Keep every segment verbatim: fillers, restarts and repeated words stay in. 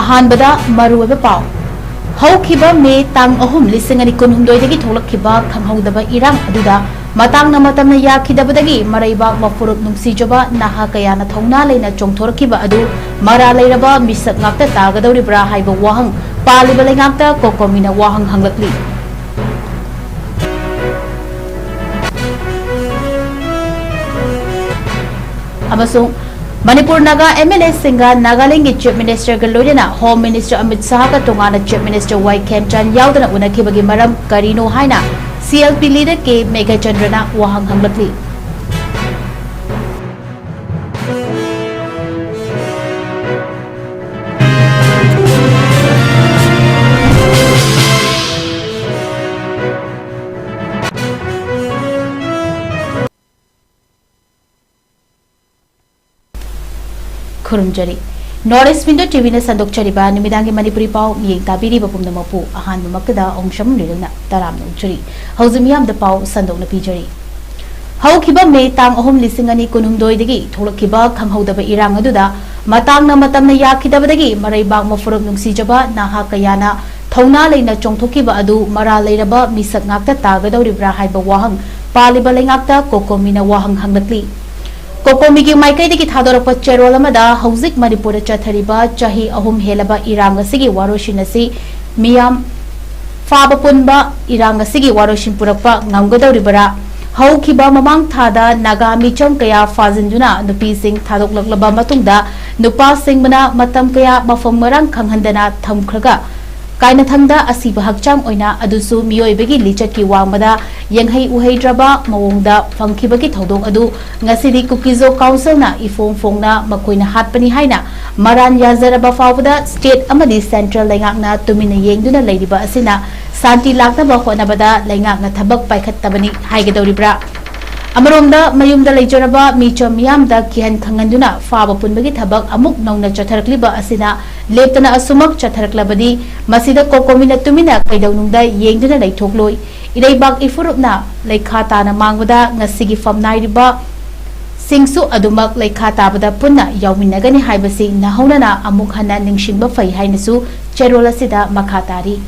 ꯑꯍꯥꯟꯕꯗ ꯃꯔꯨꯑꯣꯏꯕ ꯄꯥꯎ꯫ ꯍꯧꯈꯤꯕ ꯃꯦ ꯇꯥꯡ ꯑꯍꯨꯝ, ꯂꯤꯁꯤꯡ ꯑꯅꯤ ꯀꯨꯟꯍꯨꯝꯗꯣꯏꯗꯒꯤ ꯊꯣꯛꯂꯛꯈꯤꯕ ꯈꯪꯍꯧꯗꯕ ꯏꯔꯥꯡ ꯑꯗꯨꯗ ꯃꯇꯥꯡꯅ ꯃꯇꯝꯅ ꯌꯥꯈꯤꯗꯕꯗꯒꯤ ꯃꯔꯩꯕꯥꯛ ꯃꯐꯨꯔꯨꯞ ꯅꯨꯡꯁꯤꯖꯕ ꯅꯍꯥ ꯀꯌꯥꯅ ꯊꯧꯅꯥ ꯂꯩꯅ ꯆꯣꯡꯊꯣꯔꯛꯈꯤꯕ ꯑꯗꯨ ꯃꯔꯥ ꯂꯩꯔꯕ ꯃꯤꯁꯛ ꯉꯥꯛꯇ ꯇꯥꯒꯗꯧꯔꯤꯕ꯭ꯔꯥ ꯍꯥꯏꯕ ꯋꯥꯍꯪ ꯄꯥꯜꯂꯤꯕ ꯂꯩꯉꯥꯛꯇ ꯀꯣꯀꯣꯃꯤꯅ ꯋꯥꯍꯪ ꯍꯪꯂꯛꯂꯤ꯫ ꯑꯃꯁꯨꯡ ꯃꯅꯤꯄꯨꯔ ꯅꯥꯒꯥ ꯑꯦꯝ ꯑꯦꯜ ꯑꯦꯁꯤꯡꯒ ꯅꯥꯒꯥꯂꯦꯟꯒꯤ ꯆꯤꯐ ꯃꯤꯅꯤꯁꯇꯔꯒ ꯂꯣꯏꯅꯅ ꯍꯣꯝ ꯃꯤꯅꯤꯁꯇꯔ ꯑꯃꯤꯠ ꯁꯥꯍꯒ ꯇꯣꯉꯥꯟꯅ ꯆꯤꯐ ꯃꯤꯅꯤꯁꯇꯔ ꯋꯥꯏ ꯈꯦꯝꯆꯥꯟ ꯌꯥꯎꯗꯅ ꯎꯅꯈꯤꯕꯒꯤ ꯃꯔꯝ ꯀꯔꯤꯅꯣ ꯍꯥꯏꯅ ꯁꯤ ꯑꯦꯜ ꯄꯤ ꯂꯤꯗꯔ ꯀꯦ ꯃꯦꯘꯆꯟꯗ꯭ꯔꯅ ꯋꯥꯍꯪ ꯍꯪꯂꯛꯂꯤ꯫ ꯈꯨꯔꯨꯝꯖꯔꯤ꯫ North East Window ꯇꯤ ꯚꯤꯅ ꯁꯟꯗꯣꯛꯆꯔꯤꯕ ꯅꯨꯃꯤꯗꯥꯡꯒꯤ ꯃꯅꯤꯄꯨꯔꯤ ꯄꯥꯎ ꯃꯤꯠꯌꯦꯡ ꯇꯥꯕꯤꯔꯤꯕ ꯄꯨꯝꯅꯃꯛꯄꯨ ꯑꯍꯥꯟꯕꯃꯛꯇꯗ ꯑꯍꯣꯡꯁꯝ ꯂꯤꯂꯩꯅ ꯇꯔꯥꯝꯅ ꯑꯣꯛꯆꯔꯤ꯫ ꯍꯧꯖꯤꯛ ꯃꯤꯌꯥꯝꯗ ꯄꯥꯎ ꯁꯟꯗꯣꯛꯅ ꯄꯤꯖꯔꯤ꯫ ꯍꯧꯈꯤꯕ ꯃꯦ ꯇꯥꯡ ꯑꯍꯨꯝ, ꯂꯤꯁꯤꯡ ꯑꯅꯤ ꯀꯨꯟꯍꯨꯝꯗꯣꯏꯗꯒꯤ ꯊꯣꯛꯂꯛꯈꯤꯕ ꯈꯪꯍꯧꯗꯕ ꯏꯔꯥꯡ ꯑꯗꯨꯗ ꯃꯇꯥꯡꯅ ꯃꯇꯝꯅ ꯌꯥꯈꯤꯗꯕꯗꯒꯤ ꯃꯔꯩꯕꯥꯛ ꯃꯐꯨꯔꯨꯞ ꯅꯨꯡꯁꯤꯖꯕ ꯅꯍꯥ ꯀꯌꯥꯅ ꯊꯧꯅꯥ ꯂꯩꯅ ꯆꯣꯡꯊꯣꯛꯈꯤꯕ ꯑꯗꯨ ꯃꯔꯥ ꯂꯩꯔꯕ ꯃꯤꯁꯛ ꯉꯥꯛꯇ ꯇꯥꯒꯗꯧꯔꯤꯕ꯭ꯔꯥ ꯍꯥꯏꯕ ꯋꯥꯍꯪ ꯄꯥꯜꯂꯤꯕ ꯂꯩꯉꯥꯛꯇ ꯀꯣꯀꯣꯃꯤꯅ ꯋꯥꯍꯪ ꯍꯪꯂꯛꯂꯤ꯫ ꯀꯣꯀꯣꯃꯤꯒꯤ ꯃꯥꯏꯀꯩꯗꯒꯤ ꯊꯥꯗꯣꯔꯛꯄ ꯆꯦꯔꯣꯜ ꯑꯃꯗ ꯍꯧꯖꯤꯛ ꯃꯅꯤꯄꯨꯔꯗ ꯆꯠꯊꯔꯤꯕ ꯆꯍꯤ ꯑꯍꯨꯝ ꯍꯦꯜꯂꯕ ꯏꯔꯥꯡ ꯑꯁꯤꯒꯤ ꯋꯥꯔꯣꯏꯁꯤꯟ ꯑꯁꯤ ꯃꯤꯌꯥꯝ ꯐꯥꯕ ꯄꯨꯟꯕ ꯏꯔꯥꯡ ꯑꯁꯤꯒꯤ ꯋꯥꯔꯣꯏꯁꯤꯟ ꯄꯨꯔꯛꯄ ꯉꯝꯒꯗꯧꯔꯤꯕꯔꯥ? ꯍꯧꯈꯤꯕ ꯃꯃꯥꯡ ꯊꯥꯗ ꯅꯥꯒꯥ ꯃꯤꯆꯝ ꯀꯌꯥ ꯐꯥꯖꯤꯟꯗꯨꯅ ꯅꯨꯄꯤꯁꯤꯡ ꯊꯥꯗꯣꯛꯂꯛꯂꯕ ꯃꯇꯨꯡꯗ ꯅꯨꯄꯥꯁꯤꯡꯕꯨꯅ ꯃꯇꯝ ꯀꯌꯥ ꯃꯐꯝ ꯃꯔꯥꯡ ꯈꯪꯍꯟꯗꯅ ꯊꯝꯈ꯭ꯔꯒ ꯀꯥꯏꯅꯊꯪꯗ ꯑꯁꯤꯕ ꯍꯛꯆꯥꯡ ꯑꯣꯏꯅ, ꯑꯗꯨꯁꯨ ꯃꯤꯑꯣꯏꯕꯒꯤ ꯂꯤꯆꯠꯀꯤ ꯋꯥꯡꯃꯗ ꯌꯦꯡꯍꯩ ꯎꯍꯩꯗ꯭ꯔꯕ ꯃꯑꯣꯡꯗ ꯐꯪꯈꯤꯕꯒꯤ ꯊꯧꯗꯣꯛ ꯑꯗꯨ ꯉꯁꯤꯗꯤ ꯀꯨꯀꯤꯖꯣ ꯀꯥꯎꯟꯁꯤꯜꯅ ꯏꯐꯣꯡ ꯐꯣꯡꯅ ꯃꯈꯣꯏꯅ ꯍꯥꯠꯄꯅꯤ ꯍꯥꯏꯅ ꯃꯔꯥꯟ ꯌꯥꯖꯔꯕ ꯐꯥꯎꯕꯗ state ꯑꯃꯗꯤ central ꯂꯩꯉꯥꯛꯅ ꯇꯨꯃꯤꯟꯅ ꯌꯦꯡꯗꯨꯅ ꯂꯩꯔꯤꯕ ꯑꯁꯤꯅ ꯁꯥꯟꯇꯤ ꯂꯥꯛꯅꯕ ꯍꯣꯠꯅꯕꯗ ꯂꯩꯉꯥꯛꯅ ꯊꯕꯛ ꯄꯥꯏꯈꯠꯇꯕꯅꯤ ꯍꯥꯏꯒꯗꯧꯔꯤꯕ꯭ꯔꯥ? ꯑꯃꯔꯣꯝꯗ, ꯃꯌꯨꯝꯗ ꯂꯩꯖꯔꯕ ꯃꯤꯆꯝ ꯃꯤꯌꯥꯝꯗ ꯀꯤꯍꯟ ꯈꯪꯍꯟꯗꯨꯅ ꯐꯥꯕ ꯄꯨꯟꯕꯒꯤ ꯊꯕꯛ ꯑꯃꯨꯛ ꯅꯧꯅ ꯆꯠꯊꯔꯛꯂꯤꯕ ꯑꯁꯤꯅ ꯂꯦꯞꯇꯅ ꯑꯁꯨꯃꯛ ꯆꯠꯊꯔꯛꯂꯕꯗꯤ, ꯃꯁꯤꯗ ꯀꯣꯀꯣꯃꯤꯅ ꯇꯨꯃꯤꯟꯅ ꯀꯩꯗꯧꯅꯨꯡꯗ ꯌꯦꯡꯗꯨꯅ ꯂꯩꯊꯣꯛꯂꯣꯏ꯫ ꯏꯔꯩꯕꯥꯛ ꯏꯐꯨꯔꯨꯞꯅ ꯂꯩꯈꯥ ꯇꯥꯅ ꯃꯥꯡꯕꯗ ꯉꯁꯤꯒꯤ ꯐꯝꯅꯥꯏꯔꯤꯕ ꯁꯤꯡꯁꯨ ꯑꯗꯨꯃꯛ ꯂꯩꯈꯥ ꯇꯥꯕꯗ ꯄꯨꯟꯅ ꯌꯥꯎꯃꯤꯟꯅꯒꯅꯤ ꯍꯥꯏꯕꯁꯤ ꯅꯧꯍꯧꯅꯅ ꯑꯃꯨꯛ ꯍꯟꯅ ꯅꯤꯡꯁꯤꯡꯕ ꯐꯩ ꯍꯥꯏꯅꯁꯨ ꯆꯦꯔꯣꯜ ꯑꯁꯤꯗ ꯃꯈꯥ ꯇꯥꯔꯤ꯫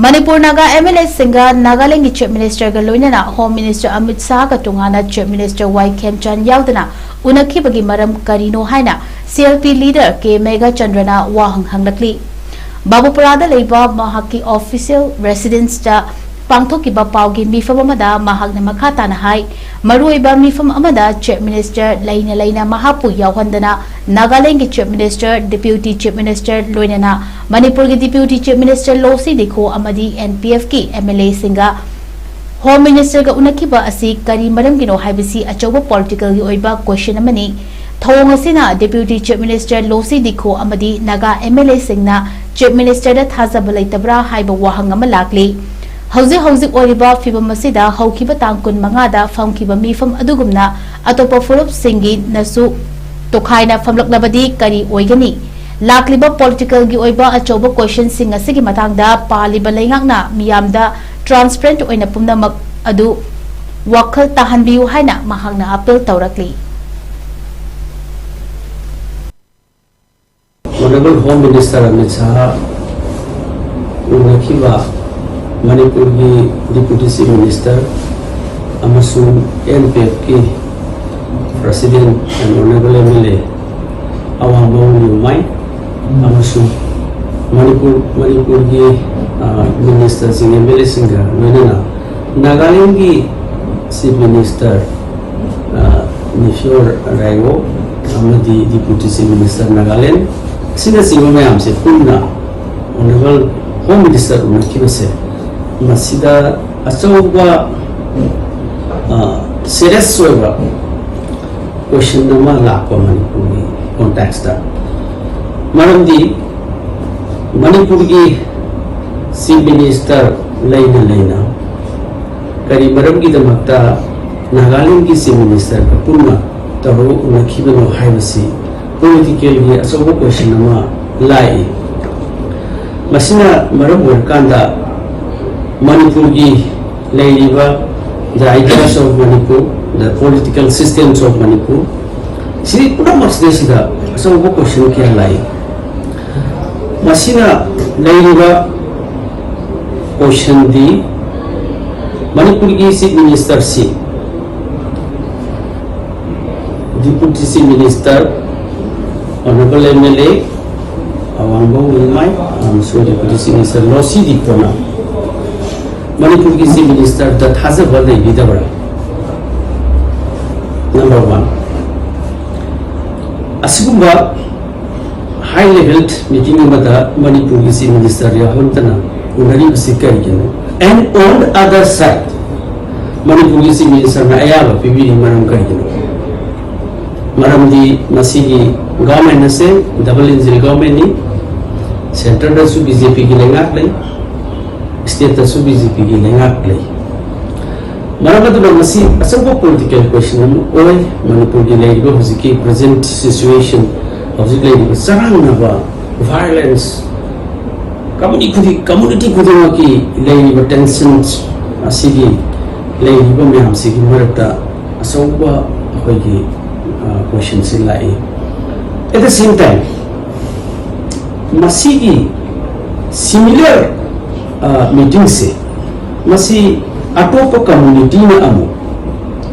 ꯃꯅꯤꯄꯨꯔ ꯅꯥꯒꯥ MLAꯁꯤꯡꯒ ꯅꯥꯒꯥꯂꯦꯟꯒꯤ Chief Ministerꯒ ꯂꯣꯏꯅꯅ Home Minister ꯑꯃꯤꯠ ꯁꯥꯍꯒ ꯇꯣꯉꯥꯟꯅ Chief Minister ꯋꯥꯏ ꯈꯦꯝꯆꯥꯟ ꯌꯥꯎꯗꯅ ꯎꯅꯈꯤꯕꯒꯤ ꯃꯔꯝ ꯀꯔꯤꯅꯣ ꯍꯥꯏꯅ CLP leader ꯀꯦ ꯃꯦꯘꯆꯟꯗ꯭ꯔꯅ ꯋꯥꯍꯪ ꯍꯪꯂꯛꯂꯤ꯫ ꯕꯥꯕꯨꯄꯨꯔꯥꯗ ꯂꯩꯕ ꯃꯍꯥꯛꯀꯤ official residenceꯇ ꯄꯥꯡꯊꯣꯛꯈꯤꯕ ꯄꯥꯎꯒꯤ ꯃꯤꯐꯝ ꯑꯃꯗ ꯃꯍꯥꯛꯅ ꯃꯈꯥ ꯇꯥꯅ ꯍꯥꯏ, ꯃꯔꯨꯑꯣꯏꯕ ꯃꯤꯐꯝ ꯑꯃꯗ Chief Minister ꯂꯩꯅ ꯂꯩꯅ ꯃꯍꯥꯛꯄꯨ ꯌꯥꯎꯍꯟꯗꯅ ꯅꯥꯒꯥꯂꯦꯟꯒꯤ Chief Minister, Deputy Chief Minister ꯂꯣꯏꯅꯅ ꯃꯅꯤꯄꯨꯔꯒꯤ Deputy Chief Minister ꯂꯣꯁꯤ ꯗꯤꯈꯣ ꯑꯃꯗꯤ NPFꯀꯤ MLAꯁꯤꯡꯒ Home Ministerꯒ ꯎꯅꯈꯤꯕ ꯑꯁꯤ ꯀꯔꯤ ꯃꯔꯝꯒꯤꯅꯣ ꯍꯥꯏꯕꯁꯤ ꯑꯆꯧꯕ politicalꯒꯤ ꯑꯣꯏꯕ question ꯑꯃꯅꯤ꯫ ꯊꯧꯑꯣꯡ ꯑꯁꯤꯅ Deputy Chief Minister ꯂꯣꯁꯤ ꯗꯤꯈꯣ ꯑꯃꯗꯤ ꯅꯥꯒꯥ MLAꯁꯤꯡꯅ Chief Ministerꯗ ꯊꯥꯖꯕ ꯂꯩꯇꯕ꯭ꯔꯥ ꯍꯥꯏꯕ ꯋꯥꯍꯪ ꯑꯃ ꯂꯥꯛꯂꯤ꯫ ꯍꯧꯖꯤꯛ ꯍꯧꯖꯤꯛ ꯑꯣꯏꯔꯤꯕ ꯐꯤꯚꯝ ꯑꯁꯤꯗ ꯍꯧꯈꯤꯕ ꯇꯥꯡ ꯀꯨꯟꯃꯉꯥꯗ ꯐꯝꯈꯤꯕ ꯃꯤꯐꯝ ꯑꯗꯨꯒꯨꯝꯅ ꯑꯇꯣꯞꯄ ꯐꯨꯔꯨꯞꯁꯤꯡꯒꯤꯅꯁꯨ ꯇꯣꯈꯥꯏꯅ ꯐꯝꯂꯛꯂꯕꯗꯤ ꯀꯔꯤ ꯑꯣꯏꯒꯅꯤ? ꯂꯥꯛꯂꯤꯕ politicalꯒꯤ ꯑꯣꯏꯕ ꯑꯆꯧꯕ questionꯁꯤꯡ ꯑꯁꯤꯒꯤ ꯃꯇꯥꯡꯗ ꯄꯥꯜꯂꯤꯕ ꯂꯩꯉꯥꯛꯅ ꯃꯤꯌꯥꯝꯗ transparent ꯑꯣꯏꯅ ꯄꯨꯝꯅꯃꯛ ꯑꯗꯨ ꯋꯥꯈꯜ ꯇꯥꯍꯟꯕꯤꯌꯨ ꯍꯥꯏꯅ ꯃꯍꯥꯛꯅ appeal ꯇꯧꯔꯛꯂꯤ꯫ Honorable Home Minister Amit Shah ꯎꯅꯈꯤꯕ ꯃꯅꯤꯄꯨꯔꯒꯤ Deputy Chief Minister ꯑꯃꯁꯨꯡ N P F ꯀꯤ President and Honorable M L A ꯑꯋꯥꯡꯕ ꯅꯤꯌꯨꯃꯥꯏ ꯑꯃꯁꯨꯡ ꯃꯅꯤꯄꯨꯔ ꯃꯅꯤꯄꯨꯔꯒꯤ ꯃꯤꯅꯤꯁꯇꯔꯁꯤꯡ, M L A ꯁꯤꯡꯒ ꯂꯣꯏꯅꯅ ꯅꯥꯒꯥꯂꯦꯟꯒꯤ Chief Minister ꯅꯤꯐꯤꯌꯣꯔ ꯔꯥꯏꯑꯣ ꯑꯃꯗꯤ Deputy Chief Minister ꯅꯥꯒꯥꯂꯦꯟ ꯑꯁꯤꯅꯆꯤꯡꯕ ꯃꯌꯥꯝꯁꯦ ꯄꯨꯟꯅ Honorable Home Minister ꯎꯅꯈꯤꯕꯁꯦ ꯃꯁꯤꯗ ꯑꯆꯧꯕ serious ꯑꯣꯏꯕ question ꯑꯃ ꯂꯥꯛꯄ ꯃꯅꯤꯄꯨꯔꯒꯤ context ꯇ꯫ ꯃꯔꯝꯗꯤ ꯃꯅꯤꯄꯨꯔꯒꯤ Chief Minister ꯂꯩꯅ ꯂꯩꯅ ꯀꯔꯤ ꯃꯔꯝꯒꯤꯗꯃꯛꯇ ꯅꯥꯒꯥꯂꯦꯟꯒꯤ Chief Minister ꯒ ꯄꯨꯟꯅ ꯇꯧꯔꯒ ꯎꯅꯈꯤꯕꯅꯣ ꯍꯥꯏꯕꯁꯤ politically ꯑꯆꯧꯕ question ꯑꯃ ꯂꯥꯛꯏ꯫ ꯃꯁꯤꯅ ꯃꯔꯝ ꯑꯣꯏꯔꯀꯥꯟꯗ ꯃꯅꯤꯄꯨꯔꯒꯤ ꯂꯩꯔꯤꯕ the ideas of Manipur, the political systems of Manipur, ꯁꯤ ꯄꯨꯝꯅꯃꯛꯁꯤꯗꯩꯁꯤꯗ ꯑꯆꯧꯕ question ꯀꯌꯥ ꯂꯥꯛꯏ꯫ ꯃꯁꯤꯅ ꯂꯩꯔꯤꯕ question ꯗꯤ ꯃꯅꯤꯄꯨꯔꯒꯤ Chief Minister ꯁꯤ Deputy Chief Minister, Honorable M L A ꯑꯋꯥꯡꯕ ꯅꯤꯌꯨꯃꯥꯏ ꯑꯃꯁꯨꯡ Deputy Chief Minister ꯂꯣꯁꯤ ꯗꯤꯄꯣꯅ ꯃꯅꯤꯄꯨꯔꯒꯤ Chief Minister ꯗ ꯊꯥꯖꯕ ꯂꯩꯕꯤꯗꯕ꯭ꯔꯥ? Number one, ꯑꯁꯤꯒꯨꯝꯕ high level meeting ꯑꯃꯗ ꯃꯅꯤꯄꯨꯔꯒꯤ Chief Minister ꯌꯥꯎꯍꯟꯗꯅ ꯎꯅꯔꯤꯕꯁꯤ ꯀꯔꯤꯒꯤꯅꯣ? And on the other side, ꯃꯅꯤꯄꯨꯔꯒꯤ Chief Minister ꯅ ꯑꯌꯥꯕ ꯄꯤꯕꯤꯔꯤ ꯃꯔꯝ ꯀꯔꯤꯒꯤꯅꯣ? ꯃꯔꯝꯗꯤ ꯃꯁꯤꯒꯤ government ꯑꯁꯦ double engine government ꯅꯤ꯫ Centre ꯗꯁꯨ B J P ꯒꯤ ꯂꯩꯉꯥꯛ ꯂꯩ, state ꯇꯁꯨ B J P ꯒꯤ ꯂꯩꯉꯥꯛ ꯂꯩ꯫ ꯃꯔꯝ ꯑꯗꯨꯅ ꯃꯁꯤ ꯑꯆꯧꯕ political question ꯑꯃ ꯑꯣꯏ꯫ ꯃꯅꯤꯄꯨꯔꯒꯤ ꯂꯩꯔꯤꯕ ꯍꯧꯖꯤꯛꯀꯤ present situation, ꯍꯧꯖꯤꯛ ꯂꯩꯔꯤꯕ ꯆꯔꯥꯡꯅꯕ violence, community ꯈꯨꯗꯤꯡ, community ꯈꯨꯗꯤꯡꯃꯛꯀꯤ ꯂꯩꯔꯤꯕ tensions ꯑꯁꯤꯒꯤ ꯂꯩꯔꯤꯕ ꯃꯌꯥꯝꯁꯤꯒꯤ ꯃꯔꯛꯇ ꯑꯆꯧꯕ ꯑꯩꯈꯣꯏꯒꯤ question ꯁꯤ ꯂꯥꯛꯏ꯫ At the same time, ꯃꯁꯤꯒꯤ similar ꯃꯤꯇꯤꯡꯁꯦ ꯃꯁꯤ ꯑꯇꯣꯞꯄ ꯀꯝꯃꯨꯅꯤꯇꯤꯅ ꯑꯃꯨꯛ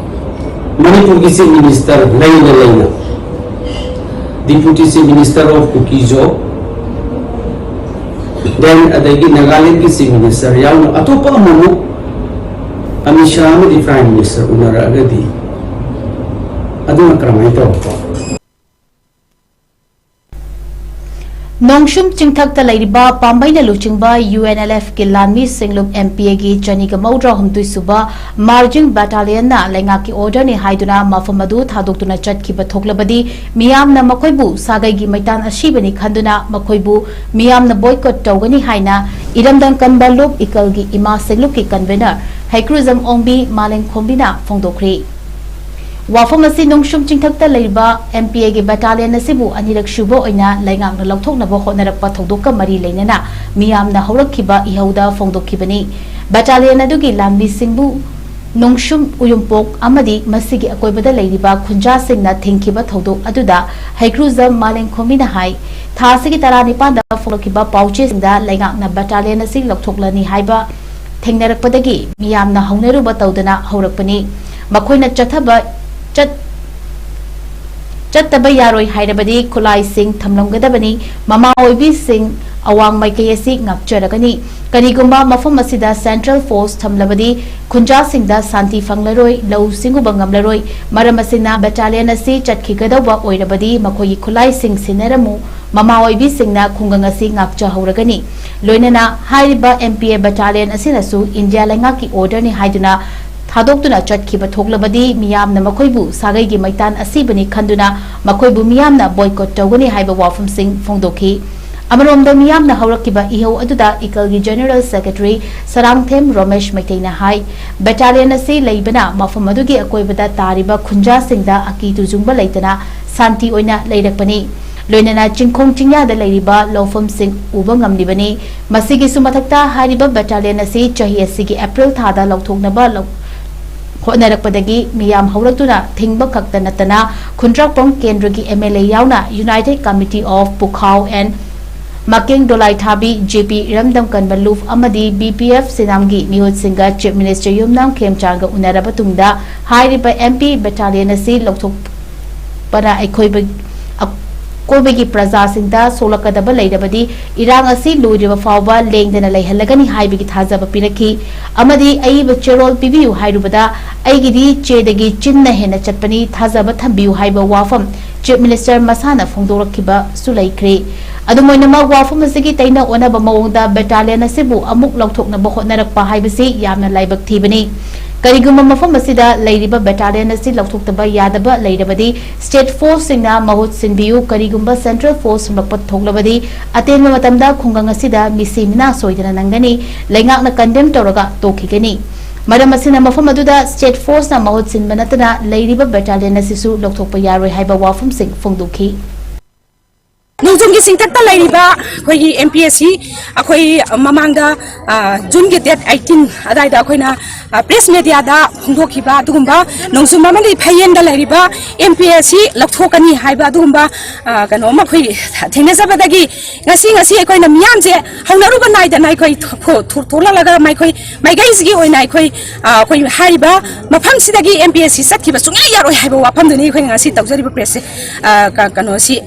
ꯃꯅꯤꯄꯨꯔꯒꯤ ꯆꯤꯐ ꯃꯤꯅꯤꯁꯇꯔ ꯂꯩꯅ ꯂꯩꯅ ꯗꯤꯄ꯭ꯌꯨꯇꯤ ꯆꯤꯐ ꯃꯤꯅꯤꯁꯇꯔ ꯑꯣꯐ ꯀꯨꯀꯤꯖꯣ, ꯗꯦꯟ ꯑꯗꯒꯤ ꯅꯥꯒꯥꯂꯦꯟꯒꯤ ꯆꯤꯐ ꯃꯤꯅꯤꯁꯇꯔ ꯌꯥꯎꯅ ꯑꯇꯣꯞꯄ ꯑꯃꯃꯨꯛ ꯑꯃꯤꯠ ꯁꯥꯍ ꯑꯃꯗꯤ ꯄ꯭ꯔꯥꯏꯝ ꯃꯤꯅꯤꯁꯇꯔ ꯎꯅꯔꯛꯑꯒꯗꯤ ꯑꯗꯨꯅ ꯀꯔꯝꯍꯥꯏꯅ ꯇꯧꯔꯛꯄ? ꯅꯣꯡꯁꯨꯝ ꯆꯤꯡꯊꯛꯇ ꯂꯩꯔꯤꯕ ꯄꯥꯝꯕꯩꯅ ꯂꯨꯆꯤꯡꯕ UNLFꯀꯤ ꯂꯥꯟꯃꯤ ꯁꯤꯡꯂꯨꯞ MPAꯒꯤ ꯆꯅꯤꯒ ꯃꯧꯗ꯭ꯔꯥ ꯍꯨꯝꯗꯣꯏ ꯁꯨꯕ ꯃꯥꯔꯖꯤꯡ ꯕꯦꯇꯥꯂꯤꯌꯟꯅ ꯂꯩꯉꯥꯛꯀꯤ ꯑꯣꯔꯗꯔꯅꯤ ꯍꯥꯏꯗꯨꯅ ꯃꯐꯝ ꯑꯗꯨ ꯊꯥꯗꯣꯛꯇꯨꯅ ꯆꯠꯈꯤꯕ ꯊꯣꯛꯂꯕꯗꯤ ꯃꯤꯌꯥꯝꯅ ꯃꯈꯣꯏꯕꯨ ꯁꯥꯒꯩꯒꯤ ꯃꯩꯇꯥꯟ ꯑꯁꯤꯕꯅꯤ ꯈꯟꯗꯨꯅ ꯃꯈꯣꯏꯕꯨ ꯃꯤꯌꯥꯝꯅ ꯕꯣꯏꯀꯣꯠ ꯇꯧꯒꯅꯤ ꯍꯥꯏꯅ ꯏꯔꯝꯗꯝ ꯀꯟꯕ ꯂꯨꯞ ꯏꯀꯜꯒꯤ ꯏꯃꯥ ꯁꯤꯡꯂꯨꯞꯀꯤ ꯀꯟꯚꯦꯅꯔ ꯍꯩꯀ꯭ꯔꯨꯖꯝ ꯑꯣꯡꯕꯤ ꯃꯥꯂꯦꯝꯈꯣꯝꯕꯤꯅ ꯐꯣꯡꯗꯣꯛꯈ꯭ꯔꯦ꯫ ꯋꯥꯐꯝ ꯑꯁꯤ ꯅꯣꯡꯁꯨꯝ ꯆꯤꯡꯊꯛꯇ ꯂꯩꯕ MPAꯒꯤ ꯕꯦꯇꯥꯂꯤꯌꯟ ꯑꯁꯤꯕꯨ ꯑꯅꯤꯔꯛ ꯁꯨꯕ ꯑꯣꯏꯅ ꯂꯩꯉꯥꯛꯅ ꯂꯧꯊꯣꯛꯅꯕ ꯍꯣꯠꯅꯔꯛꯄ ꯊꯧꯗꯣꯛꯀ ꯃꯔꯤ ꯂꯩꯅꯅ ꯃꯤꯌꯥꯝꯅ ꯍꯧꯔꯛꯈꯤꯕ ꯏꯍꯧꯗ ꯐꯣꯡꯗꯣꯛꯈꯤꯕꯅꯤ꯫ ꯕꯦꯇꯥꯂꯤꯌꯟ ꯑꯗꯨꯒꯤ ꯂꯥꯟꯃꯤꯁꯤꯡꯕꯨ ꯅꯣꯡꯁꯨꯝ ꯎꯌꯨꯝꯄꯣꯛ ꯑꯃꯗꯤ ꯃꯁꯤꯒꯤ ꯑꯀꯣꯏꯕꯗ ꯂꯩꯔꯤꯕ ꯈꯨꯟꯖꯥꯁꯤꯡꯅ ꯊꯤꯡꯈꯤꯕ ꯊꯧꯗꯣꯛ ꯑꯗꯨꯗ ꯍꯩꯀ꯭ꯔꯨꯖꯝ ꯃꯥꯂꯦꯝꯈꯣꯝꯕꯤꯅ ꯍꯥꯏ, ꯊꯥ ꯑꯁꯤꯒꯤ ꯇꯔꯥꯅꯤꯄꯥꯟꯗ ꯐꯣꯡꯂꯛꯈꯤꯕ ꯄꯥꯎꯆꯦꯁꯤꯡꯗ ꯂꯩꯉꯥꯛꯅ ꯕꯦꯇꯥꯂꯤꯌꯟ ꯑꯁꯤ ꯂꯧꯊꯣꯛꯂꯅꯤ ꯍꯥꯏꯕ ꯊꯦꯡꯅꯔꯛꯄꯗꯒꯤ ꯃꯤꯌꯥꯝꯅ ꯍꯧꯅꯔꯨꯕ ꯇꯧꯗꯅ ꯍꯧꯔꯛꯄꯅꯤ꯫ ꯃꯈꯣꯏꯅ ꯆꯠꯊꯕ ꯆꯠ ꯆꯠꯇꯕ ꯌꯥꯔꯣꯏ ꯍꯥꯏꯔꯕꯗꯤ ꯈꯨꯠꯂꯥꯏꯁꯤꯡ ꯊꯝꯂꯝꯒꯗꯕꯅꯤ꯫ ꯃꯃꯥ ꯑꯣꯏꯕꯤꯁꯤꯡ ꯑꯋꯥꯡ ꯃꯥꯏꯀꯩ ꯑꯁꯤ ꯉꯥꯛꯆꯔꯒꯅꯤ꯫ ꯀꯔꯤꯒꯨꯝꯕ ꯃꯐꯝ ꯑꯁꯤꯗ ꯁꯦꯟꯇ꯭ꯔꯦꯜ ꯐꯣꯔꯁ ꯊꯝꯂꯕꯗꯤ ꯈꯨꯟꯖꯥꯁꯤꯡꯗ ꯁꯥꯟꯇꯤ ꯐꯪꯂꯔꯣꯏ, ꯂꯧꯎ ꯁꯤꯡꯎꯕ ꯉꯝꯂꯔꯣꯏ꯫ ꯃꯔꯝ ꯑꯁꯤꯅ ꯕꯦꯇꯥꯂꯤꯌꯟ ꯑꯁꯤ ꯆꯠꯈꯤꯒꯗꯧꯕ ꯑꯣꯏꯔꯕꯗꯤ ꯃꯈꯣꯏꯒꯤ ꯈꯨꯠꯂꯥꯏꯁꯤꯡ ꯁꯤꯟꯅꯔꯝꯃꯨ꯫ ꯃꯃꯥ ꯑꯣꯏꯕꯤꯁꯤꯡꯅ ꯈꯨꯡꯒꯪ ꯑꯁꯤ ꯉꯥꯛꯆꯍꯧꯔꯒꯅꯤ꯫ ꯂꯣꯏꯅꯅ ꯍꯥꯏꯔꯤꯕ MPA ꯕꯦꯇꯥꯂꯤꯌꯟ ꯑꯁꯤꯅꯁꯨ ꯏꯟꯗꯤꯌꯥ ꯂꯩꯉꯥꯛꯀꯤ ꯑꯣꯔꯗꯔꯅꯤ ꯍꯥꯏꯗꯨꯅ ꯊꯥꯗꯣꯛꯇꯨꯅ ꯆꯠꯈꯤꯕ ꯊꯣꯛꯂꯕꯗꯤ ꯃꯤꯌꯥꯝꯅ ꯃꯈꯣꯏꯕꯨ ꯁꯥꯒꯩꯒꯤ ꯃꯩꯇꯥꯟ ꯑꯁꯤꯕꯅꯤ ꯈꯟꯗꯨꯅ ꯃꯈꯣꯏꯕꯨ ꯃꯤꯌꯥꯝꯅ ꯕꯣꯏꯀꯣꯠ ꯇꯧꯒꯅꯤ ꯍꯥꯏꯕ ꯋꯥꯐꯝꯁꯤꯡ ꯐꯣꯡꯗꯣꯛꯈꯤ꯫ ꯑꯃꯔꯣꯝꯗ ꯃꯤꯌꯥꯝꯅ ꯍꯧꯔꯛꯈꯤꯕ ꯏꯍꯧ ꯑꯗꯨꯗ ꯏꯀꯜꯒꯤ ꯖꯦꯅꯔꯦꯜ ꯁꯦꯀ꯭ꯔꯦꯇꯔꯤ ꯁꯔꯥꯡꯊꯦꯝ ꯔꯣꯃꯦꯁ ꯃꯩꯇꯩꯅ ꯍꯥꯏ, ꯕꯦꯇꯥꯂꯤꯌꯟ ꯑꯁꯤ ꯂꯩꯕꯅ ꯃꯐꯝ ꯑꯗꯨꯒꯤ ꯑꯀꯣꯏꯕꯗ ꯇꯥꯔꯤꯕ ꯈꯨꯟꯖꯥꯁꯤꯡꯗ ꯑꯀꯤ ꯇꯨꯖꯨꯡꯕ ꯂꯩꯇꯅ ꯁꯥꯟꯇꯤ ꯑꯣꯏꯅ ꯂꯩꯔꯛꯄꯅꯤ꯫ ꯂꯣꯏꯅꯅ ꯆꯤꯡꯈꯣꯡ ꯆꯤꯡꯌꯥꯗ ꯂꯩꯔꯤꯕ ꯂꯧꯐꯝꯁꯤꯡ ꯎꯕ ꯉꯝꯂꯤꯕꯅꯤ꯫ ꯃꯁꯤꯒꯤꯁꯨ ꯃꯊꯛꯇ ꯍꯥꯏꯔꯤꯕ ꯕꯦꯇꯥꯂꯤꯌꯟ ꯑꯁꯤ ꯆꯍꯤ ꯑꯁꯤꯒꯤ ꯑꯦꯄ꯭ꯔꯤꯜ ꯊꯥꯗ ꯂꯧꯊꯣꯛꯅꯕ ꯂꯧ-, ꯍꯣꯠꯅꯔꯛꯄꯗꯒꯤ ꯃꯤꯌꯥꯝ ꯍꯧꯔꯛꯇꯨꯅ ꯊꯤꯡꯕ ꯈꯛꯇ ꯅꯠꯇꯅ ꯈꯨꯟꯗ꯭ꯔꯥꯛꯄꯝ ꯀꯦꯟꯗ꯭ꯔꯒꯤ MLA ꯌꯥꯎꯅ United Committee of Pukhao and ꯃꯀꯦꯡ ꯗꯣꯂꯥꯏꯊꯥꯕꯤ, ꯖꯦ ꯄꯤ ꯏꯔꯝꯗꯝ ꯀꯟꯕ ꯂꯨꯞ ꯑꯃꯗꯤ ꯕꯤ ꯄꯤ ꯑꯦꯐ ꯁꯤꯅꯥꯝꯒꯤ ꯃꯤꯍꯨꯠꯁꯤꯡꯒ Chief Minister ꯌꯨꯝꯅꯥꯝ ꯈꯦꯝꯆꯥꯟꯒ ꯎꯅꯔꯕ ꯇꯨꯡꯗ ꯍꯥꯏꯔꯤꯕ M P battalion ꯑꯁꯤ ꯂꯧꯊꯣꯛꯄꯅ ꯑꯩꯈꯣꯏꯕ-, ꯑꯀꯣꯏꯕꯒꯤ ꯄ꯭ꯔꯖꯥꯁꯤꯡꯗ ꯁꯣꯛꯂꯛꯀꯗꯕ ꯂꯩꯔꯕꯗꯤ ꯏꯔꯥꯡ ꯑꯁꯤ ꯂꯣꯏꯗ꯭ꯔꯤꯕ ꯐꯥꯎꯕ ꯂꯦꯡꯗꯅ ꯂꯩꯍꯜꯂꯒꯅꯤ ꯍꯥꯏꯕꯒꯤ ꯊꯥꯖꯕ ꯄꯤꯔꯛꯈꯤ ꯑꯃꯗꯤ ꯑꯏꯕ ꯆꯦꯔꯣꯜ ꯄꯤꯕꯤꯌꯨ ꯍꯥꯏꯔꯨꯕꯗ ꯑꯩꯒꯤꯗꯤ ꯆꯦꯗꯒꯤ ꯆꯤꯟꯅ ꯍꯦꯟꯅ ꯆꯠꯄꯅꯤ, ꯊꯥꯖꯕ ꯊꯝꯕꯤꯌꯨ ꯍꯥꯏꯕ ꯋꯥꯐꯝ Chief Minister ꯃꯁꯥꯅ ꯐꯣꯡꯗꯣꯔꯛꯈꯤꯕꯁꯨ ꯂꯩꯈ꯭ꯔꯦ꯫ ꯑꯗꯨꯝ ꯑꯣꯏꯅꯃꯛ, ꯋꯥꯐꯝ ꯑꯁꯤꯒꯤ ꯇꯩꯅ ꯑꯣꯟꯅꯕ ꯃꯑꯣꯡꯗ battalion ꯑꯁꯤꯕꯨ ꯑꯃꯨꯛ ꯂꯧꯊꯣꯛꯅꯕ ꯍꯣꯠꯅꯔꯛꯄ ꯍꯥꯏꯕꯁꯤ ꯌꯥꯝꯅ ꯂꯥꯏꯕꯛ ꯊꯤꯕꯅꯤ꯫ ꯀꯔꯤꯒꯨꯝꯕ ꯃꯐꯝ ꯑꯁꯤꯗ ꯂꯩꯔꯤꯕ battalion ꯑꯁꯤ ꯂꯧꯊꯣꯛꯇꯕ ꯌꯥꯗꯕ ꯂꯩꯔꯕꯗꯤ, state force ꯁꯤꯡꯅ ꯃꯍꯨꯠ ꯁꯤꯟꯕꯤꯌꯨ꯫ ꯀꯔꯤꯒꯨꯝꯕ central force ꯍꯨꯝꯂꯛꯄ ꯊꯣꯛꯂꯕꯗꯤ, ꯑꯇꯦꯟꯕ ꯃꯇꯝꯗ ꯈꯨꯡꯒꯪ ꯑꯁꯤꯗ ꯃꯤꯁꯤ ꯃꯤꯅꯥ ꯁꯣꯏꯗꯅ ꯅꯪꯒꯅꯤ꯫ ꯂꯩꯉꯥꯛꯅ condemn ꯇꯧꯔꯒ ꯇꯣꯛꯈꯤꯒꯅꯤ꯫ ꯃꯔꯝ ꯑꯁꯤꯅ, ꯃꯐꯝ ꯑꯗꯨꯗ state force ꯅ ꯃꯍꯨꯠ ꯁꯤꯟꯕ ꯅꯠꯇꯅ ꯂꯩꯔꯤꯕ battalion ꯑꯁꯤꯁꯨ ꯂꯧꯊꯣꯛꯄ ꯌꯥꯔꯣꯏ ꯍꯥꯏꯕ ꯋꯥꯐꯝꯁꯤꯡ ꯐꯣꯡꯗꯣꯛꯈꯤ꯫ ꯅꯣꯡꯖꯨꯝꯒꯤ ꯆꯤꯡꯊꯛꯇ ꯂꯩꯔꯤꯕ ꯑꯩꯈꯣꯏꯒꯤ M P ꯑꯁꯤ ꯑꯩꯈꯣꯏ ꯃꯃꯥꯡꯗ, ꯑ, June ꯒꯤ date eighteen ꯑꯗꯥꯏꯗ ꯑꯩꯈꯣꯏꯅ, ꯑ, press media ꯗ ꯐꯣꯡꯗꯣꯛꯈꯤꯕ ꯑꯗꯨꯒꯨꯝꯕ ꯅꯣꯡꯖꯨꯝ ꯑꯃꯗꯤ ꯐꯌꯦꯟꯗ ꯂꯩꯔꯤꯕ M P ꯑꯁꯤ ꯂꯧꯊꯣꯛꯀꯅꯤ ꯍꯥꯏꯕ ꯑꯗꯨꯒꯨꯝꯕ, ꯑ, ꯀꯩꯅꯣ ꯑꯃ ꯑꯩꯈꯣꯏ ꯊꯦꯡꯅꯖꯕꯗꯒꯤ ꯉꯁꯤ, ꯉꯁꯤ ꯑꯩꯈꯣꯏꯅ ꯃꯤꯌꯥꯝꯁꯦ ꯍꯧꯅꯔꯨꯕ ꯅꯥꯏꯗꯅ ꯑꯩꯈꯣꯏ ꯊꯣ-, ꯊꯣ-, ꯊꯣꯛꯂꯛꯂꯒ ꯃꯈꯣꯏ ꯃꯥꯏꯀꯩꯁꯤꯒꯤ ꯑꯣꯏꯅ ꯑꯩꯈꯣꯏ, ꯑ, ꯑꯩꯈꯣꯏ ꯍꯥꯏꯔꯤꯕ ꯃꯐꯝꯁꯤꯗꯒꯤ M P ꯑꯁꯤ ꯆꯠꯈꯤꯕ ꯁꯨꯡꯌꯥ ꯌꯥꯔꯣꯏ ꯍꯥꯏꯕ ꯋꯥꯐꯝꯗꯨꯅꯤ ꯑꯩꯈꯣꯏꯅ ꯉꯁꯤ ꯇꯧꯖꯔꯤꯕ press ꯁꯦ, ꯑ, ꯀ-, ꯀꯩꯅꯣꯁꯤ꯫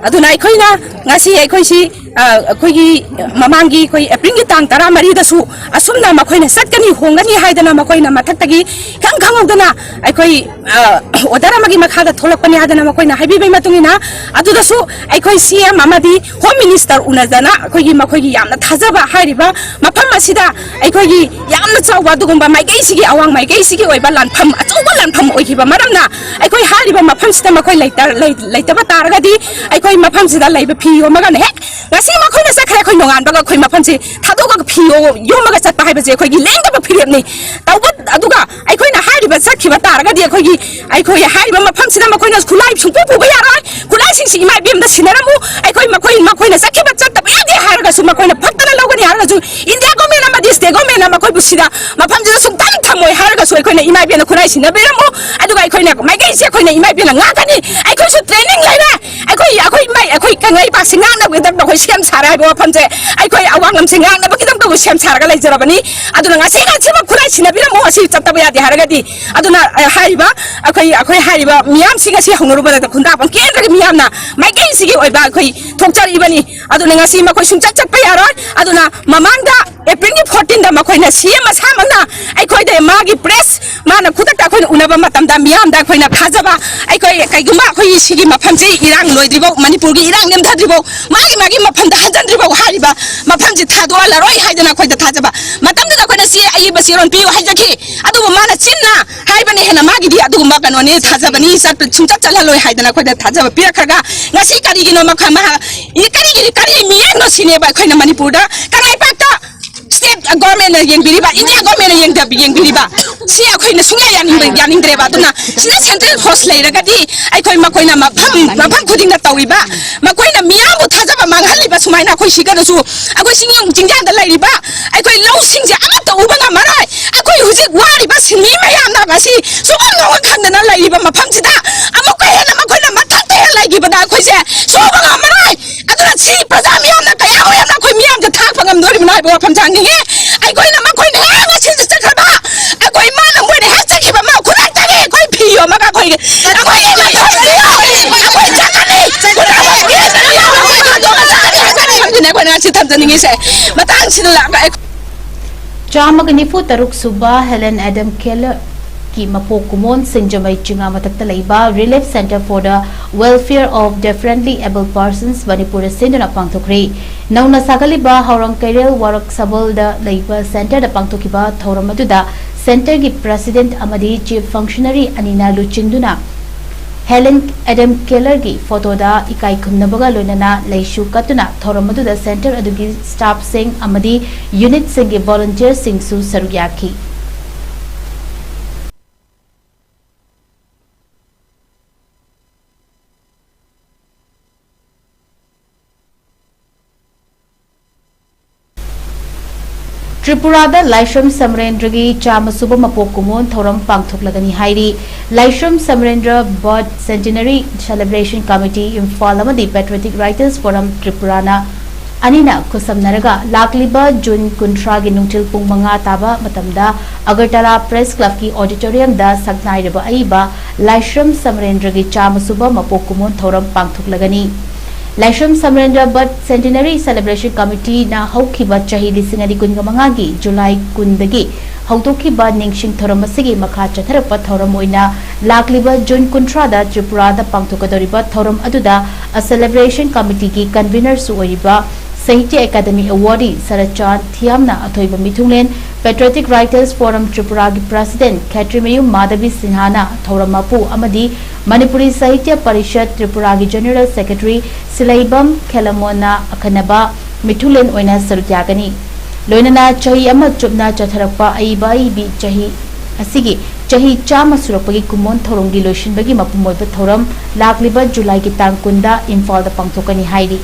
ꯑꯗꯨꯅ ꯑꯩꯈꯣꯏꯅ ꯉꯁꯤ ꯑꯩꯈꯣꯏꯁꯤ, ꯑ, ꯑꯩꯈꯣꯏꯒꯤ ꯃꯃꯥꯡꯒꯤ ꯑꯩꯈꯣꯏ April ꯒꯤ ꯇꯥꯡ ꯇꯔꯥꯃꯔꯤꯗꯁꯨ ꯑꯁꯨꯝꯅ ꯃꯈꯣꯏꯅ ꯆꯠꯀꯅꯤ, ꯍꯣꯡꯒꯅꯤ ꯍꯥꯏꯗꯅ ꯃꯈꯣꯏꯅ ꯃꯊꯛꯇꯒꯤ ꯏꯈꯪ ꯈꯪꯍꯧꯗꯅ ꯑꯩꯈꯣꯏ, ꯑ, order ꯑꯃꯒꯤ ꯃꯈꯥꯗ ꯊꯣꯛꯂꯛꯄꯅꯤ ꯍꯥꯏꯗꯅ ꯃꯈꯣꯏꯅ ꯍꯥꯏꯕꯤꯕꯒꯤ ꯃꯇꯨꯡ ꯏꯟꯅ, ꯑꯗꯨꯗꯁꯨ ꯑꯩꯈꯣꯏ C M ꯑꯃꯗꯤ Home Minister ꯎꯅꯗꯅ ꯑꯩꯈꯣꯏꯒꯤ ꯃꯈꯣꯏꯒꯤ ꯌꯥꯝꯅ ꯊꯥꯖꯕ ꯍꯥꯏꯔꯤꯕ ꯃꯐꯝ ꯑꯁꯤꯗ ꯑꯩꯈꯣꯏꯒꯤ ꯌꯥꯝꯅ ꯆꯥꯎꯕ ꯑꯗꯨꯒꯨꯝꯕ ꯃꯥꯏꯀꯩꯁꯤꯒꯤ, ꯑꯋꯥꯡ ꯃꯥꯏꯀꯩꯁꯤꯒꯤ ꯑꯣꯏꯕ ꯂꯥꯟꯐꯝ, ꯑꯆꯧꯕ ꯂꯥꯟꯐꯝ ꯑꯣꯏꯈꯤꯕ ꯃꯔꯝꯅ, ꯑꯩꯈꯣꯏ ꯍꯥꯏꯔꯤꯕ ꯃꯐꯝꯁꯤꯗ ꯃꯈꯣꯏ ꯂꯩꯇ-, ꯂꯩ-, ꯂꯩꯇꯕ ꯇꯥꯔꯒꯗꯤ, ꯑꯩꯈꯣꯏ ꯃꯐꯝꯁꯤꯗ ꯂꯩꯕ ꯐꯤ ꯌꯣꯝꯃꯒꯅ ꯍꯦꯛ ꯉꯁꯤ ꯃꯈꯣꯏꯅ ꯆꯠꯈ꯭ꯔꯦ, ꯑꯩꯈꯣꯏ ꯅꯣꯡꯉꯥꯟꯕꯒ ꯑꯩꯈꯣꯏ ꯃꯐꯝꯁꯤ ꯊꯥꯗꯣꯛꯑꯒ ꯐꯤ ꯌꯣ-, ꯌꯣꯝꯃꯒ ꯆꯠꯄ ꯍꯥꯏꯕꯁꯦ ꯑꯩꯈꯣꯏꯒꯤ ꯂꯦꯡꯗꯕ ꯐꯤꯔꯦꯞꯅꯤ꯫ ꯇꯧꯕ-, ꯑꯗꯨꯒ ꯑꯩꯈꯣꯏꯅ ꯍꯥꯏꯔꯤꯕ ꯆꯠꯈꯤꯕ ꯇꯥꯔꯒꯗꯤ, ꯑꯩꯈꯣꯏꯒꯤ, ꯑꯩꯈꯣꯏ ꯍꯥꯏꯔꯤꯕ ꯃꯐꯝꯁꯤꯗ ꯃꯈꯣꯏꯅ ꯈꯨꯠꯂꯥꯏ ꯁꯨꯡꯄꯨ ꯄꯨꯕ ꯌꯥꯔꯣꯏ꯫ ꯈꯨꯠꯂꯥꯏꯁꯤꯡꯁꯤ ꯏꯃꯥ ꯏꯕꯦꯝꯗ ꯁꯤꯟꯅꯔꯝꯃꯨ꯫ ꯑꯩꯈꯣꯏ ꯃꯈꯣꯏ, ꯃꯈꯣꯏꯅ ꯆꯠꯈꯤꯕ ꯆꯠꯇꯕ ꯌꯥꯗꯦ ꯍꯥꯏꯔꯒ ꯁꯨ ꯃꯈꯣꯏꯅ ꯐꯠꯇꯅ ꯂꯧꯒꯅꯤ ꯍꯥꯏꯔꯒꯁꯨ, ꯏꯟꯗꯤꯌꯥ ꯒꯣꯔꯃꯦꯟ ꯑꯃꯗꯤ ꯁ꯭ꯇꯦꯠ ꯒꯣꯔꯃꯦꯟꯅ ꯃꯈꯣꯏꯕꯨ ꯁꯤꯗ ꯃꯐꯝꯁꯤꯗ ꯁꯨꯡꯇꯝ ꯊꯝꯃꯣꯏ ꯍꯥꯏꯔꯒꯁꯨ, ꯑꯩꯈꯣꯏꯅ ꯏꯃꯥ ꯏꯕꯦꯟꯅ ꯈꯨꯔꯥꯏ ꯁꯤꯟꯅꯕꯤꯔꯝꯃꯨ꯫ ꯑꯗꯨꯒ ꯑꯩꯈꯣꯏꯅ ꯃꯥꯏꯀꯩꯁꯦ ꯑꯩꯈꯣꯏꯅ ꯏꯃꯥ ꯏꯕꯦꯟꯅ ꯉꯥꯛꯀꯅꯤ꯫ ꯑꯩꯈꯣꯏꯁꯨ ꯇ꯭ꯔꯦꯅꯤꯡ ꯂꯩꯔꯦ꯫ ꯑꯩꯈꯣꯏ, ꯑꯩꯈꯣꯏ ꯃꯩ-, ꯑꯩꯈꯣꯏ ꯀꯪꯂꯩꯄꯥꯛꯁꯤ ꯉꯥꯛꯅꯕꯒꯤꯗꯃꯛꯇ ꯑꯩꯈꯣꯏ ꯁꯦꯝ ꯁꯥꯔꯦ ꯍꯥꯏꯕ ꯋꯥꯐꯝꯁꯦ, ꯑꯩꯈꯣꯏ ꯑꯋꯥꯡ ꯂꯝꯁꯦ ꯉꯥꯛꯅꯕꯒꯤꯗꯃꯛꯇꯕꯨ ꯁꯦꯝ ꯁꯥꯔꯒ ꯂꯩꯖꯔꯕꯅꯤ꯫ ꯑꯗꯨꯅ ꯉꯁꯤ ꯉꯁꯤꯃꯛ ꯈꯨꯔꯥꯏ ꯁꯤꯟꯅꯕꯤꯔꯝꯃꯨ, ꯑꯁꯤ ꯆꯠꯇꯕ ꯌꯥꯗꯦ ꯍꯥꯏꯔꯒꯗꯤ꯫ ꯑꯗꯨꯅ, ꯑ, ꯍꯥꯏꯔꯤꯕ, ꯑꯩꯈꯣꯏ, ꯑꯩꯈꯣꯏ ꯍꯥꯏꯔꯤꯕ ꯃꯤꯌꯥꯝꯁꯤ ꯉꯁꯤ ꯍꯧꯅꯔꯨꯕꯗ ꯈꯨꯟꯗ꯭ꯔꯥꯛꯄꯝ ꯀꯦꯟꯗ꯭ꯔꯒꯤ ꯃꯤꯌꯥꯝꯅ ꯃꯥꯏꯀꯩꯁꯤꯒꯤ ꯑꯣꯏꯕ ꯑꯩꯈꯣꯏ ꯊꯣꯛꯆꯔꯤꯕꯅꯤ꯫ ꯑꯗꯨꯅ ꯉꯁꯤ ꯃꯈꯣꯏ ꯁꯨꯡꯆꯠ ꯆꯠꯄ ꯌꯥꯔꯣꯏ꯫ ꯑꯗꯨꯅ ꯃꯃꯥꯡꯗ ꯑꯦꯄ꯭ꯔꯤꯜꯒꯤ fourteen ꯗ ꯃꯈꯣꯏꯅ ꯁꯤ ꯑꯦꯝ ꯃꯁꯥꯃꯛꯅ ꯑꯩꯈꯣꯏꯗ ꯃꯥꯒꯤ ꯄ꯭ꯔꯦꯁ ꯃꯥꯅ ꯈꯨꯗꯛꯇ ꯑꯩꯈꯣꯏꯅ ꯎꯅꯕ ꯃꯇꯝꯗ ꯃꯤꯌꯥꯝꯗ ꯑꯩꯈꯣꯏꯅ ꯊꯥꯖꯕ, ꯑꯩꯈꯣꯏ ꯀꯩꯒꯨꯝꯕ ꯑꯩꯈꯣꯏꯒꯤ ꯁꯤꯒꯤ ꯃꯐꯝꯁꯤ ꯏꯔꯥꯡ ꯂꯣꯏꯗ꯭ꯔꯤꯐꯥꯎ, ꯃꯅꯤꯄꯨꯔꯒꯤ ꯏꯔꯥꯡ ꯅꯦꯝꯊꯗ꯭ꯔꯤꯐꯥꯎ, ꯃꯥꯒꯤ ꯃꯥꯒꯤ ꯃꯐꯝꯗ ꯍꯟꯖꯤꯟꯗ꯭ꯔꯤꯐꯥꯎ ꯍꯥꯏꯔꯤꯕ ꯃꯐꯝꯁꯤ ꯊꯥꯗꯣꯛꯍꯜꯂꯔꯣꯏ ꯍꯥꯏꯗꯅ ꯑꯩꯈꯣꯏꯗ ꯊꯥꯖꯕ꯫ ꯃꯇꯝꯗꯨꯗ ꯑꯩꯈꯣꯏꯅ ꯁꯤ ꯑꯏꯕ ꯆꯦꯔꯣꯜ ꯄꯤꯌꯨ ꯍꯥꯏꯖꯈꯤ꯫ ꯑꯗꯨꯕꯨ ꯃꯥꯅ ꯆꯤꯟꯅ ꯍꯥꯏꯕꯅ ꯍꯦꯟꯅ ꯃꯥꯒꯤꯗꯤ ꯑꯗꯨꯒꯨꯝꯕ ꯀꯩꯅꯣꯅꯤ, ꯊꯥꯖꯕꯅꯤ, ꯆꯠꯄ-, ꯁꯨꯡꯆꯠ ꯆꯠꯍꯜꯂꯣꯏ ꯍꯥꯏꯗꯅ ꯑꯩꯈꯣꯏꯗ ꯊꯥꯖꯕ ꯄꯤꯔꯛꯈ꯭ꯔꯒ, ꯉꯁꯤ ꯀꯔꯤꯒꯤꯅꯣ ꯃꯈꯜ ꯃꯍꯥꯛ, ꯀꯔꯤꯒꯤ, ꯀꯔꯤ ꯃꯤꯌꯦꯡꯅꯣ ꯁꯤꯅꯦꯕ ꯑꯩꯈꯣꯏꯅ ꯃꯅꯤꯄꯨꯔꯗ ꯀꯪꯂꯩꯄꯥꯛꯇ ꯁ꯭ꯇꯦꯠ ꯒꯣꯔꯃꯦꯟꯅ ꯌꯦꯡꯕꯤꯔꯤꯕ, ꯏꯟꯗꯤꯌꯥ ꯒꯣꯔꯃꯦꯟꯅ ꯌꯦꯡꯗꯕ-, ꯌꯦꯡꯕꯤꯔꯤꯕ? ꯁꯤ ꯑꯩꯈꯣꯏꯅ ꯁꯨꯡꯌꯥ ꯌꯥꯅꯤꯡꯕ-, ꯌꯥꯅꯤꯡꯗ꯭ꯔꯦꯕ꯫ ꯑꯗꯨꯅ ꯁꯤꯗ ꯁꯦꯟꯇ꯭ꯔꯦꯜ ꯐꯣꯔꯁ ꯂꯩꯔꯒꯗꯤ ꯑꯩꯈꯣꯏ ꯃꯈꯣꯏꯅ ꯃꯐꯝ, ꯃꯐꯝ ꯈꯨꯗꯤꯡꯗ ꯇꯧꯔꯤꯕ, ꯃꯈꯣꯏꯅ ꯃꯤꯌꯥꯝꯕꯨ ꯊꯥꯖꯕ ꯃꯥꯡꯍꯜꯂꯤꯕ ꯁꯨꯃꯥꯏꯅ ꯑꯩꯈꯣꯏ ꯁꯤꯒꯗꯁꯨ ꯑꯩꯈꯣꯏ ꯆꯤꯡꯌꯥꯡ-, ꯆꯤꯡꯌꯥꯗ ꯂꯩꯔꯤꯕ ꯑꯩꯈꯣꯏ ꯂꯧꯁꯤꯡꯁꯦ ꯑꯃꯠꯇ ꯎꯕ ꯉꯝꯃꯔꯣꯏ꯫ ꯑꯩꯈꯣꯏ ꯍꯧꯖꯤꯛ ꯋꯥꯔꯤꯕ ꯁꯤꯟꯃꯤ ꯃꯌꯥꯝꯅ ꯉꯁꯤ ꯁꯨꯐꯝ ꯅꯣꯝꯐꯝ ꯈꯪꯗꯅ ꯂꯩꯔꯤꯕ ꯃꯐꯝꯁꯤꯗ ꯑꯃꯨꯛꯀ ꯍꯦꯟꯅ ꯃꯈꯣꯏꯅ ꯃꯊꯛꯇ ꯍꯦꯟꯅ ꯂꯩꯈꯤꯕꯗ ꯑꯩꯈꯣꯏꯁꯦ ꯁꯨꯕ ꯉꯝꯃꯔꯣꯏ꯫ ꯑꯗꯨꯅ ꯁꯤ ꯄ꯭ꯔꯖꯥ ꯃꯤꯌꯥꯝꯅ ꯀꯌꯥꯃꯨꯛ ꯌꯥꯝꯅ ꯑꯩꯈꯣꯏ ꯃꯤꯌꯥꯝꯁꯦ ꯊꯥꯛꯄ ꯉꯝꯗꯣꯔꯤꯕꯅꯣ ꯍꯥꯏꯕ ꯋꯥꯐꯝꯁꯦ ꯍꯪꯅꯤꯡꯉꯤ꯫ ꯑꯩꯈꯣꯏꯅ ꯃꯈꯣꯏꯅ ꯍꯦꯛ ꯉꯁꯤꯁꯨ ꯆꯠꯈ꯭ꯔꯕ, ꯑꯩꯈꯣꯏ ꯃꯥꯅ ꯃꯣꯏꯅ ꯍꯦꯛ ꯆꯠꯈꯤꯕ ꯑꯃ ꯈꯨꯗꯛꯇꯒꯤ ꯑꯩꯈꯣꯏ ꯐꯤ ꯌꯣꯝꯃꯒ ꯑꯩꯈꯣꯏꯒꯤ, ꯑꯩꯈꯣꯏꯒꯤ ꯃꯇꯝꯁꯤꯗ ꯑꯩꯈꯣꯏ ꯆꯠꯀꯅꯤ꯫ ꯈꯨꯗꯛꯇꯒꯤ ꯑꯩꯈꯣꯏꯅ ꯉꯁꯤ ꯊꯝꯖꯅꯤꯡꯉꯤꯁꯦ꯫ ꯃꯇꯥꯡꯁꯤꯗ ꯂꯥꯛꯑꯒ ꯑꯩꯈꯣꯏ ꯆꯥꯝꯃꯒ ꯅꯤꯐꯨ ꯇꯔꯨꯛ ꯁꯨꯕ ꯍꯦꯂꯦꯟ ꯑꯦꯗꯝ ꯀꯦꯂꯔꯒꯤ ꯃꯄꯣꯛ ꯀꯨꯃꯣꯟ ꯁꯤꯡꯖꯃꯩ ꯆꯤꯉꯥ ꯃꯊꯛꯇ ꯂꯩꯕ Relief Centre for the Welfare of Differently Abled Persons ꯃꯅꯤꯄꯨꯔꯗ ꯁꯤꯟꯗꯨꯅ ꯄꯥꯡꯊꯣꯛꯈ꯭ꯔꯦ꯫ ꯅꯧꯅ ꯁꯥꯒꯠꯂꯤꯕ ꯍꯥꯎꯔꯥꯡ ꯀꯩꯔꯦꯜ ꯋꯥꯔꯛ ꯁꯕꯜꯗ ꯂꯩꯕ centreꯗ ꯄꯥꯡꯊꯣꯛꯈꯤꯕ ꯊꯧꯔꯝ ꯑꯗꯨꯗ centreꯒꯤ president ꯑꯃꯗꯤ chief functionary ꯑꯅꯤꯅ ꯂꯨꯆꯤꯡꯗꯨꯅ ꯍꯦꯂꯦꯟ ꯑꯦꯗꯝ ꯀꯦꯂꯔꯒꯤ photoꯗ ꯏꯀꯥꯏ ꯈꯨꯝꯅꯕꯒ ꯂꯣꯏꯅꯅ ꯂꯩꯁꯨ ꯀꯠꯇꯨꯅ ꯊꯧꯔꯝ ꯑꯗꯨꯗ centre ꯑꯗꯨꯒꯤ staffꯁꯤꯡ ꯑꯃꯗꯤ unitꯁꯤꯡꯒꯤ volunteerꯁꯤꯡꯁꯨ ꯁꯔꯨꯛ ꯌꯥꯈꯤ꯫ ꯇ꯭ꯔꯤꯄꯨꯔꯥꯗ ꯂꯥꯏꯁ꯭ꯔꯝ ꯁꯃꯔꯦꯟꯗ꯭ꯔꯒꯤ ꯆꯥꯝꯃ ꯁꯨꯕ ꯃꯄꯣꯛ ꯀꯨꯝꯑꯣꯟ ꯊꯧꯔꯝ ꯄꯥꯡꯊꯣꯛꯂꯒꯅꯤ ꯍꯥꯏꯔꯤ꯫ ꯂꯥꯏꯁ꯭ꯔꯝ ꯁꯃꯔꯦꯟꯗ꯭ꯔ Birth Centenary Celebration Committee Imphal ꯑꯃꯗꯤ Patriotic Writers Forum ꯇ꯭ꯔꯤꯄꯨꯔꯥꯅ ꯑꯅꯤꯅ ꯈꯨꯠꯁꯝꯅꯔꯒ ꯂꯥꯛꯂꯤꯕ ꯖꯨꯟ ꯀꯨꯟꯊ꯭ꯔꯥꯒꯤ ꯅꯨꯡꯊꯤꯜ ꯄꯨꯡ ꯃꯉꯥ ꯇꯥꯕ ꯃꯇꯝꯗ ꯑꯒꯔꯇꯂꯥ Press Clubꯀꯤ auditoriumꯗ ꯁꯛꯅꯥꯏꯔꯕ ꯑꯏꯕ ꯂꯥꯏꯁ꯭ꯔꯝ ꯁꯃꯔꯦꯟꯗ꯭ꯔꯒꯤ ꯆꯥꯝꯃ ꯁꯨꯕ ꯃꯄꯣꯛ ꯀꯨꯝꯑꯣꯟ ꯊꯧꯔꯝ ꯄꯥꯡꯊꯣꯛꯂꯒꯅꯤ꯫ ꯂꯥꯏꯁ꯭ꯔꯝ ꯁꯃꯔꯦꯟꯗ꯭ꯔ Birth Centenary Celebration Committeeꯅ ꯍꯧꯈꯤꯕ ꯆꯍꯤ ꯂꯤꯁꯤꯡ ꯑꯅꯤ ꯀꯨꯟꯒ ꯃꯉꯥꯒꯤ ꯖꯨꯂꯥꯏ ꯀꯨꯟꯗꯒꯤ ꯍꯧꯗꯣꯛꯈꯤꯕ ꯅꯤꯡꯁꯤꯡ ꯊꯧꯔꯝ ꯑꯁꯤꯒꯤ ꯃꯈꯥ ꯆꯠꯊꯔꯛꯄ ꯊꯧꯔꯝ ꯑꯣꯏꯅ ꯂꯥꯛꯂꯤꯕ ꯖꯨꯟ ꯀꯨꯟꯊ꯭ꯔꯥꯗ ꯇ꯭ꯔꯤꯄꯨꯔꯥꯗ ꯄꯥꯡꯊꯣꯛꯀꯗꯧꯔꯤꯕ ꯊꯧꯔꯝ ꯑꯗꯨꯗ A Celebration Committeeꯒꯤ convenerꯁꯨ ꯑꯣꯏꯔꯤꯕ ꯁꯥꯍꯤꯇ꯭ꯌ ꯑꯦꯀꯥꯗꯃꯤ awardee ꯁꯔꯠꯆꯥꯟ ꯊꯤꯌꯥꯝꯅ ꯑꯊꯣꯏꯕ ꯃꯤꯊꯨꯡꯂꯦꯟ, Patriotic Writers Forum ꯇ꯭ꯔꯤꯄꯨꯔꯥꯒꯤ president ꯈꯦꯇ꯭ꯔꯤꯃꯌꯨꯝ ꯃꯥꯙꯕꯤ ꯁꯤꯟꯍꯥꯅ ꯊꯧꯔꯝ ꯃꯄꯨ ꯑꯃꯗꯤ ꯃꯅꯤꯄꯨꯔꯤ ꯁꯥꯍꯤꯇ꯭ꯌ ꯄꯔꯤꯁꯠ ꯇ꯭ꯔꯤꯄꯨꯔꯥꯒꯤ General Secretary ꯁꯤꯂꯩꯕꯝ ꯈꯦꯂꯃꯣꯟꯅ ꯑꯈꯟꯅꯕ ꯃꯤꯊꯨꯡꯂꯦꯟ ꯑꯣꯏꯅ ꯁꯔꯨꯛ ꯌꯥꯒꯅꯤ꯫ ꯂꯣꯏꯅꯅ ꯆꯍꯤ ꯑꯃ ꯆꯨꯞꯅ ꯆꯠꯊꯔꯛꯄ ꯑꯏꯕ ꯑꯏꯕꯤ ꯆꯍꯤ ꯑꯁꯤꯒꯤ ꯆꯍꯤ ꯆꯥꯝꯃ ꯁꯨꯔꯛꯄꯒꯤ ꯀꯨꯝꯑꯣꯟ ꯊꯧꯔꯝꯒꯤ ꯂꯣꯏꯁꯤꯟꯕꯒꯤ ꯃꯄꯨꯡ ꯑꯣꯏꯕ ꯊꯧꯔꯝ ꯂꯥꯛꯂꯤꯕ ꯖꯨꯂꯥꯏꯒꯤ ꯇꯥꯡ ꯀꯨꯟꯗ ꯏꯝꯐꯥꯜꯗ ꯄꯥꯡꯊꯣꯛꯀꯅꯤ ꯍꯥꯏꯔꯤ꯫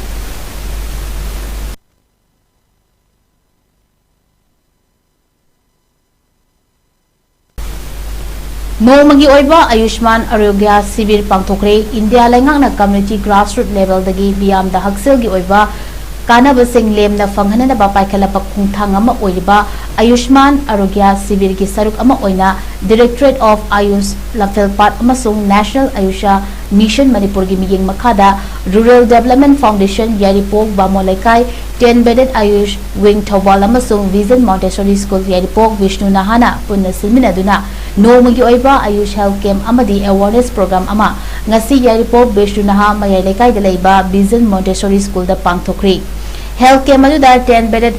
ꯅꯣꯡꯃꯒꯤ ꯑꯣꯏꯕ ꯑꯌꯨꯁꯃꯥꯟ ꯑꯔꯣꯒ꯭ꯌ ꯁꯤꯕꯤꯔ ꯄꯥꯡꯊꯣꯛꯈ꯭ꯔꯦ꯫ ꯏꯟꯗꯤꯌꯥ ꯂꯩꯉꯥꯛꯅ community grassroots levelꯗꯒꯤ ꯃꯤꯌꯥꯝꯗ ꯍꯛꯁꯦꯜꯒꯤ ꯑꯣꯏꯕ ꯀꯥꯟꯅꯕꯁꯤꯡ ꯂꯦꯝꯅ ꯐꯪꯍꯟꯅꯕ ꯄꯥꯏꯈꯠꯂꯕ ꯈꯣꯡꯊꯥꯡ ꯑꯃ ꯑꯣꯏꯔꯤꯕ ꯑꯌꯨꯁꯃꯥꯟ ꯑꯔꯣꯒ꯭ꯌ ꯁꯤꯕꯤꯔꯒꯤ ꯁꯔꯨꯛ ꯑꯃ ꯑꯣꯏꯅ Directorate of Ayush ꯂꯝꯐꯦꯜꯄꯥꯠ ꯑꯃꯁꯨꯡ National Ayush Mission ꯃꯅꯤꯄꯨꯔꯒꯤ ꯃꯤꯠꯌꯦꯡ ꯃꯈꯥꯗ Rural Development Foundation ꯌꯥꯏꯔꯤꯄꯣꯛ ꯕꯥꯃꯣꯟ ꯂꯩꯀꯥꯏ, Ten Bedded Ayush Wing Thoubal ꯑꯃꯁꯨꯡ Vision Montessori School ꯌꯥꯏꯔꯤꯄꯣꯛ ꯕꯤꯁꯅꯨ ꯅꯍꯥꯅ ꯄꯨꯟꯅ ꯁꯤꯟꯃꯤꯟꯅꯗꯨꯅ ꯅꯣꯡꯃꯒꯤ ꯑꯣꯏꯕ Ayush Health Camp ꯑꯃꯗꯤ Awareness Program ꯑꯃ ꯉꯁꯤ ꯌꯥꯏꯔꯤꯄꯣꯛ ꯕꯤꯁꯅꯨ ꯅꯍꯥ ꯃꯌꯥꯏ ꯂꯩꯀꯥꯏꯗ ꯂꯩꯕ Vision Montessori Schoolꯗ ꯄꯥꯡꯊꯣꯛꯈ꯭ꯔꯤ꯫ Health Camp ꯑꯗꯨꯗ Ten Bedded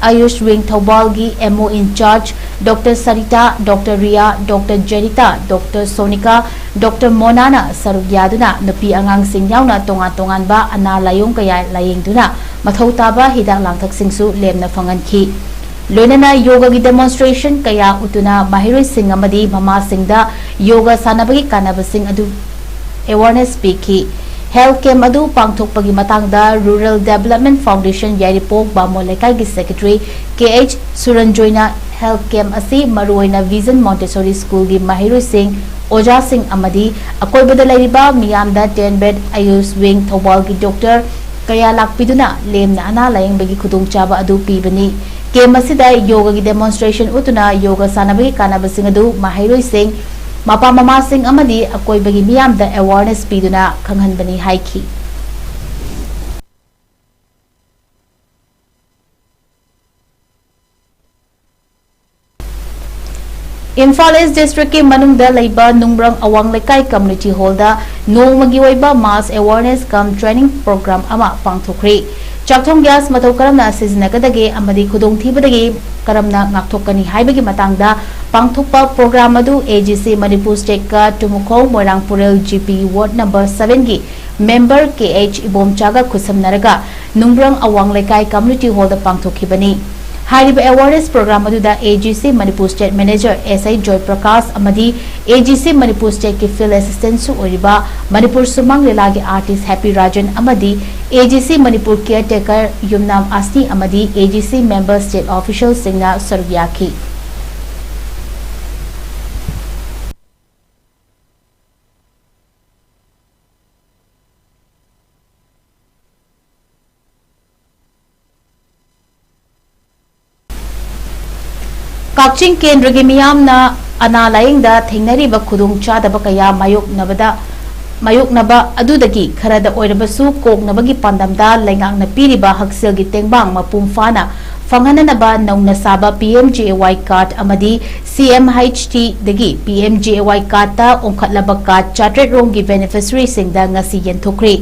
Ayush Wing ꯊꯧꯕꯥꯜꯒꯤ M O in charge Doctor Sarita, Doctor Ria, Doctor Jerita, Doctor Sonika, Doctor ꯃꯣꯅꯥꯅ ꯁꯔꯨꯛ ꯌꯥꯗꯨꯅ ꯅꯨꯄꯤ ꯑꯉꯥꯡꯁꯤꯡ ꯌꯥꯎꯅ ꯇꯣꯉꯥꯟ ꯇꯣꯉꯥꯟꯕ ꯑꯅꯥ ꯂꯥꯏꯌꯣꯡ ꯀꯌꯥ ꯂꯥꯌꯦꯡꯗꯨꯅ ꯃꯊꯧ ꯇꯥꯕ ꯍꯤꯗꯥꯛ ꯂꯥꯡꯊꯛꯁꯤꯡꯁꯨ ꯂꯦꯝꯅ ꯐꯪꯍꯟꯈꯤ꯫ ꯂꯣꯏꯅꯅ ꯌꯣꯒꯒꯤ demonstration ꯀꯌꯥ ꯎꯠꯇꯨꯅ ꯃꯍꯩꯔꯣꯏꯁꯤꯡ ꯑꯃꯗꯤ ꯃꯃꯥꯁꯤꯡꯗ ꯌꯣꯒ ꯁꯥꯟꯅꯕꯒꯤ ꯀꯥꯟꯅꯕꯁꯤꯡ ꯑꯗꯨ awareness ꯄꯤꯈꯤ꯫ Health camp ꯑꯗꯨ ꯄꯥꯡꯊꯣꯛꯄꯒꯤ ꯃꯇꯥꯡꯗ Rural Development Foundation ꯌꯥꯏꯔꯤꯄꯣꯛ ꯕꯥꯃꯣꯟ ꯂꯩꯀꯥꯏꯒꯤ Secretary K H ꯁꯨꯔꯟꯖꯣꯏꯅ health camp ꯑꯁꯤ ꯃꯔꯨꯑꯣꯏꯅ Vision Montessori Schoolꯒꯤ ꯃꯍꯩꯔꯣꯏꯁꯤꯡ, ꯑꯣꯖꯥꯁꯤꯡ ꯑꯃꯗꯤ ꯑꯀꯣꯏꯕꯗ ꯂꯩꯔꯤꯕ ꯃꯤꯌꯥꯝꯗ ten bed Ayush Wing ꯊꯧꯕꯥꯜꯒꯤ doctor ꯀꯌꯥ ꯂꯥꯛꯄꯤꯗꯨꯅ ꯂꯦꯝꯅ ꯑꯅꯥ ꯂꯥꯌꯦꯡꯕꯒꯤ ꯈꯨꯗꯣꯡꯆꯥꯕ ꯑꯗꯨ ꯄꯤꯕꯅꯤ꯫ Camp ꯑꯁꯤꯗ ꯌꯣꯒꯒꯤ demonstration ꯎꯠꯇꯨꯅ ꯌꯣꯒ ꯁꯥꯟꯅꯕꯒꯤ ꯀꯥꯟꯅꯕꯁꯤꯡ ꯑꯗꯨ ꯃꯍꯩꯔꯣꯏꯁꯤꯡ, ꯃꯄꯥ ꯃꯃꯥꯁꯤꯡ ꯑꯃꯗꯤ ꯑꯀꯣꯏꯕꯒꯤ ꯃꯤꯌꯥꯝꯗ awareness ꯄꯤꯗꯨꯅ ꯈꯪꯍꯟꯕꯅꯤ ꯍꯥꯏꯈꯤ꯫ ꯏꯝꯐꯥꯜ East Districtꯀꯤ ꯃꯅꯨꯡꯗ ꯂꯩꯕ ꯅꯨꯡꯕ꯭ꯔꯪ ꯑꯋꯥꯡ ꯂꯩꯀꯥꯏ Community Hallꯗ ꯅꯣꯡꯃꯒꯤ ꯑꯣꯏꯕ mass awareness cum training program ꯑꯃ ꯄꯥꯡꯊꯣꯛꯈ꯭ꯔꯤ꯫ ꯆꯥꯛꯊꯣꯡ gas ꯃꯇꯧ ꯀꯔꯝꯅ ꯁꯤꯖꯤꯟꯅꯒꯗꯒꯦ ꯑꯃꯗꯤ ꯈꯨꯗꯣꯡꯊꯤꯕꯗꯒꯤ ꯀꯔꯝꯅ ꯉꯥꯛꯊꯣꯛꯀꯅꯤ ꯍꯥꯏꯕꯒꯤ ꯃꯇꯥꯡꯗ ꯄꯥꯡꯊꯣꯛꯄ program ꯑꯗꯨ A G C Manipur Stateꯀ ꯇꯨꯃꯨꯈꯣꯡ Moirang ꯄꯨꯔꯦꯜ G P ward number sevenꯒꯤ member K H ꯏꯕꯣꯝꯆꯥꯒ ꯈꯨꯠꯁꯝꯅꯔꯒ ꯅꯨꯡꯕ꯭ꯔꯪ ꯑꯋꯥꯡ ꯂꯩꯀꯥꯏ Community Hallꯗ ꯄꯥꯡꯊꯣꯛꯈꯤꯕꯅꯤ꯫ ꯍꯥꯏꯔꯤꯕ awareness program ꯑꯗꯨꯗ A G C Manipur State Manager S I ꯖꯣꯏ ꯄ꯭ꯔꯀꯥꯁ ꯑꯃꯗꯤ A G C Manipur Stateꯀꯤ Field Assistantꯁꯨ ꯑꯣꯏꯔꯤꯕ ꯃꯅꯤꯄꯨꯔ ꯁꯨꯃꯥꯡ ꯂꯤꯂꯥꯒꯤ artist Happy Rajan ꯑꯃꯗꯤ A G C Manipur caretaker ꯌꯨꯝꯅꯥꯝ ꯑꯁꯅꯤ ꯑꯃꯗꯤ A G C member state officialꯁꯤꯡꯅ ꯁꯔꯨꯛ ꯌꯥꯈꯤ꯫ ꯀꯛꯆꯤꯡ ꯀꯦꯟꯗ꯭ꯔꯒꯤ ꯃꯤꯌꯥꯝꯅ ꯑꯅꯥ ꯂꯥꯌꯦꯡꯗ ꯊꯦꯡꯅꯔꯤꯕ ꯈꯨꯗꯣꯡꯆꯥꯗꯕ ꯀꯌꯥ ꯃꯥꯌꯣꯛꯅꯕꯗ, ꯃꯥꯌꯣꯛꯅꯕ ꯑꯗꯨꯗꯒꯤ ꯈꯔꯗ ꯑꯣꯏꯔꯕꯁꯨ ꯀꯣꯛꯅꯕꯒꯤ ꯄꯥꯟꯗꯝꯗ ꯂꯩꯉꯥꯛꯅ ꯄꯤꯔꯤꯕ ꯍꯛꯁꯦꯜꯒꯤ ꯇꯦꯡꯕꯥꯡ ꯃꯄꯨꯡ ꯐꯥꯅ ꯐꯪꯍꯟꯅꯅꯕ ꯅꯧꯅ ꯁꯥꯕ P M J A Y card ꯑꯃꯗꯤ C M H Tꯗꯒꯤ P M J A Y cardꯇ ꯑꯣꯟꯈꯠꯂꯕ card ꯆꯥꯇ꯭ꯔꯦꯠ ꯔꯣꯝꯒꯤ beneficiaryꯁꯤꯡꯗ ꯉꯁꯤ ꯌꯦꯟꯊꯣꯛꯈ꯭ꯔꯤ꯫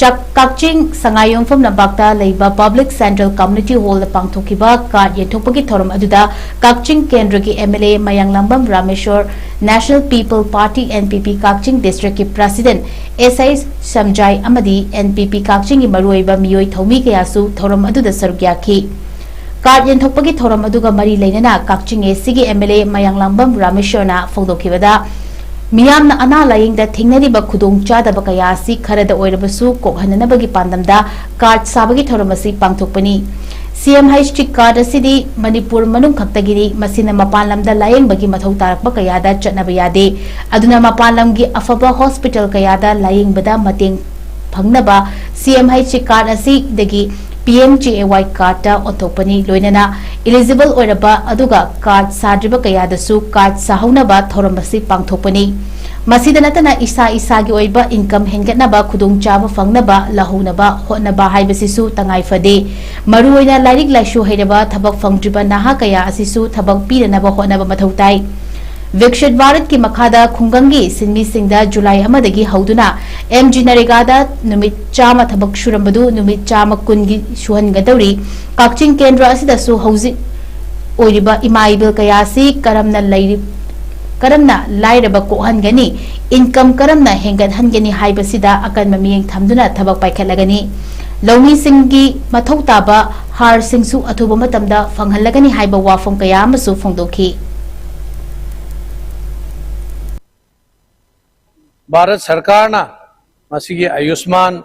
ꯆꯥꯛ-, ꯀꯛꯆꯤꯡ ꯁꯉꯥꯏꯌꯨꯝꯐꯝ ꯂꯝꯄꯥꯛꯇ ꯂꯩꯕ Public Central Community Hallꯗ ꯄꯥꯡꯊꯣꯛꯈꯤꯕ card ꯌꯦꯟꯊꯣꯛꯄꯒꯤ ꯊꯧꯔꯝ ꯑꯗꯨꯗ ꯀꯛꯆꯤꯡ ꯀꯦꯟꯗ꯭ꯔꯒꯤ M L A Mayanglangbam Rameshwor, National People Party, N P P, Kakching Districtꯀꯤ President S I ꯁꯝꯖꯥꯏ ꯑꯃꯗꯤ N P P ꯀꯛꯆꯤꯡꯒꯤ ꯃꯔꯨꯑꯣꯏꯕ ꯃꯤꯑꯣꯏ ꯊꯧꯃꯤ ꯀꯌꯥꯁꯨ ꯊꯧꯔꯝ ꯑꯗꯨꯗ ꯁꯔꯨꯛ ꯌꯥꯈꯤ꯫ Card ꯌꯦꯟꯊꯣꯛꯄꯒꯤ ꯊꯧꯔꯝ ꯑꯗꯨꯒ ꯃꯔꯤ ꯂꯩꯅꯅ ꯀꯛꯆꯤꯡ A Cꯒꯤ M L A ꯃꯌꯥꯡꯂꯥꯡꯕꯝ ꯔꯥꯃꯦꯁꯣꯔꯅ ꯐꯣꯡꯗꯣꯛꯈꯤꯕꯗ, ꯃꯤꯌꯥꯝꯅ ꯑꯅꯥ ꯂꯥꯌꯦꯡꯗ ꯊꯦꯡꯅꯔꯤꯕ ꯈꯨꯗꯣꯡꯆꯥꯗꯕ ꯀꯌꯥ ꯑꯁꯤ ꯈꯔꯗ ꯑꯣꯏꯔꯕꯁꯨ ꯀꯣꯛꯍꯟꯅꯅꯕꯒꯤ ꯄꯥꯟꯗꯝꯗ ꯀꯥꯔꯗ ꯁꯥꯕꯒꯤ ꯊꯧꯔꯝ ꯑꯁꯤ ꯄꯥꯡꯊꯣꯛꯄꯅꯤ꯫ ꯁꯤ ꯑꯦꯝ ꯑꯩꯆ ꯁꯤ ꯀꯥꯔꯗ ꯑꯁꯤꯗꯤ ꯃꯅꯤꯄꯨꯔ ꯃꯅꯨꯡ ꯈꯛꯇꯒꯤꯅꯤ, ꯃꯁꯤꯅ ꯃꯄꯥꯟ ꯂꯝꯗ ꯂꯥꯌꯦꯡꯕꯒꯤ ꯃꯊꯧ ꯇꯥꯔꯛꯄ ꯀꯌꯥꯗ ꯆꯠꯅꯕ ꯌꯥꯗꯦ꯫ ꯑꯗꯨꯅ ꯃꯄꯥꯟ ꯂꯝꯒꯤ ꯑꯐꯕ ꯍꯣꯁꯄꯤꯇꯥꯜ ꯀꯌꯥꯗ ꯂꯥꯌꯦꯡꯕꯗ ꯃꯇꯦꯡ ꯐꯪꯅꯕ ꯁꯤ ꯑꯦꯝ ꯑꯩꯆ ꯁꯤ ꯀꯥꯔꯗ ꯑꯁꯤꯗꯒꯤ ꯄꯤ ꯑꯦꯝ ꯖꯦ ꯑꯦ ꯋꯥꯏ ꯀꯥꯔꯗꯇ ꯑꯣꯟꯊꯣꯛꯄꯅꯤ꯫ ꯂꯣꯏꯅꯅ ꯏꯂꯤꯖꯤꯕꯜ ꯑꯣꯏꯔꯕ ꯑꯗꯨꯒ ꯀꯥꯔꯗ ꯁꯥꯗ꯭ꯔꯤꯕ ꯀꯌꯥꯗꯁꯨ ꯀꯥꯔꯗ ꯁꯥꯍꯧꯅꯕ ꯊꯧꯔꯝ ꯑꯁꯤ ꯄꯥꯡꯊꯣꯛꯄꯅꯤ꯫ ꯃꯁꯤꯗ ꯅꯠꯇꯅ ꯏꯁꯥ ꯏꯁꯥꯒꯤ ꯑꯣꯏꯕ ꯏꯟꯀꯝ ꯍꯦꯟꯒꯠꯅꯕ ꯈꯨꯗꯣꯡꯆꯥꯕ ꯐꯪꯅꯕ ꯂꯧꯍꯧꯅꯕ ꯍꯣꯠꯅꯕ ꯍꯥꯏꯕꯁꯤꯁꯨ ꯇꯉꯥꯏ ꯐꯗꯦ꯫ ꯃꯔꯨꯑꯣꯏꯅ ꯂꯥꯏꯔꯤꯛ ꯂꯥꯏꯁꯨ ꯍꯩꯔꯕ ꯊꯕꯛ ꯐꯪꯗ꯭ꯔꯤꯕ ꯅꯍꯥ ꯀꯌꯥ ꯑꯁꯤꯁꯨ ꯊꯕꯛ ꯄꯤꯅꯅꯕ ꯍꯣꯠꯅꯕ ꯃꯊꯧ ꯇꯥꯏ꯫ ꯚꯤꯛꯁꯤꯠ ꯚꯥꯔꯠꯀꯤ ꯃꯈꯥꯗ ꯈꯨꯡꯒꯪꯒꯤ ꯁꯤꯟꯃꯤꯁꯤꯡꯗ ꯖꯨꯂꯥꯏ ꯑꯃꯗꯒꯤ ꯍꯧꯗꯨꯅ ꯑꯦꯝ ꯖꯤ ꯅꯔꯦꯒꯥꯗ ꯅꯨꯃꯤꯠ ꯆꯥꯝꯃ ꯊꯕꯛ ꯁꯨꯔꯝꯕꯗꯨ ꯅꯨꯃꯤꯠ ꯆꯥꯝꯃ ꯀꯨꯟꯒꯤ ꯁꯨꯍꯟꯒꯗꯧꯔꯤ꯫ ꯀꯛꯆꯤꯡ ꯀꯦꯟꯗ꯭ꯔ ꯑꯁꯤꯗꯁꯨ ꯍꯧꯖꯤꯛ ꯑꯣꯏꯔꯤꯕ ꯏꯃꯥ ꯏꯕꯦꯜ ꯀꯌꯥ ꯑꯁꯤ ꯀꯔꯝꯅ ꯂꯩꯔꯤ, ꯀꯔꯝꯅ ꯂꯥꯏꯔꯕ ꯀꯣꯛꯍꯟꯒꯅꯤ, ꯏꯟꯀꯝ ꯀꯔꯝꯅ ꯍꯦꯟꯒꯠꯍꯟꯒꯅꯤ ꯍꯥꯏꯕꯁꯤꯗ ꯑꯀꯟꯕ ꯃꯤꯠꯌꯦꯡ ꯊꯝꯗꯨꯅ ꯊꯕꯛ ꯄꯥꯏꯈꯠꯂꯒꯅꯤ꯫ ꯂꯧꯃꯤꯁꯤꯡꯒꯤ ꯃꯊꯧ ꯇꯥꯕ ꯍꯥꯔꯁꯤꯡꯁꯨ ꯑꯊꯨꯕ ꯃꯇꯝꯗ ꯐꯪꯍꯜꯂꯒꯅꯤ ꯍꯥꯏꯕ ꯋꯥꯐꯝ ꯀꯌꯥ ꯑꯃꯁꯨ ꯐꯣꯡꯗꯣꯛꯈꯤ꯫ ꯚꯥꯔꯠ ꯁꯔꯀꯥꯔꯅ ꯃꯁꯤꯒꯤ ꯑꯌꯨꯁꯃꯥꯟ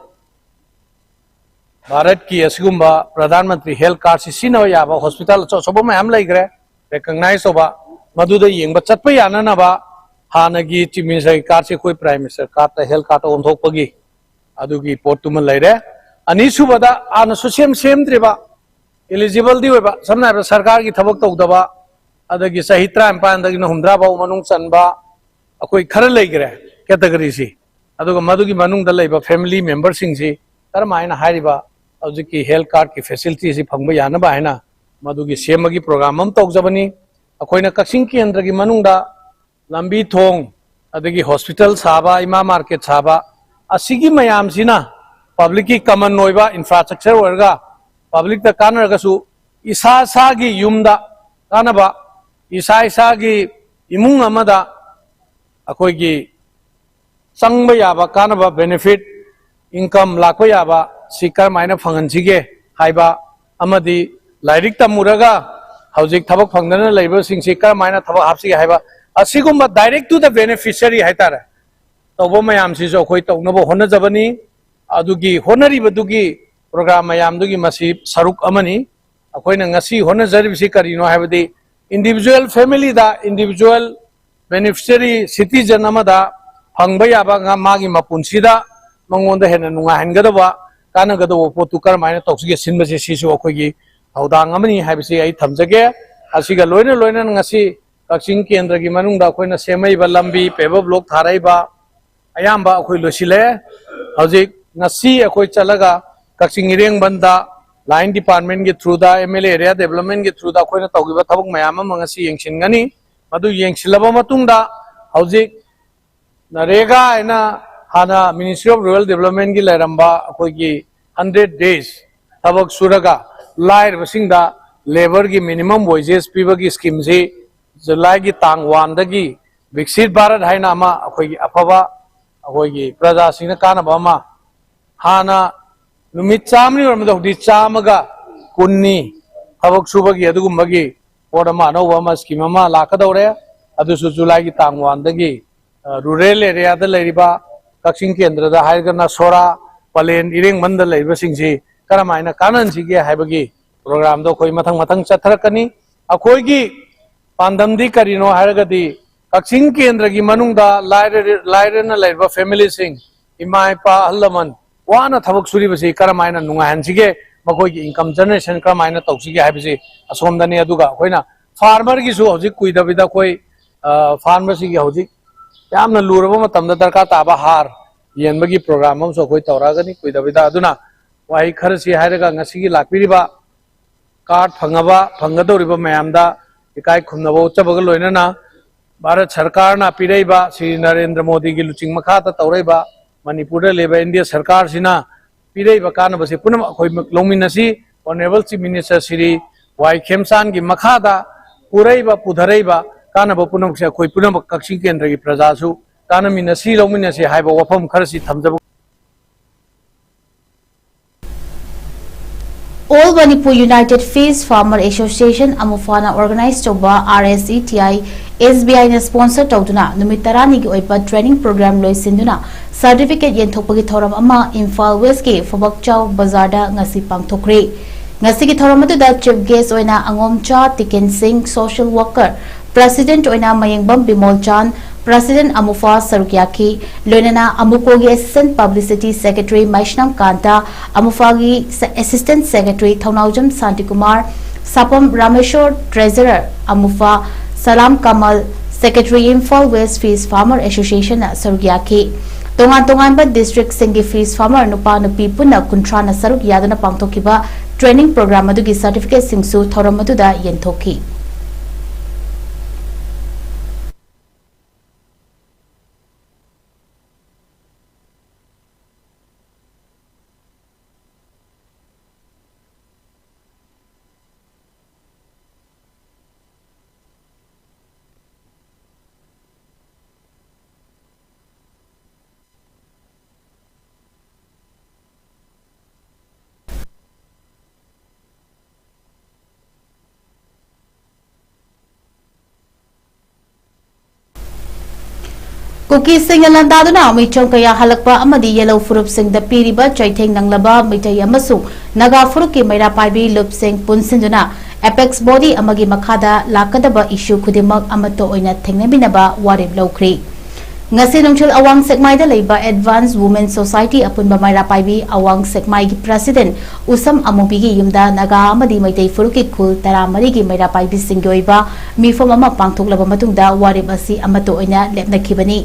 ꯚꯥꯔꯠꯀꯤ ꯑꯁꯤꯒꯨꯝꯕ ꯄ꯭ꯔꯙꯥꯟ ꯃꯟꯇ꯭ꯔꯤ ꯍꯦꯜꯊ ꯀꯥꯔꯗꯁꯤ ꯁꯤꯖꯤꯟꯅꯕ ꯌꯥꯕ ꯍꯣꯁꯄꯤꯇꯥꯜ ꯑꯆꯧ ꯑꯆꯧꯕ ꯃꯌꯥꯝ ꯂꯩꯈ꯭ꯔꯦ, ꯔꯦꯀꯒꯅꯥꯏꯖ ꯇꯧꯕ꯫ ꯃꯗꯨꯗ ꯌꯦꯡꯕ ꯆꯠꯄ ꯌꯥꯅꯅꯕ ꯍꯥꯟꯅꯒꯤ ꯆꯤꯐ ꯃꯤꯅꯤꯁꯇꯔꯒꯤ ꯀꯥꯔꯗꯁꯤ ꯑꯩꯈꯣꯏ ꯄ꯭ꯔꯥꯏꯝ ꯃꯤꯅꯤꯁꯇꯔ ꯀꯥꯔꯗꯇ ꯍꯦꯜꯊ ꯀꯥꯔꯗꯇ ꯑꯣꯟꯊꯣꯛꯄꯒꯤ ꯑꯗꯨꯒꯤ ꯄꯣꯠꯇꯨꯃ ꯂꯩꯔꯦ꯫ ꯑꯅꯤꯁꯨꯕꯗ ꯍꯥꯟꯅ ꯁꯨꯁꯦꯝ ꯁꯦꯝꯗ꯭ꯔꯤꯕ, ꯏꯂꯤꯖꯤꯕꯜꯗꯤ ꯑꯣꯏꯕ, ꯁꯝꯅ ꯍꯥꯏꯔꯕꯗ ꯁꯔꯀꯥꯔꯒꯤ ꯊꯕꯛ ꯇꯧꯗꯕ, ꯑꯗꯒꯤ ꯆꯍꯤ ꯇꯔꯥꯅꯤꯄꯥꯟꯗꯒꯤꯅ ꯍꯨꯝꯗ꯭ꯔꯥ ꯐꯥꯎ ꯃꯅꯨꯡ ꯆꯟꯕ, ꯑꯩꯈꯣꯏ ꯈꯔ ꯂꯩꯈ꯭ꯔꯦ ꯀꯦꯇꯒꯣꯔꯤꯁꯤ꯫ ꯑꯗꯨꯒ ꯃꯗꯨꯒꯤ ꯃꯅꯨꯡꯗ ꯂꯩꯕ ꯐꯦꯃꯤꯂꯤ ꯃꯦꯝꯕꯔꯁꯤꯡꯁꯤ ꯀꯔꯝꯍꯥꯏꯅ ꯍꯥꯏꯔꯤꯕ ꯍꯧꯖꯤꯛꯀꯤ ꯍꯦꯜꯊ ꯀꯥꯔꯗꯀꯤ ꯐꯦꯁꯤꯂꯤꯇꯤꯁꯤ ꯐꯪꯕ ꯌꯥꯅꯕ ꯍꯥꯏꯅ ꯃꯗꯨꯒꯤ ꯁꯦꯝꯕꯒꯤ ꯄ꯭ꯔꯣꯒ꯭ꯔꯥꯝ ꯑꯃ ꯇꯧꯖꯕꯅꯤ꯫ ꯑꯩꯈꯣꯏꯅ ꯀꯛꯆꯤꯡ ꯀꯦꯟꯗ꯭ꯔꯒꯤ ꯃꯅꯨꯡꯗ ꯂꯝꯕꯤ ꯊꯣꯡ, ꯑꯗꯒꯤ ꯍꯣꯁꯄꯤꯇꯥꯜ ꯁꯥꯕ, ꯏꯃꯥ ꯃꯥꯔꯀꯦꯠ ꯁꯥꯕ, ꯑꯁꯤꯒꯤ ꯃꯌꯥꯝꯁꯤꯅ ꯄꯕ꯭ꯂꯤꯛꯀꯤ ꯀꯃꯟ ꯑꯣꯏꯕ ꯏꯟꯐ꯭ꯔꯥꯁ꯭ꯇ꯭ꯔꯛꯆꯔ ꯑꯣꯏꯔꯒ ꯄꯕ꯭ꯂꯤꯛꯇ ꯀꯥꯟꯅꯔꯒꯁꯨ ꯏꯁꯥ ꯏꯁꯥꯒꯤ ꯌꯨꯝꯗ ꯀꯥꯟꯅꯕ, ꯏꯁꯥ ꯏꯁꯥꯒꯤ ꯏꯃꯨꯡ ꯑꯃꯗ ꯑꯩꯈꯣꯏꯒꯤ ꯆꯪꯕ ꯌꯥꯕ ꯀꯥꯟꯅꯕ ꯕꯦꯅꯤꯐꯤꯠ, ꯏꯟꯀꯝ ꯂꯥꯛꯄ ꯌꯥꯕ ꯁꯤ ꯀꯔꯝꯍꯥꯏꯅ ꯐꯪꯍꯟꯁꯤꯒꯦ ꯍꯥꯏꯕ ꯑꯃꯗꯤ ꯂꯥꯏꯔꯤꯛ ꯇꯝꯃꯨꯔꯒ ꯍꯧꯖꯤꯛ ꯊꯕꯛ ꯐꯪꯗꯅ ꯂꯩꯕꯁꯤꯡꯁꯤ ꯀꯔꯝꯍꯥꯏꯅ ꯊꯕꯛ ꯍꯥꯞꯁꯤꯒꯦ ꯍꯥꯏꯕ ꯑꯁꯤꯒꯨꯝꯕ direct to the beneficiary ꯍꯥꯏꯇꯥꯔꯦ, ꯇꯧꯕ ꯃꯌꯥꯝꯁꯤꯁꯨ ꯑꯩꯈꯣꯏ ꯇꯧꯅꯕ ꯍꯣꯠꯅꯖꯕꯅꯤ꯫ ꯑꯗꯨꯒꯤ ꯍꯣꯠꯅꯔꯤꯕꯗꯨꯒꯤ program ꯃꯌꯥꯝꯗꯨꯒꯤ ꯃꯁꯤ ꯁꯔꯨꯛ ꯑꯃꯅꯤ꯫ ꯑꯩꯈꯣꯏꯅ ꯉꯁꯤ ꯍꯣꯠꯅꯖꯔꯤꯕꯁꯤ ꯀꯔꯤꯅꯣ ꯍꯥꯏꯕꯗꯤ, individual family ꯗ individual beneficiary citizen ꯑꯃꯗ ꯐꯪꯕ ꯌꯥꯕ ꯉ-, ꯃꯥꯒꯤ ꯃꯄꯨꯟꯁꯤꯗ ꯃꯉꯣꯟꯗ ꯍꯦꯟꯅ ꯅꯨꯡꯉꯥꯏꯍꯟꯒꯗꯕ, ꯀꯥꯟꯅꯒꯗꯕ ꯄꯣꯠꯇꯨ ꯀꯔꯝꯍꯥꯏꯅ ꯇꯧꯁꯤꯒꯦ ꯁꯤꯟꯕꯁꯤ, ꯁꯤꯁꯨ ꯑꯩꯈꯣꯏꯒꯤ ꯊꯧꯗꯥꯡ ꯑꯃꯅꯤ ꯍꯥꯏꯕꯁꯤ ꯑꯩ ꯊꯝꯖꯒꯦ꯫ ꯑꯁꯤꯒ ꯂꯣꯏꯅ ꯂꯣꯏꯅꯅ ꯉꯁꯤ ꯀꯛꯆꯤꯡ ꯀꯦꯟꯗ꯭ꯔꯒꯤ ꯃꯅꯨꯡꯗ ꯑꯩꯈꯣꯏꯅ ꯁꯦꯝꯃꯛꯏꯕ ꯂꯝꯕꯤ, paver block ꯊꯥꯔꯛꯏꯕ, ꯑꯌꯥꯝꯕ ꯑꯩꯈꯣꯏ ꯂꯣꯏꯁꯤꯜꯂꯦ꯫ ꯍꯧꯖꯤꯛ ꯉꯁꯤ ꯑꯩꯈꯣꯏ ꯆꯠꯂꯒ ꯀꯛꯆꯤꯡ ꯏꯔꯦꯡꯕꯟꯗ line department ꯀꯤ through the, M L A area development ꯀꯤ through ꯗ ꯑꯩꯈꯣꯏꯅ ꯇꯧꯈꯤꯕ ꯊꯕꯛ ꯃꯌꯥꯝ ꯑꯃ ꯉꯁꯤ ꯌꯦꯡꯁꯤꯟꯒꯅꯤ꯫ ꯃꯗꯨ ꯌꯦꯡꯁꯤꯜꯂꯕ ꯃꯇꯨꯡꯗ ꯍꯧꯖꯤꯛ ꯅꯔꯦꯒꯥ ꯍꯥꯏꯅ ꯍꯥꯟꯅ Ministry of Rural Development ꯀꯤ ꯂꯩꯔꯝꯕ ꯑꯩꯈꯣꯏꯒꯤ hundred days ꯊꯕꯛ ꯁꯨꯔꯒ ꯂꯥꯏꯔꯕꯁꯤꯡꯗ labour ꯒꯤ minimum wages ꯄꯤꯕꯒꯤ scheme ꯁꯤ July ꯒꯤ ꯇꯥꯡ one ꯗꯒꯤ ꯕꯤꯛꯁꯤꯠ ꯚꯥꯔꯠ ꯍꯥꯏꯅ ꯑꯃ ꯑꯩꯈꯣꯏꯒꯤ ꯑꯐꯕ, ꯑꯩꯈꯣꯏꯒꯤ ꯄ꯭ꯔꯖꯥꯁꯤꯡꯅ ꯀꯥꯟꯅꯕ ꯑꯃ, ꯍꯥꯟꯅ ꯅꯨꯃꯤꯠ ꯆꯥꯝꯃꯅꯤ ꯑꯣꯏꯔꯝꯕꯗꯣ ꯍꯧꯖꯤꯛ ꯆꯥꯝꯃꯒ ꯀꯨꯟꯅꯤ ꯊꯕꯛ ꯁꯨꯕꯒꯤ ꯑꯗꯨꯒꯨꯝꯕꯒꯤ ꯄꯣꯠ ꯑꯃ, ꯑꯅꯧꯕ ꯑꯃ, scheme ꯑꯃ ꯂꯥꯛꯀꯗꯧꯔꯦ꯫ ꯑꯗꯨꯁꯨ July ꯒꯤ ꯇꯥꯡ one ꯗꯒꯤ, ꯑ, rural area ꯗ ꯂꯩꯔꯤꯕ, ꯀꯛꯆꯤꯡ ꯀꯦꯟꯗ꯭ꯔꯗ ꯍꯥꯏꯔꯒꯅ ꯁꯣꯔꯥ, ꯄꯂꯦꯟ, ꯏꯔꯦꯡꯕꯟꯗ ꯂꯩꯔꯤꯕꯁꯤꯡꯁꯤ ꯀꯔꯝꯍꯥꯏꯅ ꯀꯥꯟꯅꯍꯟꯁꯤꯒꯦ ꯍꯥꯏꯕꯒꯤ program ꯗꯣ ꯑꯩꯈꯣꯏ ꯃꯊꯪ ꯃꯊꯪ ꯆꯠꯊꯔꯛꯀꯅꯤ꯫ ꯑꯩꯈꯣꯏꯒꯤ ꯄꯥꯟꯗꯝꯗꯤ ꯀꯔꯤꯅꯣ ꯍꯥꯏꯔꯒꯗꯤ, ꯀꯛꯆꯤꯡ ꯀꯦꯟꯗ꯭ꯔꯒꯤ ꯃꯅꯨꯡꯗ ꯂꯥꯏꯔꯔ-, ꯂꯥꯏꯔꯅ ꯂꯩꯔꯤꯕ family ꯁꯤꯡ, ꯏꯃꯥ ꯏꯄꯥ ꯑꯍꯜ ꯂꯃꯟ ꯋꯥꯅ ꯊꯕꯛ ꯁꯨꯔꯤꯕꯁꯤ ꯀꯔꯝꯍꯥꯏꯅ ꯅꯨꯡꯉꯥꯏꯍꯟꯁꯤꯒꯦ, ꯃꯈꯣꯏꯒꯤ income generation ꯀꯔꯝꯍꯥꯏꯅ ꯇꯧꯁꯤꯒꯦ ꯍꯥꯏꯕꯁꯤ ꯑꯁꯣꯝꯗꯅꯤ꯫ ꯑꯗꯨꯒ ꯑꯩꯈꯣꯏꯅ farmer ꯒꯤꯁꯨ ꯍꯧꯖꯤꯛ ꯀꯨꯏꯗꯕꯤꯗ ꯑꯩꯈꯣꯏ, ꯑ, farmer ꯁꯤꯡꯒꯤ ꯍꯧꯖꯤꯛ ꯌꯥꯝꯅ ꯂꯨꯔꯕ ꯃꯇꯝꯗ ꯗꯔꯀꯥꯔ ꯇꯥꯕ ꯍꯥꯔ ꯌꯦꯟꯕꯒꯤ program ꯑꯃꯁꯨ ꯑꯩꯈꯣꯏ ꯇꯧꯔꯛꯑꯒꯅꯤ ꯀꯨꯏꯗꯕꯤꯗ꯫ ꯑꯗꯨꯅ ꯋꯥꯍꯩ ꯈꯔꯁꯤ ꯍꯥꯏꯔꯒ ꯉꯁꯤꯒꯤ ꯂꯥꯛꯄꯤꯔꯤꯕ card ꯐꯪꯉꯕ, ꯐꯪꯒꯗꯧꯔꯤꯕ ꯃꯌꯥꯝꯗ ꯏꯀꯥꯏ ꯈꯨꯝꯅꯕ ꯎꯠꯆꯕꯒ ꯂꯣꯏꯅꯅ ꯚꯥꯔꯠ ꯁꯔꯀꯥꯔꯅ ꯄꯤꯔꯛꯏꯕ, ꯁ꯭ꯔꯤ ꯅꯔꯦꯟꯗ꯭ꯔ ꯃꯣꯗꯤꯒꯤ ꯂꯨꯆꯤꯡ ꯃꯈꯥꯗ ꯇꯧꯔꯛꯏꯕ ꯃꯅꯤꯄꯨꯔꯗ ꯂꯩꯕ N D A ꯁꯔꯀꯥꯔꯁꯤꯅ ꯄꯤꯔꯛꯏꯕ ꯀꯥꯟꯅꯕꯁꯦ ꯄꯨꯝꯅꯃꯛ ꯑꯩꯈꯣꯏ ꯂꯧꯃꯤꯟꯅꯁꯤ꯫ Honourable Chief Minister ꯁ꯭ꯔꯤ ꯋꯥꯏ ꯈꯦꯝꯆꯥꯟꯒꯤ ꯃꯈꯥꯗ ꯄꯨꯔꯛꯏꯕ, ꯄꯨꯊꯔꯛꯏꯕ ꯀꯥꯟꯅꯕ ꯄꯨꯝꯅꯃꯛꯁꯦ ꯑꯩꯈꯣꯏ ꯄꯨꯝꯅꯃꯛ ꯀꯛꯆꯤꯡ ꯀꯦꯟꯗ꯭ꯔꯒꯤ ꯄ꯭ꯔꯖꯥꯁꯨ ꯀꯥꯟꯅꯃꯤꯟꯅꯁꯤ, ꯂꯧꯃꯤꯟꯅꯁꯤ ꯍꯥꯏꯕ ꯋꯥꯐꯝ ꯈꯔꯁꯤ ꯊꯝꯖꯕ꯫ All Manipur United Fish Farmer Association, ꯑꯃꯨꯐꯥꯅ organize ꯇꯧꯕ R S E T I S B ꯑꯥꯏꯅ sponsor ꯇꯧꯗꯨꯅ ꯅꯨꯃꯤꯠ ꯇꯔꯥꯅꯤꯒꯤ ꯑꯣꯏꯕ training program ꯂꯣꯏꯁꯤꯟꯗꯨꯅ certificate ꯌꯦꯟꯊꯣꯛꯄꯒꯤ ꯊꯧꯔꯝ ꯑꯃ ꯏꯝꯐꯥꯜ ꯋꯦꯁꯀꯤ ꯐꯕꯛꯆꯥꯎ ꯕꯖꯥꯔꯗ ꯉꯁꯤ ꯄꯥꯡꯊꯣꯛꯈ꯭ꯔꯦ꯫ ꯉꯁꯤꯒꯤ ꯊꯧꯔꯝ ꯑꯗꯨꯗ chief guest ꯑꯣꯏꯅ ꯑꯉꯣꯝꯆꯥ ꯇꯤꯀꯦꯟ ꯁꯤꯡ, social worker, president ꯑꯣꯏꯅ ꯃꯌꯦꯡꯕꯝ ꯕꯤꯃꯣꯜ ꯆꯥꯟ, president ꯑꯃꯨꯐꯥ ꯁꯔꯨꯛ ꯌꯥꯈꯤ꯫ ꯂꯣꯏꯅꯅ ꯑꯃꯨꯀꯣꯒꯤ assistant publicity secretary ꯃꯩꯁꯅꯥꯝ ꯀꯥꯟꯇ, ꯑꯃꯨꯐꯥꯒꯤ assistant secretary ꯊꯧꯅꯥꯎꯖꯝ ꯁꯥꯟꯇꯤꯀꯨꯃꯥꯔ, ꯁꯥꯄꯝ ꯔꯥꯃꯦꯁꯣꯔ, treasurer ꯑꯃꯨꯐꯥ ꯁꯂꯥꯝ ꯀꯃꯜ, secretary Imphal West Fish Farmer Associationꯅ ꯁꯔꯨꯛ ꯌꯥꯈꯤ꯫ ꯇꯣꯉꯥꯟ ꯇꯣꯉꯥꯟꯕ districtꯁꯤꯡꯒꯤ fish farmer ꯅꯨꯄꯥ ꯅꯨꯄꯤ ꯄꯨꯟꯅ ꯀꯨꯟꯊ꯭ꯔꯥꯅ ꯁꯔꯨꯛ ꯌꯥꯗꯨꯅ ꯄꯥꯡꯊꯣꯛꯈꯤꯕ training program ꯑꯗꯨꯒꯤ certificateꯁꯤꯡꯁꯨ ꯊꯧꯔꯝ ꯑꯗꯨꯗ ꯌꯦꯟꯊꯣꯛꯈꯤ꯫ ꯀꯨꯀꯤꯁꯤꯡꯅ ꯂꯥꯟꯗꯥꯗꯨꯅ ꯃꯤꯆꯝ ꯀꯌꯥ ꯍꯜꯂꯛꯄ ꯑꯃꯗꯤ ꯌꯦꯜꯍꯧ ꯐꯨꯔꯨꯞꯁꯤꯡꯗ ꯄꯤꯔꯤꯕ ꯆꯩꯊꯦꯡ ꯅꯪꯂꯕ ꯃꯤꯇꯩ ꯑꯃꯁꯨꯡ ꯅꯥꯒꯥ ꯐꯨꯔꯨꯞꯀꯤ ꯃꯩꯔꯥ ꯄꯥꯏꯕꯤ ꯂꯨꯞꯁꯤꯡ ꯄꯨꯟꯁꯤꯟꯗꯨꯅ apex body ꯑꯃꯒꯤ ꯃꯈꯥꯗ ꯂꯥꯛꯀꯗꯕ issue ꯈꯨꯗꯤꯡꯃꯛ ꯑꯃꯠꯇ ꯑꯣꯏꯅ ꯊꯦꯡꯅꯃꯤꯟꯅꯕ ꯋꯥꯔꯦꯞ ꯂꯧꯈ꯭ꯔꯦ꯫ ꯉꯁꯤ ꯅꯨꯡꯊꯤꯜ ꯑꯋꯥꯡ ꯁꯦꯛꯃꯥꯏꯗ ꯂꯩꯕ Advanced Women Society ꯑꯄꯨꯟꯕ ꯃꯩꯔꯥ ꯄꯥꯏꯕꯤ ꯑꯋꯥꯡ ꯁꯦꯛꯃꯥꯏꯒꯤ president ꯎꯁꯝ ꯑꯃꯨꯕꯤꯒꯤ ꯌꯨꯝꯗ ꯅꯥꯒꯥ ꯑꯃꯗꯤ ꯃꯩꯇꯩ ꯐꯨꯔꯨꯞꯀꯤ ꯈꯨꯜ ꯇꯔꯥꯃꯔꯤꯒꯤ ꯃꯩꯔꯥ ꯄꯥꯏꯕꯤꯁꯤꯡꯒꯤ ꯑꯣꯏꯕ ꯃꯤꯐꯝ ꯑꯃ ꯄꯥꯡꯊꯣꯛꯂꯕ ꯃꯇꯨꯡꯗ ꯋꯥꯔꯦꯞ ꯑꯁꯤ ꯑꯃꯠꯇ ꯑꯣꯏꯅ ꯂꯦꯞꯅꯈꯤꯕꯅꯤ꯫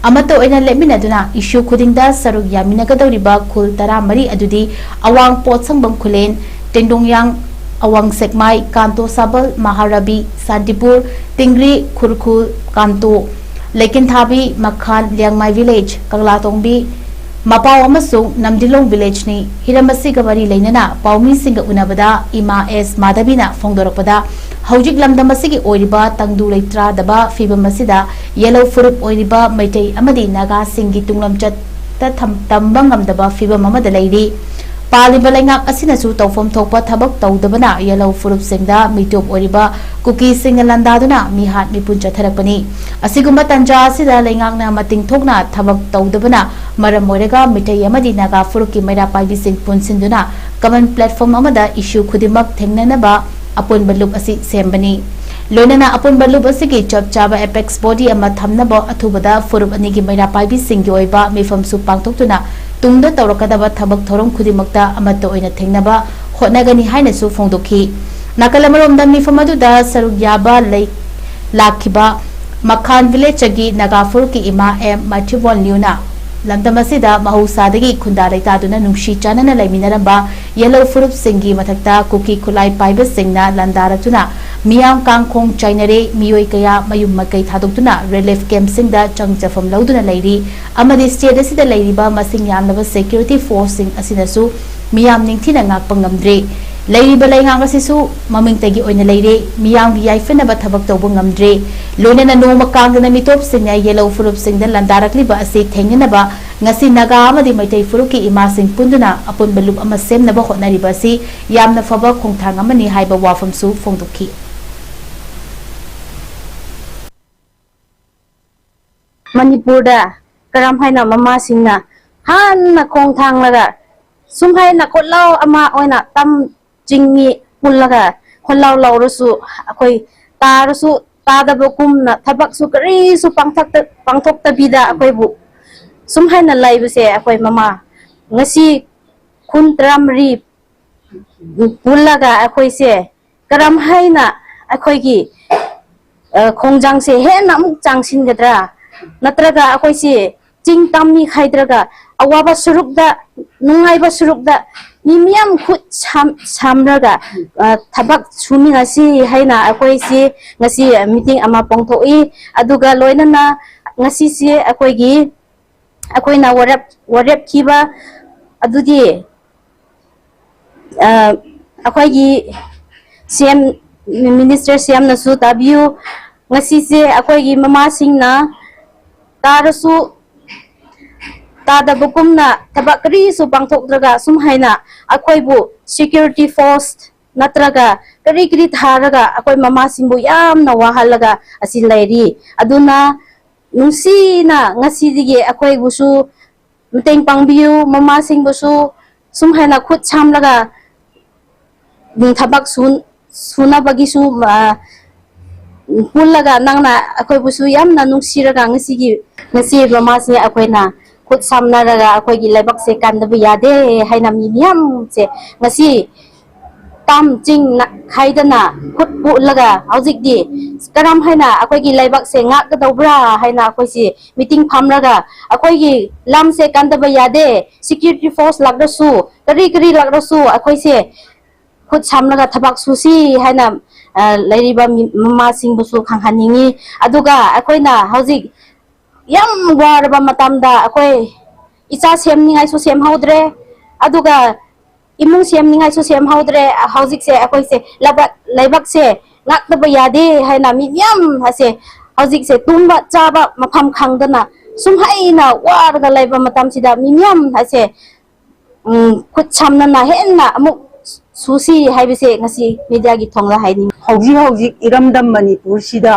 ꯑꯃꯠꯇ ꯑꯣꯏꯅ ꯂꯦꯞꯃꯤꯟꯅꯗꯨꯅ issue ꯈꯨꯗꯤꯡꯗ ꯁꯔꯨꯛ ꯌꯥꯃꯤꯟꯅꯒꯗꯧꯔꯤꯕ ꯈꯨꯜ ꯇꯔꯥꯃꯔꯤ ꯑꯗꯨꯗꯤ ꯑꯋꯥꯡ ꯄꯣꯠꯁꯪꯕꯝ ꯈꯨꯂꯦꯟ, ꯇꯦꯡꯗꯣꯡꯌꯥꯡ, ꯑꯋꯥꯡ ꯁꯦꯛꯃꯥꯏ, ꯀꯥꯟꯇꯣ ꯁꯥꯕꯜ, ꯃꯍꯥꯔꯥꯕꯤ, ꯁꯥꯟꯇꯤꯄꯨꯔ, ꯇꯤꯡꯒ꯭ꯔꯤ, ꯈꯨꯔꯈꯨꯜ, ꯀꯥꯟꯇꯣ, ꯂꯩꯀꯤꯟꯊꯥꯕꯤ, ꯃꯈꯥꯟ, ꯂꯤꯌꯥꯡꯃꯥꯏ village, ꯀꯪꯂꯥꯇꯣꯡꯕꯤ, ꯃꯄꯥꯎ ꯑꯃꯁꯨꯡ ꯅꯝꯗꯤꯂꯣꯡ villageꯅꯤ꯫ ꯍꯤꯔꯝ ꯑꯁꯤꯒ ꯃꯔꯤ ꯂꯩꯅꯅ ꯄꯥꯎꯃꯤꯁꯤꯡꯒ ꯎꯅꯕꯗ ꯏꯃꯥ ꯑꯦꯁ ꯃꯥꯙꯕꯤꯅ ꯐꯣꯡꯗꯣꯔꯛꯄꯗ, ꯍꯧꯖꯤꯛ ꯂꯝꯗꯝ ꯑꯁꯤꯒꯤ ꯑꯣꯏꯔꯤꯕ ꯇꯪꯗꯨ ꯂꯩꯇꯥꯗꯕ ꯐꯤꯕꯝ ꯑꯁꯤꯗ ꯌꯦꯜꯍꯧ ꯐꯨꯔꯨꯞ ꯑꯣꯏꯔꯤꯕ ꯃꯩꯇꯩ ꯑꯃꯗꯤ ꯅꯥꯒꯥꯁꯤꯡꯒꯤ ꯇꯨꯡꯂꯝꯆꯠꯇ ꯊꯝ-, ꯇꯝꯕ ꯉꯝꯗꯕ ꯐꯤꯕꯝ ꯑꯃꯗ ꯂꯩꯔꯤ꯫ ꯄꯥꯜꯂꯤꯕ ꯂꯩꯉꯥꯛ ꯑꯁꯤꯅꯁꯨ ꯇꯧꯐꯝ ꯊꯣꯛꯄ ꯊꯕꯛ ꯇꯧꯗꯕꯅ ꯌꯦꯜꯍꯧ ꯐꯨꯔꯨꯞꯁꯤꯡꯗ ꯃꯤꯇꯣꯞ ꯑꯣꯏꯔꯤꯕ ꯀꯨꯀꯤꯁꯤꯡꯅ ꯂꯥꯟꯗꯥꯗꯨꯅ ꯃꯤꯍꯥꯠ ꯃꯤꯄꯨꯟ ꯆꯠꯊꯔꯛꯄꯅꯤ꯫ ꯑꯁꯤꯒꯨꯝꯕ ꯇꯟꯖꯥ ꯑꯁꯤꯗ ꯂꯩꯉꯥꯛꯅ ꯃꯇꯤꯡ ꯊꯣꯛꯅ ꯊꯕꯛ ꯇꯧꯗꯕꯅ ꯃꯔꯝ ꯑꯣꯏꯔꯒ ꯃꯤꯇꯩ ꯑꯃꯗꯤ ꯅꯥꯒꯥ ꯐꯨꯔꯨꯞꯀꯤ ꯃꯩꯔꯥ ꯄꯥꯏꯕꯤꯁꯤꯡ ꯄꯨꯟꯁꯤꯟꯗꯨꯅ common platform ꯑꯃꯗ issue ꯈꯨꯗꯤꯡꯃꯛ ꯊꯦꯡꯅꯅꯕ ꯑꯄꯨꯟꯕ ꯂꯨꯞ ꯑꯁꯤ ꯁꯦꯝꯕꯅꯤ꯫ ꯂꯣꯏꯅꯅ ꯑꯄꯨꯟꯕ ꯂꯨꯞ ꯑꯁꯤꯒꯤ ꯆꯞ ꯆꯥꯕ apex body ꯑꯃ ꯊꯝꯅꯕ ꯑꯊꯨꯕꯗ ꯐꯨꯔꯨꯞ ꯑꯅꯤꯒꯤ ꯃꯩꯔꯥ ꯄꯥꯏꯕꯤꯁꯤꯡꯒꯤ ꯑꯣꯏꯕ ꯃꯤꯐꯝꯁꯨ ꯄꯥꯡꯊꯣꯛꯇꯨꯅ ꯇꯨꯡꯗ ꯇꯧꯔꯛꯀꯗꯕ ꯊꯕꯛ ꯊꯧꯔꯝ ꯈꯨꯗꯤꯡꯃꯛꯇ ꯑꯃꯠꯇ ꯑꯣꯏꯅ ꯊꯦꯡꯅꯕ ꯍꯣꯠꯅꯒꯅꯤ ꯍꯥꯏꯅꯁꯨ ꯐꯣꯡꯗꯣꯛꯈꯤ꯫ ꯅꯥꯀꯜ ꯑꯃꯔꯣꯝꯗ ꯃꯤꯐꯝ ꯑꯗꯨꯗ ꯁꯔꯨꯛ ꯌꯥꯕ ꯂꯩ ꯂꯥꯛꯈꯤꯕ ꯃꯈꯥꯟ village ꯒꯤ ꯅꯥꯒꯥ ꯐꯨꯔꯨꯞꯀꯤ ꯏꯃꯥ ꯑꯦꯝ ꯃꯥꯏꯊꯤꯕꯣꯟ ꯂꯤꯌꯨꯅ ꯂꯝꯗꯝ ꯑꯁꯤꯗ ꯃꯍꯧꯁꯥꯗꯒꯤ ꯈꯨꯟꯗꯥ ꯂꯩꯇꯥꯗꯨꯅ ꯅꯨꯡꯁꯤ ꯆꯥꯟꯅꯅ ꯂꯩꯃꯤꯟꯅꯔꯝꯕ ꯌꯦꯜꯍꯧ ꯐꯨꯔꯨꯞꯁꯤꯡꯒꯤ ꯃꯊꯛꯇ ꯀꯨꯀꯤ ꯈꯨꯠꯂꯥꯏ ꯄꯥꯏꯕꯁꯤꯡꯅ ꯂꯥꯟꯗꯥꯔꯛꯇꯨꯅ ꯃꯤꯌꯥꯝ ꯀꯥꯡꯈꯣꯡ ꯆꯥꯏꯅꯔꯦ, ꯃꯤꯑꯣꯏ ꯀꯌꯥ ꯃꯌꯨꯝ ꯃꯀꯩ ꯊꯥꯗꯣꯛꯇꯨꯅ relief camp ꯁꯤꯡꯗ ꯆꯪꯖꯐꯝ ꯂꯧꯗꯨꯅ ꯂꯩꯔꯤ ꯑꯃꯗꯤ state ꯑꯁꯤꯗ ꯂꯩꯔꯤꯕ ꯃꯁꯤꯡ ꯌꯥꯝꯂꯕ security force ꯁꯤꯡ ꯑꯁꯤꯅꯁꯨ ꯃꯤꯌꯥꯝ ꯅꯤꯡꯊꯤꯅ ꯉꯥꯛꯄ ꯉꯝꯗ꯭ꯔꯦ꯫ ꯂꯩꯔꯤꯕ ꯂꯩꯉꯥꯛ ꯑꯁꯤꯁꯨ ꯃꯃꯤꯡꯇꯒꯤ ꯑꯣꯏꯅ ꯂꯩꯔꯦ, ꯃꯤꯌꯥꯝꯒꯤ ꯌꯥꯏꯐꯅꯕ ꯊꯕꯛ ꯇꯧꯕ ꯉꯝꯗ꯭ꯔꯦ꯫ ꯂꯣꯏꯅꯅ ꯅꯣꯡꯃ ꯀꯥꯡꯗꯅ ꯃꯤꯇꯣꯞꯁꯤꯡꯅ ꯌꯦꯜꯍꯧ ꯐꯨꯔꯨꯞꯁꯤꯡꯗ ꯂꯥꯟꯗꯥꯔꯛꯂꯤꯕ ꯑꯁꯤ ꯊꯦꯡꯅꯅꯕ ꯉꯁꯤ ꯅꯥꯒꯥ ꯑꯃꯗꯤ ꯃꯩꯇꯩ ꯐꯨꯔꯨꯞꯀꯤ ꯏꯃꯥꯁꯤꯡ ꯄꯨꯟꯗꯨꯅ ꯑꯄꯨꯟꯕ ꯂꯨꯞ ꯑꯃ ꯁꯦꯝꯅꯕ ꯍꯣꯠꯅꯔꯤꯕ ꯑꯁꯤ ꯌꯥꯝꯅ ꯐꯕ ꯈꯣꯡꯊꯥꯡ ꯑꯃꯅꯤ ꯍꯥꯏꯕ ꯋꯥꯐꯝꯁꯨ ꯐꯣꯡꯗꯣꯛꯈꯤ꯫ ꯃꯅꯤꯄꯨꯔꯗ ꯀꯔꯝ ꯍꯥꯏꯅ ꯃꯃꯥꯁꯤꯡꯅ ꯍꯥꯟꯅ ꯈꯣꯡ ꯊꯥꯡꯂꯒ ꯁꯨꯝ ꯍꯥꯏꯅ ꯈꯣꯠꯂꯥꯎ ꯑꯃ ꯑꯣꯏꯅ ꯇꯝ ꯆꯤꯡꯃꯤ ꯄꯨꯜꯂꯒ ꯈꯣꯜꯂꯥꯎ ꯂꯥꯎꯔꯁꯨ ꯑꯩꯈꯣꯏ ꯇꯥꯔꯁꯨ ꯇꯥꯗꯕꯒꯨꯝꯅ ꯊꯕꯛꯁꯨ ꯀꯔꯤꯁꯨ ꯄꯥꯡꯊꯣꯛꯇ-, ꯄꯥꯡꯊꯣꯛꯇꯕꯤꯗ ꯑꯩꯈꯣꯏꯕꯨ ꯁꯨꯝ ꯍꯥꯏꯅ ꯂꯩꯕꯁꯦ ꯑꯩꯈꯣꯏ ꯃꯃꯥ ꯉꯁꯤ ꯈꯨꯟ ꯇꯔꯥꯃꯔꯤ ꯄꯨꯜꯂꯒ ꯑꯩꯈꯣꯏꯁꯦ ꯀꯔꯝ ꯍꯥꯏꯅ ꯑꯩꯈꯣꯏꯒꯤ, ꯑ, ꯈꯣꯡꯖꯪꯁꯦ ꯍꯦꯟꯅ ꯑꯃꯨꯛ ꯆꯪꯁꯤꯟꯒꯗ꯭ꯔꯥ? ꯅꯠꯇ꯭ꯔꯒ ꯑꯩꯈꯣꯏꯁꯦ ꯆꯤꯡ ꯇꯝꯃꯤ ꯍꯥꯏꯗ꯭ꯔꯒ ꯑꯋꯥꯕ ꯁꯔꯨꯛꯇ, ꯅꯨꯡꯉꯥꯏꯕ ꯁꯔꯨꯛꯇ ꯃꯤ ꯃꯤꯌꯥꯝ ꯈꯨꯠ ꯁꯝ-, ꯁꯝꯔꯒ, ꯑ, ꯊꯕꯛ ꯁꯨꯃꯤꯟꯅꯁꯤ ꯍꯥꯏꯅ ꯑꯩꯈꯣꯏꯁꯤ ꯉꯁꯤ meeting ꯑꯃ ꯄꯥꯡꯊꯣꯛꯏ꯫ ꯑꯗꯨꯒ ꯂꯣꯏꯅꯅ ꯉꯁꯤꯁꯤ ꯑꯩꯈꯣꯏꯒꯤ, ꯑꯩꯈꯣꯏꯅ ꯋꯥꯔꯦꯞ-, ꯋꯥꯔꯦꯞꯈꯤꯕ ꯑꯗꯨꯗꯤ ꯑ, ꯑꯩꯈꯣꯏꯒꯤ C M, Minister C M ꯅꯁꯨ ꯇꯥꯕꯤꯌꯨ꯫ ꯉꯁꯤꯁꯦ ꯑꯩꯈꯣꯏꯒꯤ ꯃꯃꯥꯁꯤꯡꯅ ꯇꯥꯔꯁꯨ ꯇꯥꯗꯕꯒꯨꯝꯅ ꯊꯕꯛ ꯀꯔꯤꯁꯨ ꯄꯥꯡꯊꯣꯛꯇ꯭ꯔꯒ ꯁꯨꯝ ꯍꯥꯏꯅ ꯑꯩꯈꯣꯏꯕꯨ security force ꯅꯠꯇ꯭ꯔꯒ ꯀꯔꯤ ꯀꯔꯤ ꯊꯥꯔꯒ ꯑꯩꯈꯣꯏ ꯃꯃꯥꯁꯤꯡꯕꯨ ꯌꯥꯝꯅ ꯋꯥꯍꯜꯂꯒ ꯑꯁꯤ ꯂꯩꯔꯤ꯫ ꯑꯗꯨꯅ ꯅꯨꯡꯁꯤꯅ ꯉꯁꯤꯗꯒꯤ ꯑꯩꯈꯣꯏꯕꯨꯁꯨ ꯃꯇꯦꯡ ꯄꯥꯡꯕꯤꯌꯨ, ꯃꯃꯥꯁꯤꯡꯕꯨꯁꯨ ꯁꯨꯝ ꯍꯥꯏꯅ ꯈꯨꯠ ꯁꯝꯂꯒ ꯎꯝ, ꯊꯕꯛ ꯁꯨ-, ꯁꯨꯅꯕꯒꯤꯁꯨ, ꯑ, ꯄꯨꯜꯂꯒ ꯅꯪꯅ ꯑꯩꯈꯣꯏꯕꯨꯁꯨ ꯌꯥꯝꯅ ꯅꯨꯡꯁꯤꯔꯒ ꯉꯁꯤꯒꯤ, ꯉꯁꯤ ꯃꯃꯥꯁꯦ ꯑꯩꯈꯣꯏꯅ ꯈꯨꯠ ꯁꯝꯅꯔꯒ ꯑꯩꯈꯣꯏꯒꯤ ꯂꯩꯕꯥꯛꯁꯦ ꯀꯟꯗꯕ ꯌꯥꯗꯦ ꯍꯥꯏꯅ ꯃꯤ ꯃꯌꯥꯝꯁꯦ ꯉꯁꯤ ꯇꯝ ꯆꯤꯡ ꯅ-, ꯈꯥꯏꯗꯅ ꯈꯨꯠ ꯄꯨꯜꯂꯒ ꯍꯧꯖꯤꯛꯇꯤ ꯀꯔꯝ ꯍꯥꯏꯅ ꯑꯩꯈꯣꯏꯒꯤ ꯂꯩꯕꯥꯛꯁꯦ ꯉꯥꯛꯀꯗꯧꯕ꯭ꯔꯥ ꯍꯥꯏꯅ ꯑꯩꯈꯣꯏꯁꯤ meeting ꯐꯝꯂꯒ ꯑꯩꯈꯣꯏꯒꯤ ꯂꯝꯁꯦ ꯀꯟꯗꯕ ꯌꯥꯗꯦ, security force ꯂꯥꯛꯂꯁꯨ, ꯀꯔꯤ ꯀꯔꯤ ꯂꯥꯛꯂꯁꯨ ꯑꯩꯈꯣꯏꯁꯦ ꯈꯨꯠ ꯁꯝꯂꯒ ꯊꯕꯛ ꯁꯨꯁꯤ ꯍꯥꯏꯅ, ꯑ, ꯂꯩꯔꯤꯕ ꯃꯤ-, ꯃꯃꯥꯁꯤꯡꯕꯨꯁꯨ ꯈꯪꯍꯟꯅꯤꯡꯉꯤ꯫ ꯑꯗꯨꯒ ꯑꯩꯈꯣꯏꯅ ꯍꯧꯖꯤꯛ ꯌꯥꯝ ꯋꯥꯔꯕ ꯃꯇꯝꯗ ꯑꯩꯈꯣꯏ ꯏꯆꯥ ꯁꯦꯝꯅꯤꯡꯉꯥꯏꯁꯨ ꯁꯦꯝꯍꯧꯗ꯭ꯔꯦ, ꯑꯗꯨꯒ ꯏꯃꯨꯡ ꯁꯦꯝꯅꯤꯡꯉꯥꯏꯁꯨ ꯁꯦꯝꯍꯧꯗ꯭ꯔꯦ꯫ ꯍꯧꯖꯤꯛꯁꯦ ꯑꯩꯈꯣꯏꯁꯦ ꯂꯩꯕꯥꯛ, ꯂꯩꯕꯥꯛꯁꯦ ꯉꯥꯛꯇꯕ ꯌꯥꯗꯦ ꯍꯥꯏꯅ ꯃꯤ ꯃꯌꯥꯝ ꯑꯁꯦ ꯍꯧꯖꯤꯛꯁꯦ ꯇꯨꯝꯕ ꯆꯥꯕ ꯃꯐꯝ ꯈꯪꯗꯅ ꯁꯨꯝ ꯍꯩꯅ ꯋꯥꯔꯒ ꯂꯩꯕ ꯃꯇꯝꯁꯤꯗ ꯃꯤ ꯃꯌꯥꯝ ꯑꯁꯦ ꯎꯝ, ꯈꯨꯠ ꯁꯝꯅꯅ ꯍꯦꯟꯅ ꯑꯃꯨꯛ ꯁꯨꯁꯤ ꯍꯥꯏꯕꯁꯦ ꯉꯁꯤ mediaꯒꯤ ꯊꯣꯡꯗ ꯍꯥꯏꯅꯤꯡꯉꯤ꯫ ꯍꯧꯖꯤꯛ ꯍꯧꯖꯤꯛ ꯏꯔꯝꯗꯝ ꯃꯅꯤꯄꯨꯔꯁꯤꯗ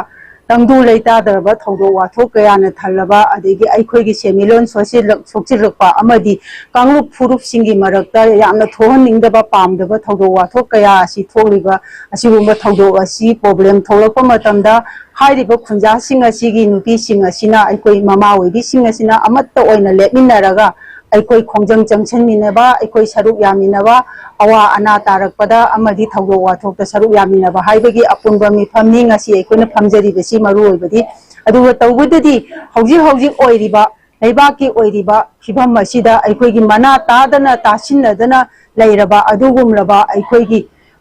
ꯇꯪꯗꯨ ꯂꯩꯇꯥꯗꯔꯕ ꯊꯧꯗꯣꯛ ꯋꯥꯊꯣꯛ ꯀꯌꯥꯅ ꯊꯜꯂꯕ, ꯑꯗꯒꯤ ꯑꯩꯈꯣꯏꯒꯤ ꯁꯦꯟꯃꯤꯠꯂꯣꯟ ꯁꯣꯛꯆꯤꯜꯂꯛ-, ꯁꯣꯛꯆꯤꯜꯂꯛꯄ ꯑꯃꯗꯤ ꯀꯥꯡꯂꯨꯞ ꯐꯨꯔꯨꯞꯁꯤꯡꯒꯤ ꯃꯔꯛꯇ ꯌꯥꯝꯅ ꯊꯣꯛꯍꯟꯅꯤꯡꯗꯕ, ꯄꯥꯝꯗꯕ ꯊꯧꯗꯣꯛ ꯋꯥꯊꯣꯛ ꯀꯌꯥ ꯑꯁꯤ ꯊꯣꯛꯂꯤꯕ, ꯑꯁꯤꯒꯨꯝꯕ ꯊꯧꯗꯣꯛ ꯑꯁꯤ problem ꯊꯣꯛꯂꯛꯄ ꯃꯇꯝꯗ ꯍꯥꯏꯔꯤꯕ ꯈꯨꯟꯖꯥꯁꯤꯡ ꯑꯁꯤꯒꯤ ꯅꯨꯄꯤꯁꯤꯡ ꯑꯁꯤꯅ, ꯑꯩꯈꯣꯏ ꯃꯃꯥ ꯑꯣꯏꯕꯤꯁꯤꯡ ꯑꯁꯤꯅ ꯑꯃꯠꯇ ꯑꯣꯏꯅ ꯂꯦꯞꯃꯤꯟꯅꯔꯒ ꯑꯩꯈꯣꯏ ꯈꯣꯡꯖꯪ ꯆꯪꯁꯤꯟꯃꯤꯟꯅꯕ, ꯑꯩꯈꯣꯏ ꯁꯔꯨꯛ ꯌꯥꯃꯤꯟꯅꯕ, ꯑꯋꯥ ꯑꯅꯥ ꯇꯥꯔꯛꯄꯗ ꯑꯃꯗꯤ ꯊꯧꯗꯣꯛ ꯋꯥꯊꯣꯛꯇ ꯁꯔꯨꯛ ꯌꯥꯃꯤꯟꯅꯕ ꯍꯥꯏꯕꯒꯤ ꯑꯄꯨꯟꯕ ꯃꯤꯐꯝꯅꯤ ꯉꯁꯤ ꯑꯩꯈꯣꯏꯅ ꯐꯝꯖꯔꯤꯕꯁꯤ꯫ ꯃꯔꯨ ꯑꯣꯏꯕꯗꯤ, ꯑꯗꯨꯒ ꯇꯧꯕꯗꯗꯤ ꯍꯧꯖꯤꯛ ꯍꯧꯖꯤꯛ ꯑꯣꯏꯔꯤꯕ ꯂꯩꯕꯥꯛꯀꯤ ꯑꯣꯏꯔꯤꯕ ꯐꯤꯕꯝ ꯑꯁꯤꯗ ꯑꯩꯈꯣꯏꯒꯤ ꯃꯅꯥ ꯇꯥꯗꯅ ꯇꯥꯁꯤꯟꯅꯗꯅ ꯂꯩꯔꯕ ꯑꯗꯨꯒꯨꯝꯂꯕ ꯑꯩꯈꯣꯏꯒꯤ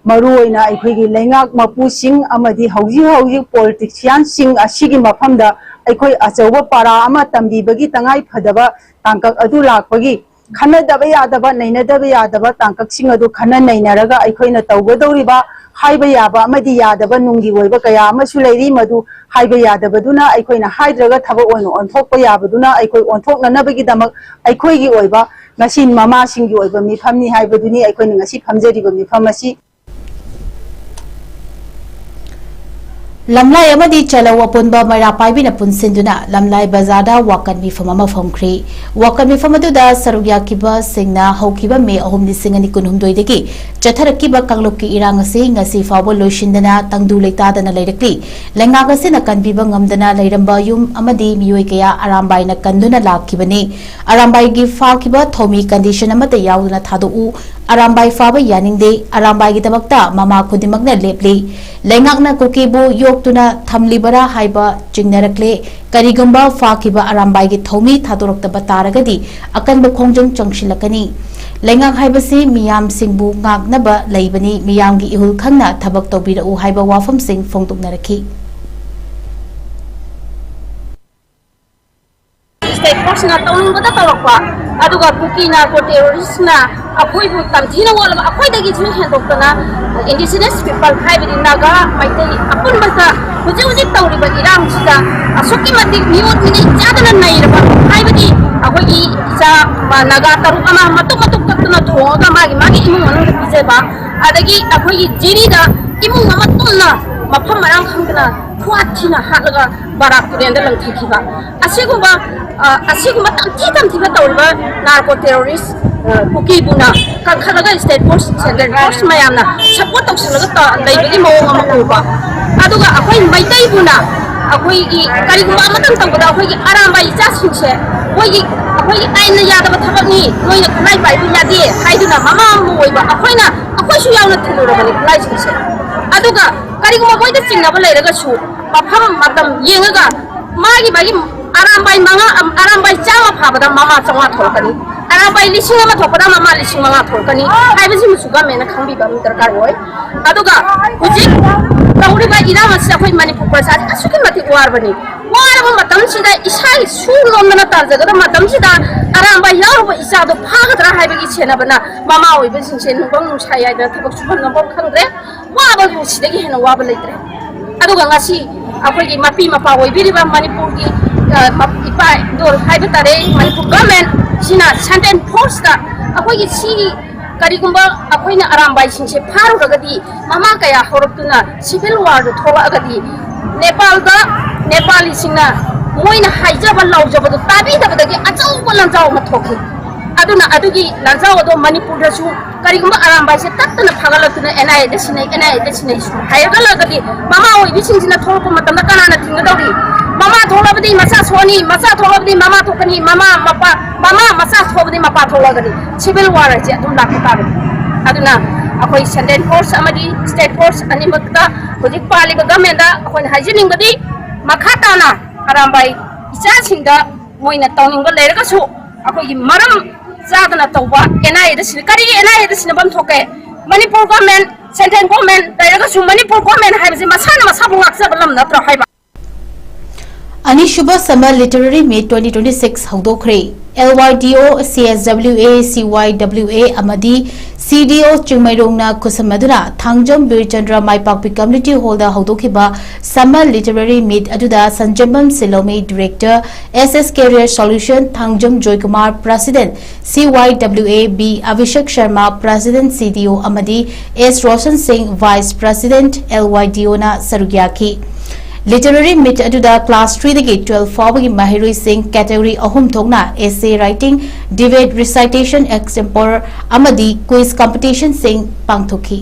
ꯃꯔꯨꯑꯣꯏꯅ ꯑꯩꯈꯣꯏꯒꯤ ꯂꯩꯉꯥꯛ ꯃꯄꯨꯁꯤꯡ ꯑꯃꯗꯤ ꯍꯧꯖꯤꯛ ꯍꯧꯖꯤꯛ politicianꯁꯤꯡ ꯑꯁꯤꯒꯤ ꯃꯐꯝꯗ ꯑꯩꯈꯣꯏ ꯑꯆꯧꯕ ꯄꯥꯔꯥ ꯑꯃ ꯇꯝꯕꯤꯕꯒꯤ ꯇꯉꯥꯏ ꯐꯗꯕ ꯇꯥꯡꯀꯛ ꯑꯗꯨ ꯂꯥꯛꯄꯒꯤ ꯈꯟꯅꯗꯕ ꯌꯥꯗꯕ, ꯅꯩꯅꯗꯕ ꯌꯥꯗꯕ ꯇꯥꯡꯀꯛꯁꯤꯡ ꯑꯗꯨ ꯈꯟꯅ ꯅꯩꯅꯔꯒ ꯑꯩꯈꯣꯏꯅ ꯇꯧꯒꯗꯧꯔꯤꯕ ꯍꯥꯏꯕ ꯌꯥꯕ ꯑꯃꯗꯤ ꯌꯥꯗꯕ ꯅꯨꯡꯒꯤ ꯑꯣꯏꯕ ꯀꯌꯥ ꯑꯃꯁꯨ ꯂꯩꯔꯤ꯫ ꯃꯗꯨ ꯍꯥꯏꯕ ꯌꯥꯗꯕꯗꯨꯅ ꯑꯩꯈꯣꯏꯅ ꯍꯥꯏꯗ꯭ꯔꯒ ꯊꯕꯛ ꯑꯣꯏꯅ ꯑꯣꯟꯊꯣꯛꯄ ꯌꯥꯕꯗꯨꯅ ꯑꯩꯈꯣꯏ ꯑꯣꯟꯊꯣꯛꯅꯅꯕꯒꯤꯗꯃꯛ ꯑꯩꯈꯣꯏꯒꯤ ꯑꯣꯏꯕ ꯉꯁꯤ ꯃꯃꯥꯁꯤꯡꯒꯤ ꯑꯣꯏꯕ ꯃꯤꯐꯝꯅꯤ ꯍꯥꯏꯕꯗꯨꯅꯤ ꯑꯩꯈꯣꯏꯅ ꯉꯁꯤ ꯐꯝꯖꯔꯤꯕ ꯃꯤꯐꯝ ꯑꯁꯤ꯫ ꯂꯝꯂꯥꯏ ꯑꯃꯗꯤ ꯆꯂꯧ ꯑꯄꯨꯟꯕ ꯃꯩꯔꯥ ꯄꯥꯏꯕꯤꯅ ꯄꯨꯟꯁꯤꯟꯗꯨꯅ ꯂꯝꯂꯥꯏ ꯕꯖꯥꯔꯗ ꯋꯥꯀꯠ ꯃꯤꯐꯝ ꯑꯃ ꯐꯝꯈ꯭ꯔꯤ꯫ ꯋꯥꯀꯠ ꯃꯤꯐꯝ ꯑꯗꯨꯗ ꯁꯔꯨꯛ ꯌꯥꯈꯤꯕꯁꯤꯡꯅ ꯍꯧꯈꯤꯕ ꯃꯦ ꯑꯍꯨꯝ, ꯂꯤꯁꯤꯡ ꯑꯅꯤ ꯀꯨꯟꯍꯨꯝꯗꯣꯏꯗꯒꯤ ꯆꯠꯊꯔꯛꯈꯤꯕ ꯀꯥꯡꯂꯨꯞꯀꯤ ꯏꯔꯥꯡ ꯑꯁꯤ ꯉꯁꯤ ꯐꯥꯎꯕ ꯂꯣꯏꯁꯤꯟꯗꯅ ꯇꯪꯗꯨ ꯂꯩꯇꯥꯗꯅ ꯂꯩꯔꯛꯂꯤ꯫ ꯂꯩꯉꯥꯛ ꯑꯁꯤꯅ ꯀꯟꯕꯤꯕ ꯉꯝꯗꯅ ꯂꯩꯔꯝꯕ ꯌꯨꯝ ꯑꯃꯗꯤ ꯃꯤꯑꯣꯏ ꯀꯌꯥ ꯑꯔꯥꯝꯕꯥꯏꯅ ꯀꯟꯗꯨꯅ ꯂꯥꯛꯈꯤꯕꯅꯤ꯫ ꯑꯔꯥꯝꯕꯥꯏꯒꯤ ꯐꯥꯈꯤꯕ ꯊꯧꯃꯤ ꯀꯟꯗꯤꯁꯟ ꯑꯃꯠꯇ ꯌꯥꯎꯗꯅ ꯊꯥꯗꯣꯛꯎ꯫ ꯑꯔꯥꯝꯕꯥꯏ ꯐꯥꯕ ꯌꯥꯅꯤꯡꯗꯦ꯫ ꯑꯔꯥꯝꯕꯥꯏꯒꯤꯗꯃꯛꯇ ꯃꯃꯥ ꯈꯨꯗꯤꯡꯃꯛꯅ ꯂꯦꯞꯂꯤ꯫ ꯂꯩꯉꯥꯛꯅ ꯀꯨꯀꯤꯕꯨ ꯌꯣꯛꯇꯨꯅ ꯊꯝꯂꯤꯕꯔꯥ ꯍꯥꯏꯕ ꯆꯤꯡꯅꯔꯛꯂꯦ꯫ ꯀꯔꯤꯒꯨꯝꯕ ꯐꯥꯈꯤꯕ ꯑꯔꯥꯝꯕꯥꯏꯒꯤ ꯊꯧꯃꯤ ꯊꯥꯗꯣꯔꯛꯇꯕ ꯇꯥꯔꯒꯗꯤ ꯑꯀꯟꯕ ꯈꯣꯡꯖꯪ ꯆꯪꯁꯤꯜꯂꯛꯀꯅꯤ꯫ ꯂꯩꯉꯥꯛ ꯍꯥꯏꯕꯁꯤ ꯃꯤꯌꯥꯝꯁꯤꯡꯕꯨ ꯉꯥꯛꯅꯕ ꯂꯩꯕꯅꯤ꯫ ꯃꯤꯌꯥꯝꯒꯤ ꯏꯍꯨꯜ ꯈꯪꯅ ꯊꯕꯛ ꯇꯧꯕꯤꯔꯛꯎ ꯍꯥꯏꯕ ꯋꯥꯐꯝꯁꯤꯡ ꯐꯣꯡꯗꯣꯛꯅꯔꯛꯈꯤ꯫ ꯁ꯭ꯇꯦꯠ ꯐꯣꯔꯁꯅ ꯇꯧꯅꯤꯡꯕꯗ ꯇꯧꯔꯛꯄ, ꯑꯗꯨꯒ ꯀꯨꯀꯤ ꯅꯥꯔꯀꯣ ꯇꯦꯔꯣꯔꯤꯁꯅ ꯑꯩꯈꯣꯏꯕꯨ ꯇꯝꯊꯤꯅ ꯑꯣꯠꯂꯕ, ꯑꯩꯈꯣꯏꯗꯒꯤꯁꯨ ꯍꯦꯟꯗꯣꯛꯇꯅ ꯏꯟꯗꯤꯖꯤꯅꯁ ꯄꯤꯄꯜ, ꯍꯥꯏꯕꯗꯤ ꯅꯥꯒꯥ, ꯃꯩꯇꯩ ꯑꯄꯨꯟꯕꯗ ꯍꯧꯖꯤꯛ ꯍꯧꯖꯤꯛ ꯇꯧꯔꯤꯕ ꯏꯔꯥꯡꯁꯤꯗ ꯑꯁꯨꯛꯀꯤ ꯃꯇꯤꯛ ꯃꯤꯑꯣꯠ ꯃꯤꯅꯩ ꯆꯥꯗꯅ ꯅꯩꯔꯕ, ꯍꯥꯏꯕꯗꯤ ꯑꯩꯈꯣꯏꯒꯤ ꯏꯆꯥ, ꯅꯥꯒꯥ ꯇꯔꯨꯛ ꯑꯃ ꯃꯇꯨꯝ ꯃꯇꯨꯝ ꯀꯛꯇꯅ ꯊꯣꯡꯉꯒ ꯃꯥꯒꯤ ꯃꯥꯒꯤ ꯏꯃꯨꯡ ꯃꯅꯨꯡꯗ ꯄꯤꯖꯕ, ꯑꯗꯒꯤ ꯑꯩꯈꯣꯏꯒꯤ ꯖꯤꯔꯤꯗ ꯏꯃꯨꯡ ꯑꯃ ꯄꯨꯟꯅ ꯃꯐꯝ ꯃꯔꯥꯡ ꯈꯪꯗꯅ ꯈꯨꯍꯥꯠ ꯊꯤꯅ ꯍꯥꯠꯂꯒ ꯕꯔꯥꯛ ꯇꯨꯔꯦꯜꯗ ꯂꯪꯊꯈꯤꯕ, ꯑꯁꯤꯒꯨꯝꯕ, ꯑ, ꯑꯁꯤꯒꯨꯝꯕ ꯇꯝꯊꯤ ꯇꯝꯊꯤꯕ ꯇꯧꯔꯤꯕ ꯅꯥꯔꯀꯣ ꯇꯦꯔꯣꯔꯤꯁ, ꯑ, ꯀꯨꯀꯤꯕꯨꯅ ꯀꯟꯈꯠꯂꯒ ꯁ꯭ꯇꯦꯠ ꯐꯣꯔꯁ, ꯁꯦꯟꯇ꯭ꯔꯦꯜ ꯐꯣꯔꯁ ꯃꯌꯥꯝꯅ ꯁꯄꯣꯔꯠ ꯇꯧꯁꯤꯜꯂꯒ ꯇ-, ꯂꯩꯕꯒꯤ ꯃꯑꯣꯡ ꯑꯃ ꯎꯕ꯫ ꯑꯗꯨꯒ ꯑꯩꯈꯣꯏ ꯃꯩꯇꯩꯕꯨꯅ ꯑꯩꯈꯣꯏꯒꯤ ꯀꯔꯤꯒꯨꯝꯕ ꯑꯃꯇꯪ ꯇꯧꯕꯗ ꯑꯩꯈꯣꯏꯒꯤ ꯑꯔꯥꯝꯕꯥꯏ ꯏꯆꯥꯁꯤꯡꯁꯦ ꯃꯣꯏꯒꯤ, ꯑꯩꯈꯣꯏꯒꯤ ꯑꯥꯏꯟꯅ ꯌꯥꯗꯕ ꯊꯕꯛꯅꯤ, ꯅꯣꯏꯅ ꯈꯨꯠꯂꯥꯏ ꯄꯥꯏꯕ ꯌꯥꯗꯦ ꯍꯥꯏꯗꯨꯅ ꯃꯃꯥ ꯑꯃ ꯑꯣꯏꯕ ꯑꯩꯈꯣꯏꯅ, ꯑꯩꯈꯣꯏꯁꯨ ꯌꯥꯎꯅ ꯊꯤꯜꯂꯨꯔꯕꯅꯤ ꯈꯨꯠꯂꯥꯏꯁꯤꯡꯁꯦ꯫ ꯑꯗꯨꯒ ꯀꯔꯤꯒꯨꯝꯕ ꯃꯣꯏꯗ ꯆꯤꯡꯅꯕ ꯂꯩꯔꯒꯁꯨ ꯃꯐꯝ ꯃꯇꯝ ꯌꯦꯡꯉꯒ ꯃꯥꯒꯤ ꯃꯥꯒꯤ ꯑꯔꯥꯝꯕꯥꯏ ꯃꯉꯥ, ꯑꯔꯥꯝꯕꯥꯏ ꯆꯥꯝꯃ ꯐꯥꯕꯗ ꯃꯃꯥ ꯆꯥꯝꯃꯉꯥ ꯊꯣꯛꯂꯛꯀꯅꯤ, ꯑꯔꯥꯝꯕꯥꯏ ꯂꯤꯁꯤꯡ ꯑꯃ ꯊꯣꯛꯄꯗ ꯃꯃꯥ ꯂꯤꯁꯤꯡ ꯃꯉꯥ ꯊꯣꯛꯂꯛꯀꯅꯤ ꯍꯥꯏꯕꯁꯤꯃꯁꯨ ꯒꯃꯦꯟꯅ ꯈꯪꯕꯤꯕ ꯑꯃ ꯗꯔꯀꯥꯔ ꯑꯣꯏ꯫ ꯑꯗꯨꯒ ꯍꯧꯖꯤꯛ ꯇꯧꯔꯤꯕ ꯏꯔꯥꯡ ꯑꯁꯤ ꯑꯩꯈꯣꯏ ꯃꯅꯤꯄꯨꯔ ꯄ꯭ꯔꯖꯥꯁꯤ ꯑꯁꯨꯛꯀꯤ ꯃꯇꯤꯛ ꯋꯥꯔꯕꯅꯤ꯫ ꯋꯥꯔꯕ ꯃꯇꯝꯁꯤꯗ, ꯏꯁꯥꯒꯤ ꯁꯨ ꯅꯣꯝꯗꯅ ꯇꯥꯟꯖꯒꯗꯕ ꯃꯇꯝꯁꯤꯗ, ꯑꯔꯥꯝꯕꯥꯏ ꯌꯥꯎꯔꯨꯕ ꯏꯆꯥꯗꯣ ꯐꯥꯒꯗ꯭ꯔꯥ ꯍꯥꯏꯕꯒꯤ ꯁꯦꯟꯅꯕꯅ ꯃꯃꯥ ꯑꯣꯏꯕꯁꯤꯡꯁꯦ ꯅꯨꯡꯐꯝ ꯅꯨꯡꯁꯥ ꯌꯥꯏꯗꯅ ꯊꯕꯛ ꯁꯨꯐꯝ ꯅꯣꯝꯐꯝ ꯈꯪꯗ꯭ꯔꯦ꯫ ꯋꯥꯕꯕꯨ ꯁꯤꯗꯒꯤ ꯍꯦꯟꯅ ꯋꯥꯕ ꯂꯩꯇ꯭ꯔꯦ꯫ ꯑꯗꯨꯒ ꯉꯁꯤ ꯑꯩꯈꯣꯏꯒꯤ ꯃꯄꯤ ꯃꯄꯥ ꯑꯣꯏꯕꯤꯔꯤꯕ ꯃꯅꯤꯄꯨꯔꯒꯤ, ꯑ, ꯃꯞ-, ꯏꯄꯥ ꯏꯗꯣꯜ ꯍꯥꯏꯕ ꯇꯥꯔꯦ, ꯃꯅꯤꯄꯨꯔ ꯒꯚꯔꯟꯃꯦꯟꯁꯤꯅ ꯁꯦꯟꯇ꯭ꯔꯦꯜ ꯐꯣꯔꯁꯇ ꯑꯩꯈꯣꯏꯒꯤ ꯁꯤꯒꯤ ꯀꯔꯤꯒꯨꯝꯕ ꯑꯩꯈꯣꯏꯅ ꯑꯔꯥꯝꯕꯥꯏꯁꯤꯡꯁꯦ ꯐꯥꯔꯨꯔꯒꯗꯤ, ꯃꯃꯥ ꯀꯌꯥ ꯍꯧꯔꯛꯇꯨꯅ ꯁꯤꯚꯤꯜ ꯋꯥꯔꯗ ꯊꯣꯛꯂꯛꯑꯒꯗꯤ, ꯅꯦꯄꯥꯜꯗ ꯅꯦꯄꯥꯂꯤꯁꯤꯡꯅ ꯃꯣꯏꯅ ꯍꯥꯏꯖꯕ ꯂꯥꯎꯖꯕꯗꯨ ꯇꯥꯕꯤꯗꯕꯗꯒꯤ ꯑꯆꯧꯕ ꯂꯥꯟꯖꯥꯎ ꯑꯃ ꯊꯣꯛꯈꯤ꯫ ꯑꯗꯨꯅ ꯑꯗꯨꯒꯤ ꯂꯥꯟꯖꯥꯎ ꯑꯗꯣ ꯃꯅꯤꯄꯨꯔꯗꯁꯨ ꯀꯔꯤꯒꯨꯝꯕ ꯑꯔꯥꯝꯕꯥꯏꯁꯦ ꯇꯠꯇꯅ ꯐꯥꯒꯠꯂꯛꯇꯨꯅ ꯑꯦꯟ ꯑꯥꯏ ꯑꯦꯗ ꯁꯤꯟꯅꯩ, ꯑꯦꯟ ꯑꯥꯏ ꯑꯦꯗ ꯁꯤꯟꯅꯩ ꯁꯨꯝ ꯍꯥꯏꯔꯒꯂꯒꯗꯤ, ꯃꯃꯥ ꯑꯣꯏꯕꯤꯁꯤꯡꯁꯤꯅ ꯊꯣꯛꯂꯛꯄ ꯃꯇꯝꯗ ꯀꯅꯥꯅ ꯊꯤꯡꯒꯗꯧꯔꯤ? ꯃꯃꯥ ꯊꯣꯛꯂꯕꯗꯤ ꯃꯆꯥ ꯁꯣꯛꯑꯅꯤ, ꯃꯆꯥ ꯊꯣꯛꯂꯕꯗꯤ ꯃꯃꯥ ꯊꯣꯛꯀꯅꯤ, ꯃꯃꯥ ꯃꯄꯥ, ꯃꯃꯥ ꯃꯆꯥ ꯊꯣꯛꯂꯕꯗꯤ ꯃꯄꯥ ꯊꯣꯛꯂꯛꯑꯒꯅꯤ꯫ ꯁꯤꯚꯤꯜ ꯋꯥꯔ ꯍꯥꯏꯁꯦ ꯑꯗꯨꯝ ꯂꯥꯛꯄ ꯇꯥꯕꯅꯤ꯫ ꯑꯗꯨꯅ ꯑꯩꯈꯣꯏ ꯁꯦꯟꯇ꯭ꯔꯦꯜ ꯐꯣꯔꯁ ꯑꯃꯗꯤ ꯁ꯭ꯇꯦꯠ ꯐꯣꯔꯁ ꯑꯅꯤꯃꯛꯇ ꯍꯧꯖꯤꯛ ꯄꯥꯜꯂꯤꯕ ꯒꯚꯔꯟꯃꯦꯟꯗ ꯑꯩꯈꯣꯏꯅ ꯍꯥꯏꯖꯅꯤꯡꯕꯗꯤ, ꯃꯈꯥ ꯇꯥꯅ ꯑꯔꯥꯝꯕꯥꯏ ꯏꯆꯥꯁꯤꯡꯗ ꯃꯣꯏꯅ ꯇꯧꯅꯤꯡꯕ ꯂꯩꯔꯒꯁꯨ, ꯑꯩꯈꯣꯏꯒꯤ ꯃꯔꯝ ꯆꯥꯗꯅ ꯇꯧꯕ ꯑꯦꯟ ꯑꯥꯏ ꯑꯦꯗ ꯁꯤꯟꯅ-, ꯀꯔꯤꯒꯤ ꯑꯦꯟ ꯑꯥꯏ ꯑꯦꯗ ꯁꯤꯟꯅꯐꯝ ꯊꯣꯛꯀꯦ? ꯃꯅꯤꯄꯨꯔ ꯒꯣꯔꯃꯦꯟ, ꯁꯦꯟꯇ꯭ꯔꯦꯜ ꯒꯣꯔꯃꯦꯟ ꯂꯩꯔꯒꯁꯨ ꯃꯅꯤꯄꯨꯔ ꯒꯣꯔꯃꯦꯟ ꯍꯥꯏꯕꯁꯤ ꯃꯁꯥꯅ ꯃꯁꯥꯕꯨ ꯉꯥꯛꯆꯕ ꯂꯝ ꯅꯠꯇ꯭ꯔꯣ ꯍꯥꯏꯕ? ꯑꯅꯤꯁꯨꯕ Summer Literary Meet twenty twenty-six ꯍꯧꯗꯣꯛꯈ꯭ꯔꯦ꯫ L Y D O, C S W A, C Y W A ꯑꯃꯗꯤ C D O ꯆꯤꯡꯃꯩꯔꯣꯡꯅ ꯈꯨꯠꯁꯝꯅꯗꯨꯅ Thangjam ꯕꯤꯔꯆꯟꯗ꯭ꯔ ꯃꯥꯏꯄꯥꯛꯄꯤ Community Hallꯗ ꯍꯧꯗꯣꯛꯈꯤꯕ Summer Literary Meet ꯑꯗꯨꯗ ꯁꯟꯖꯦꯝꯕꯝ ꯁꯤꯂꯧꯃꯤ, Director, S S Career Solution, Thangjam Joykumar, President, C Y W A, B Abhishek Sharma, President, C D O ꯑꯃꯗꯤ S Roshan Singh, Vice President, L Y D Oꯅ ꯁꯔꯨꯛ ꯌꯥꯈꯤ꯫ Literary Meet ꯑꯗꯨꯗ class threeꯗꯒꯤ twelve ꯐꯥꯎꯕꯒꯤ ꯃꯍꯩꯔꯣꯏꯁꯤꯡ category ꯑꯍꯨꯝ ꯊꯣꯛꯅ essay writing, debate, recitation, extempore ꯑꯃꯗꯤ quiz competitionꯁꯤꯡ ꯄꯥꯡꯊꯣꯛꯈꯤ꯫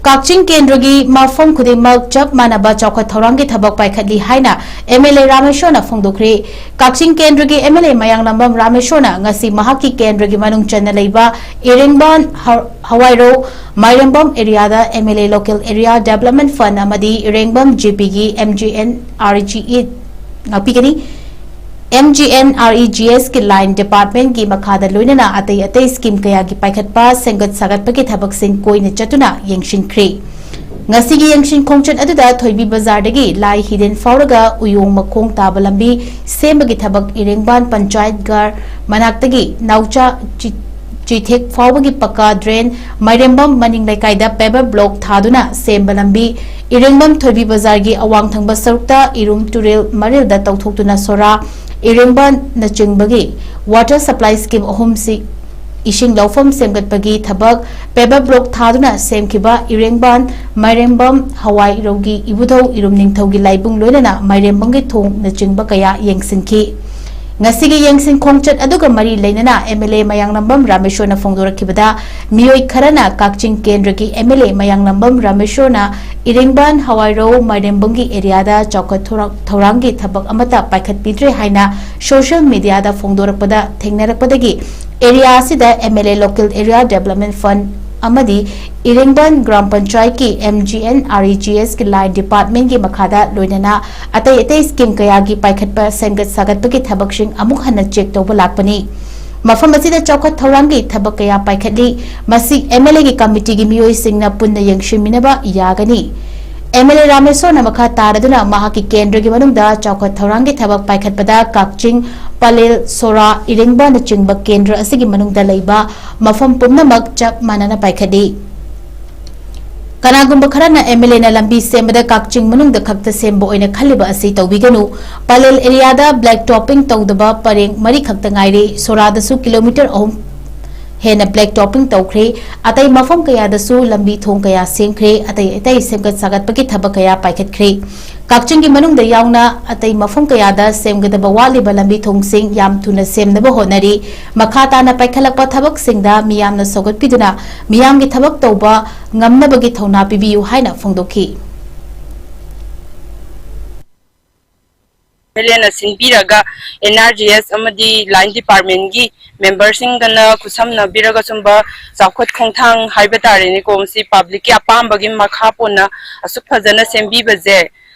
ꯀꯛꯆꯤꯡ ꯀꯦꯟꯗ꯭ꯔꯒꯤ ꯃꯐꯝ ꯈꯨꯗꯤꯡꯃꯛ ꯆꯞ ꯃꯥꯟꯅꯕ ꯆꯥꯎꯈꯠ ꯊꯧꯔꯥꯡꯒꯤ ꯊꯕꯛ ꯄꯥꯏꯈꯠꯂꯤ ꯍꯥꯏꯅ MLA ꯔꯥꯃꯦꯁꯣꯔꯅ ꯐꯣꯡꯗꯣꯛꯈ꯭ꯔꯦ꯫ ꯀꯛꯆꯤꯡ ꯀꯦꯟꯗ꯭ꯔꯒꯤ MLA ꯃꯌꯥꯡꯂꯝꯕꯝ ꯔꯥꯃꯦꯁꯣꯔꯅ ꯉꯁꯤ ꯃꯍꯥꯛꯀꯤ ꯀꯦꯟꯗ꯭ꯔꯒꯤ ꯃꯅꯨꯡ ꯆꯟꯅ ꯂꯩꯕ ꯏꯔꯦꯡꯕꯥꯟ ꯍ-, ꯍꯋꯥꯏꯔꯧ ꯃꯥꯏꯔꯦꯝꯕꯝ ꯑꯦꯔꯤꯌꯥꯗ MLA Local Area Development Fund ꯑꯃꯗꯤ ꯏꯔꯦꯡꯕꯝ GPꯒꯤ MGNREG ꯉꯥꯛꯄꯤꯒꯅꯤ꯫ MGNREGSꯀꯤ line departmentꯀꯤ ꯃꯈꯥꯗ ꯂꯣꯏꯅꯅ ꯑꯇꯩ ꯑꯇꯩ scheme ꯀꯌꯥꯒꯤ ꯄꯥꯏꯈꯠꯄ, ꯁꯦꯝꯒꯠ ꯁꯥꯒꯠꯄꯒꯤ ꯊꯕꯛꯁꯤꯡ ꯀꯣꯏꯅ ꯆꯠꯇꯨꯅ ꯌꯦꯡꯁꯤꯟꯈ꯭ꯔꯦ꯫ ꯉꯁꯤꯒꯤ ꯌꯦꯡꯁꯤꯟ ꯈꯣꯡꯆꯠ ꯑꯗꯨꯗ ꯊꯣꯏꯕꯤ ꯕꯖꯥꯔꯗꯒꯤ ꯂꯥꯏ ꯍꯤꯗꯦꯟ ꯐꯥꯎꯔꯒ ꯎꯌꯣꯡ ꯃꯈꯣꯡ ꯇꯥꯕ ꯂꯝꯕꯤ ꯁꯦꯝꯕꯒꯤ ꯊꯕꯛ, ꯏꯔꯦꯡꯕꯥꯟ ꯄꯟꯆꯥꯌꯠ ꯘꯔ ꯃꯅꯥꯛꯇꯒꯤ ꯅꯥꯎꯆꯥ ꯆꯤ-, ꯆꯤꯊꯦꯛ ꯐꯥꯎꯕꯒꯤ ꯄꯛꯀꯥ drain, ꯃꯥꯏꯔꯦꯝꯕꯝ ꯃꯅꯤꯡ ꯂꯩꯀꯥꯏꯗ paver block ꯊꯥꯗꯨꯅ ꯁꯦꯝꯕ ꯂꯝꯕꯤ, ꯏꯔꯦꯡꯕꯝ ꯊꯣꯏꯕꯤ ꯕꯖꯥꯔꯒꯤ ꯑꯋꯥꯡ ꯊꯪꯕ ꯁꯔꯨꯛꯇ ꯏꯔꯨꯝ ꯇꯨꯔꯦꯜ ꯃꯔꯤꯜꯗ ꯇꯧꯊꯣꯛꯇꯨꯅ ꯁꯣꯔꯥ, ꯏꯔꯦꯡꯕꯝꯅꯆꯤꯡꯕꯒꯤ water supply scheme ꯑꯍꯨꯝꯁꯤ ꯏꯁꯤꯡ ꯂꯧꯐꯝ ꯁꯦꯝꯒꯠꯄꯒꯤ ꯊꯕꯛ, paver block ꯊꯥꯗꯨꯅ ꯁꯦꯝꯈꯤꯕ ꯏꯔꯦꯡꯕꯥꯟ, ꯃꯥꯏꯔꯦꯝꯕꯝ, ꯍꯋꯥꯏꯔꯧꯒꯤ ꯏꯕꯨꯙꯧ ꯏꯔꯨꯝ ꯅꯤꯡꯊꯧꯒꯤ ꯂꯥꯏꯕꯨꯡ ꯂꯣꯏꯅꯅ ꯃꯥꯏꯔꯦꯝꯕꯝꯒꯤ ꯊꯣꯡꯅꯆꯤꯡꯕ ꯀꯌꯥ ꯌꯦꯡꯁꯤꯟꯈꯤ꯫ ꯉꯁꯤꯒꯤ ꯌꯦꯡꯁꯤꯟ ꯈꯣꯡꯆꯠ ꯑꯗꯨꯒ ꯃꯔꯤ ꯂꯩꯅꯅ MLA ꯃꯌꯥꯡꯂꯝꯕꯝ ꯔꯥꯃꯦꯁꯣꯔꯅ ꯐꯣꯡꯗꯣꯔꯛꯈꯤꯕꯗ, ꯃꯤꯑꯣꯏ ꯈꯔꯅ ꯀꯛꯆꯤꯡ ꯀꯦꯟꯗ꯭ꯔꯒꯤ MLA ꯃꯌꯥꯡꯂꯝꯕꯝ ꯔꯥꯃꯦꯁꯣꯔꯅ ꯏꯔꯦꯡꯕꯥꯟ ꯍꯋꯥꯏꯔꯧ ꯃꯥꯏꯔꯦꯝꯕꯝꯒꯤ areaꯗ ꯆꯥꯎꯈꯠ ꯊꯧꯔꯥꯡ-, ꯊꯧꯔꯥꯡꯒꯤ ꯊꯕꯛ ꯑꯃꯠꯇ ꯄꯥꯏꯈꯠꯄꯤꯗ꯭ꯔꯦ ꯍꯥꯏꯅ social mediaꯗ ꯐꯣꯡꯗꯣꯔꯛꯄꯗ ꯊꯦꯡꯅꯔꯛꯄꯗꯒꯤ area ꯑꯁꯤꯗ MLA Local Area Development Fund ꯑꯃꯗꯤ ꯏꯔꯦꯡꯕꯥꯟ ꯒ꯭ꯔꯥꯝ ꯄꯟꯆꯥꯌꯠꯀꯤ MGNREGSꯀꯤ line departmentꯀꯤ ꯃꯈꯥꯗ ꯂꯣꯏꯅꯅ ꯑꯇꯩ ꯑꯇꯩ scheme ꯀꯌꯥꯒꯤ ꯄꯥꯏꯈꯠꯄ, ꯁꯦꯝꯒꯠ ꯁꯥꯒꯠꯄꯒꯤ ꯊꯕꯛꯁꯤꯡ ꯑꯃꯨꯛ ꯍꯟꯅ check ꯇꯧꯕ ꯂꯥꯛꯄꯅꯤ꯫ ꯃꯐꯝ ꯑꯁꯤꯗ ꯆꯥꯎꯈꯠ ꯊꯧꯔꯥꯡꯒꯤ ꯊꯕꯛ ꯀꯌꯥ ꯄꯥꯏꯈꯠꯂꯤ꯫ ꯃꯁꯤ MLAꯒꯤ committeeꯒꯤ ꯃꯤꯑꯣꯏꯁꯤꯡꯅ ꯄꯨꯟꯅ ꯌꯦꯡꯁꯤꯟꯃꯤꯟꯅꯕ ꯌꯥꯒꯅꯤ꯫ MLA ꯔꯥꯃꯦꯁꯣꯔꯅ ꯃꯈꯥ ꯇꯥꯔꯗꯨꯅ ꯃꯍꯥꯛꯀꯤ ꯀꯦꯟꯗ꯭ꯔꯒꯤ ꯃꯅꯨꯡꯗ ꯆꯥꯎꯈꯠ ꯊꯧꯔꯥꯡꯒꯤ ꯊꯕꯛ ꯄꯥꯏꯈꯠꯄꯗ ꯀꯛꯆꯤꯡ, ꯄꯂꯦꯜ, ꯁꯣꯔꯥ, ꯏꯔꯦꯡꯕꯥꯟꯅꯆꯤꯡꯕ ꯀꯦꯟꯗ꯭ꯔ ꯑꯁꯤꯒꯤ ꯃꯅꯨꯡꯗ ꯂꯩꯕ ꯃꯐꯝ ꯄꯨꯝꯅꯃꯛ ꯆꯞ ꯃꯥꯟꯅꯅ ꯄꯥꯏꯈꯠꯂꯤ꯫ ꯀꯅꯥꯒꯨꯝꯕ ꯈꯔꯅ MLAꯅ ꯂꯝꯕꯤ ꯁꯦꯝꯕꯗ ꯀꯛꯆꯤꯡ ꯃꯅꯨꯡꯗ ꯈꯛꯇ ꯁꯦꯝꯕ ꯑꯣꯏꯅ ꯈꯜꯂꯤꯕ ꯑꯁꯤ ꯇꯧꯕꯤꯒꯅꯨ꯫ ꯄꯂꯦꯜ areaꯗ black topping ꯇꯧꯗꯕ ꯄꯔꯦꯡ ꯃꯔꯤ ꯈꯛꯇ ꯉꯥꯏꯔꯦ꯫ ꯁꯣꯔꯥꯗꯁꯨ kilometre ꯑꯍꯨꯝ ꯍꯦꯟꯅ black topping ꯇꯧꯈ꯭ꯔꯦ꯫ ꯑꯇꯩ ꯃꯐꯝ ꯀꯌꯥꯗꯁꯨ ꯂꯝꯕꯤ ꯊꯣꯡ ꯀꯌꯥ ꯁꯦꯝꯈ꯭ꯔꯦ꯫ ꯑꯇꯩ ꯑꯇꯩ ꯁꯦꯝꯒꯠ ꯁꯥꯒꯠꯄꯒꯤ ꯊꯕꯛ ꯀꯌꯥ ꯄꯥꯏꯈꯠꯈ꯭ꯔꯦ꯫ ꯀꯛꯆꯤꯡꯒꯤ ꯃꯅꯨꯡꯗ ꯌꯥꯎꯅ ꯑꯇꯩ ꯃꯐꯝ ꯀꯌꯥꯗ ꯁꯦꯝꯒꯗꯕ ꯋꯥꯠꯂꯤꯕ ꯂꯝꯕꯤ ꯊꯣꯡꯁꯤꯡ ꯌꯥꯝ ꯊꯨꯅ ꯁꯦꯝꯅꯕ ꯍꯣꯠꯅꯔꯤ꯫ ꯃꯈꯥ ꯇꯥꯅ ꯄꯥꯏꯈꯠꯂꯛꯄ ꯊꯕꯛꯁꯤꯡꯗ ꯃꯤꯌꯥꯝꯅ ꯁꯧꯒꯠꯄꯤꯗꯨꯅ ꯃꯤꯌꯥꯝꯒꯤ ꯊꯕꯛ ꯇꯧꯕ ꯉꯝꯅꯕꯒꯤ ꯊꯧꯅꯥ ꯄꯤꯕꯤꯌꯨ ꯍꯥꯏꯅ ꯐꯣꯡꯗꯣꯛꯈꯤ꯫ ꯑꯦꯝ ꯑꯦꯜ ꯑꯦꯅ ꯁꯤꯟꯕꯤꯔꯒ ꯑꯦꯟ ꯑꯥꯔ ꯖꯤ ꯑꯦꯁ ꯑꯃꯗꯤ ꯂꯥꯏꯟ ꯗꯤꯄꯥꯔꯠꯃꯦꯟꯒꯤ ꯃꯦꯝꯕꯔꯁꯤꯡꯒꯅ ꯈꯨꯠꯁꯝꯅꯕꯤꯔꯒ ꯁꯨꯝꯕ ꯆꯥꯎꯈꯠ ꯈꯣꯡꯊꯥꯡ ꯍꯥꯏꯕ ꯇꯥꯔꯦꯅꯦꯀꯣ, ꯃꯁꯤ ꯄꯕ꯭ꯂꯤꯛꯀꯤ ꯑꯄꯥꯝꯕꯒꯤ ꯃꯈꯥ ꯄꯣꯟꯅ ꯑꯁꯨꯛ ꯐꯖꯅ ꯁꯦꯝꯕꯤꯕꯁꯦ,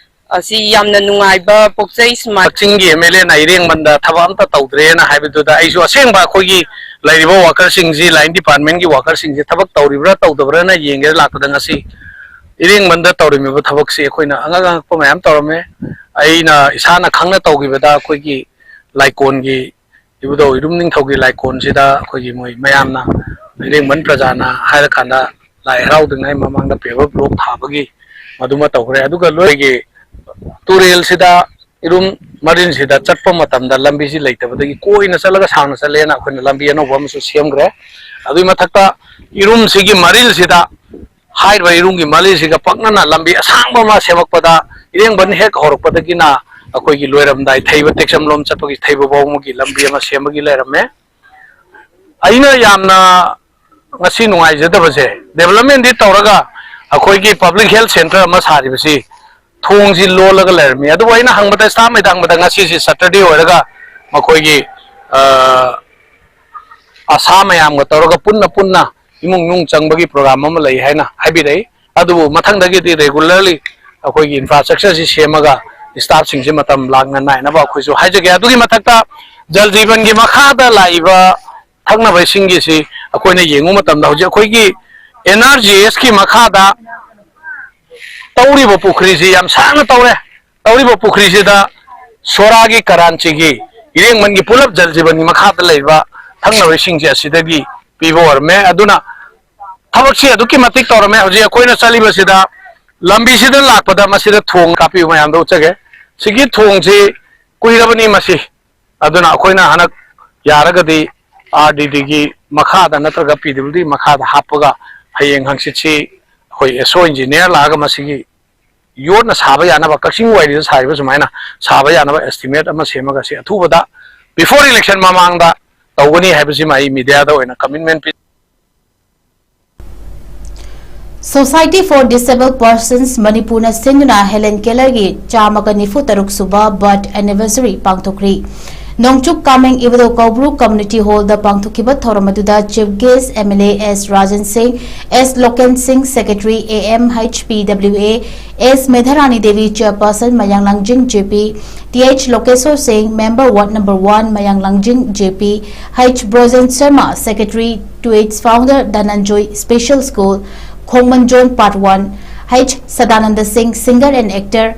ꯑꯁꯤ ꯌꯥꯝꯅ ꯅꯨꯡꯉꯥꯏꯕ ꯄꯣꯛꯆꯩ꯫ ꯁꯨꯃꯥꯏꯅ ꯀꯛꯆꯤꯡꯒꯤ ꯑꯦꯝ ꯑꯦꯜ ꯑꯦꯅ ꯏꯔꯦꯡꯕꯟꯗ ꯊꯕꯛ ꯑꯝꯇ ꯇꯧꯗ꯭ꯔꯦꯅ ꯍꯥꯏꯕꯗꯨꯗ ꯑꯩꯁꯨ ꯑꯁꯦꯡꯕ ꯑꯩꯈꯣꯏꯒꯤ ꯂꯩꯔꯤꯕ ꯋꯥꯀꯔꯁꯤꯡꯁꯤ, ꯂꯥꯏꯟ ꯗꯤꯄꯥꯔꯠꯃꯦꯟꯒꯤ ꯋꯥꯀꯔꯁꯤꯡꯁꯤ ꯊꯕꯛ ꯇꯧꯔꯤꯕ꯭ꯔꯥ ꯇꯧꯗꯕ꯭ꯔꯥꯅ ꯌꯦꯡꯒꯦꯅ ꯂꯥꯛꯄꯗ ꯉꯁꯤ ꯏꯔꯦꯡꯕꯟꯗ ꯇꯧꯔꯝꯃꯤꯕ ꯊꯕꯛꯁꯤ ꯑꯩꯈꯣꯏꯅ ꯑꯉꯛ ꯑꯉꯛꯄ ꯃꯌꯥꯝ ꯇꯧꯔꯝꯃꯦ꯫ ꯑꯩꯅ ꯏꯁꯥꯅ ꯈꯪꯅ ꯇꯧꯈꯤꯕꯗ ꯑꯩꯈꯣꯏꯒꯤ ꯂꯥꯏꯀꯣꯟꯒꯤ ꯏꯕꯨꯙꯧ ꯏꯔꯨꯝ ꯅꯤꯡꯊꯧꯒꯤ ꯂꯥꯏꯀꯣꯟꯁꯤꯗ ꯑꯩꯈꯣꯏꯒꯤ ꯃꯣꯏ ꯃꯌꯥꯝꯅ, ꯏꯔꯦꯡꯕꯟ ꯄ꯭ꯔꯖꯥꯅ ꯍꯥꯏꯔꯀꯥꯟꯗ ꯂꯥꯏ ꯍꯔꯥꯎꯗ꯭ꯔꯤꯉꯩ ꯃꯃꯥꯡꯗ paver block ꯊꯥꯕꯒꯤ ꯃꯗꯨꯃ ꯇꯧꯈ꯭ꯔꯦ꯫ ꯑꯗꯨꯒ ꯂꯣꯏꯒꯤ ꯇꯨꯔꯦꯜꯁꯤꯗ ꯏꯔꯨꯝ ꯃꯔꯤꯜꯁꯤꯗ ꯆꯠꯄ ꯃꯇꯝꯗ ꯂꯝꯕꯤꯁꯤ ꯂꯩꯇꯕꯗꯒꯤ ꯀꯣꯏꯅ ꯆꯠꯂꯒ ꯁꯥꯡꯅ ꯆꯠꯂꯦꯅ ꯑꯩꯈꯣꯏꯅ ꯂꯝꯕꯤ ꯑꯅꯧꯕ ꯑꯃꯁꯨ ꯁꯦꯝꯈ꯭ꯔꯦ꯫ ꯑꯗꯨꯒꯤ ꯃꯊꯛꯇ ꯏꯔꯨꯝꯁꯤꯒꯤ ꯃꯔꯤꯜꯁꯤꯗ, ꯍꯥꯏꯔꯤꯕ ꯏꯔꯨꯝꯒꯤ ꯃꯔꯤꯜꯁꯤꯒ ꯄꯛꯅꯅ ꯂꯝꯕꯤ ꯑꯁꯥꯡꯕ ꯑꯃ ꯁꯦꯝꯃꯛꯄꯗ, ꯏꯔꯦꯡꯕꯟ ꯍꯦꯛ ꯍꯧꯔꯛꯄꯗꯒꯤꯅ ꯑꯩꯈꯣꯏꯒꯤ ꯂꯣꯏꯔꯝꯗꯥꯏ ꯊꯩꯕ ꯇꯦꯛꯆꯝꯂꯣꯝ ꯆꯠꯄꯒꯤ ꯊꯩꯕ ꯐꯥꯎꯕꯒꯤ ꯂꯝꯕꯤ ꯑꯃ ꯁꯦꯝꯕꯒꯤ ꯂꯩꯔꯝꯃꯦ꯫ ꯑꯩꯅ ꯌꯥꯝꯅ ꯉꯁꯤ ꯅꯨꯡꯉꯥꯏꯖꯗꯕꯁꯦ, developmentꯗꯤ ꯇꯧꯔꯒ ꯑꯩꯈꯣꯏꯒꯤ public health centre ꯑꯃ ꯁꯥꯔꯤꯕꯁꯤ ꯊꯣꯡꯁꯤ ꯂꯣꯜꯂꯒ ꯂꯩꯔꯝꯃꯤ꯫ ꯑꯗꯨꯕꯨ ꯑꯩꯅ ꯍꯪꯕꯗ, staff ꯃꯩꯗ ꯍꯪꯕꯗ, ꯉꯁꯤꯁꯤ Saturday ꯑꯣꯏꯔꯒ ꯃꯈꯣꯏꯒꯤ, ꯑ, ꯑꯁꯥ ꯃꯌꯥꯝꯒ ꯇꯧꯔꯒ ꯄꯨꯟꯅ ꯄꯨꯟꯅ ꯏꯃꯨꯡ ꯃꯅꯨꯡ ꯆꯪꯕꯒꯤ program ꯑꯃ ꯂꯩ ꯍꯥꯏꯅ ꯍꯥꯏꯕꯤꯔꯛꯏ꯫ ꯑꯗꯨꯕꯨ ꯃꯊꯪꯗꯒꯤꯗꯤ regularly ꯑꯩꯈꯣꯏꯒꯤ infrastructureꯁꯤ ꯁꯦꯝꯃꯒ staffꯁꯤꯡꯁꯤ ꯃꯇꯝ ꯂꯥꯡꯅ ꯅꯥꯏꯅꯕ ꯑꯩꯈꯣꯏꯁꯨ ꯍꯥꯏꯖꯒꯦ꯫ ꯑꯗꯨꯒꯤ ꯃꯊꯛꯇ ꯖꯜ ꯖꯤꯕꯟꯒꯤ ꯃꯈꯥꯗ ꯂꯥꯛꯏꯕ ꯊꯛꯅꯕ ꯏꯁꯤꯡꯒꯤꯁꯤ ꯑꯩꯈꯣꯏꯅ ꯌꯦꯡꯕ ꯃꯇꯝꯗ ꯍꯧꯖꯤꯛ ꯑꯩꯈꯣꯏꯒꯤ NREGSꯀꯤ ꯃꯈꯥꯗ ꯇꯧꯔꯤꯕ ꯄꯨꯈ꯭ꯔꯤꯁꯤ ꯌꯥꯝ ꯁꯥꯡꯅ ꯇꯧꯔꯦ꯫ ꯇꯧꯔꯤꯕ ꯄꯨꯈ꯭ꯔꯤꯁꯤꯗ ꯁꯣꯔꯥꯒꯤ, ꯀꯔꯥꯟꯆꯤꯒꯤ, ꯏꯔꯦꯡꯕꯟꯒꯤ ꯄꯨꯂꯞ ꯖꯜ ꯖꯤꯕꯟꯒꯤ ꯃꯈꯥꯗ ꯂꯩꯕ ꯊꯛꯅꯕ ꯏꯁꯤꯡꯁꯦ ꯑꯁꯤꯗꯒꯤ ꯄꯤꯕ ꯑꯣꯏꯔꯝꯃꯦ꯫ ꯑꯗꯨꯅ ꯊꯕꯛꯁꯤ ꯑꯗꯨꯛꯀꯤ ꯃꯇꯤꯛ ꯇꯧꯔꯝꯃꯦ꯫ ꯍꯧꯖꯤꯛ ꯑꯩꯈꯣꯏꯅ ꯆꯠꯂꯤꯕꯁꯤꯗ ꯂꯝꯕꯤꯁꯤꯗ ꯂꯥꯛꯄꯗ ꯃꯁꯤꯗ ꯊꯣꯡ ꯀꯥꯞꯄꯤꯌꯨ ꯃꯌꯥꯝꯗ ꯎꯠꯆꯒꯦ꯫ ꯁꯤꯒꯤ ꯊꯣꯡꯁꯤ ꯀꯨꯏꯔꯕꯅꯤ ꯃꯁꯤ꯫ ꯑꯗꯨꯅ ꯑꯩꯈꯣꯏꯅ ꯍꯟꯗꯛ ꯌꯥꯔꯒꯗꯤ RDDꯒꯤ ꯃꯈꯥꯗ ꯅꯠꯇ꯭ꯔꯒ ꯄꯤ ꯗꯕ꯭ꯂꯤꯌꯨ ꯗꯤ ꯃꯈꯥꯗ ꯍꯥꯞꯄꯒ ꯍꯌꯦꯡ ꯍꯪꯆꯤꯠꯁꯤ ꯑꯩꯈꯣꯏ ꯑꯦꯁ ꯑꯣ ꯏꯟꯖꯤꯅꯤꯌꯥꯔ ꯂꯥꯛꯑꯒ ꯃꯁꯤꯒꯤ ꯌꯣꯠꯅ ꯁꯥꯕ ꯌꯥꯅꯕ, ꯀꯛꯆꯤꯡ ꯋꯥꯏꯔꯤꯗ ꯁꯥꯔꯤꯕ ꯁꯨꯃꯥꯏꯅ ꯁꯥꯕ ꯌꯥꯅꯕ ꯑꯦꯁꯇꯤꯃꯦꯠ ꯑꯃ ꯁꯦꯝꯃꯒ ꯁꯤ ꯑꯊꯨꯕꯗ, ꯕꯤꯐꯣꯔ ꯏꯂꯦꯛꯁꯟ ꯃꯃꯥꯡꯗ ꯇꯧꯒꯅꯤ ꯍꯥꯏꯕꯁꯤꯃ ꯑꯩ ꯃꯤꯗꯤꯌꯥꯗ ꯑꯣꯏꯅ commitment P. Society for Disabled Persons ꯃꯅꯤꯄꯨꯔꯅ ꯁꯤꯟꯗꯨꯅ ꯍꯦꯂꯦꯟ ꯀꯦꯂꯔꯒꯤ ꯆꯥꯝꯃꯒ ꯅꯤꯐꯨ ꯇꯔꯨꯛ ꯁꯨꯕ ꯕꯔꯊ ꯑꯦꯅꯤꯚꯔꯁꯔꯤ ꯄꯥꯡꯊꯣꯛꯈ꯭ꯔꯤ꯫ ꯅꯣꯡꯆꯨꯞ ꯀꯥꯃꯦꯡ ꯏꯕꯨꯙꯧ ꯀꯧꯕ꯭ꯔꯨ ꯀꯝꯃ꯭ꯌꯨꯅꯤꯇꯤ ꯍꯣꯜꯗ ꯄꯥꯡꯊꯣꯛꯈꯤꯕ ꯊꯧꯔꯝ ꯑꯗꯨꯗ chief guest M L A S Rajen Singh, S Loken Singh, secretary A M H P W A, S Medharani Devi, chairperson Mayang Langjing J P, T H Lokeshore Singh, member ward number one Mayang Langjing J P, H Brojen Sharma, secretary, two H founder Dhananjoy special school, Khongman zone part one, H Sadananda Singh, singer and actor,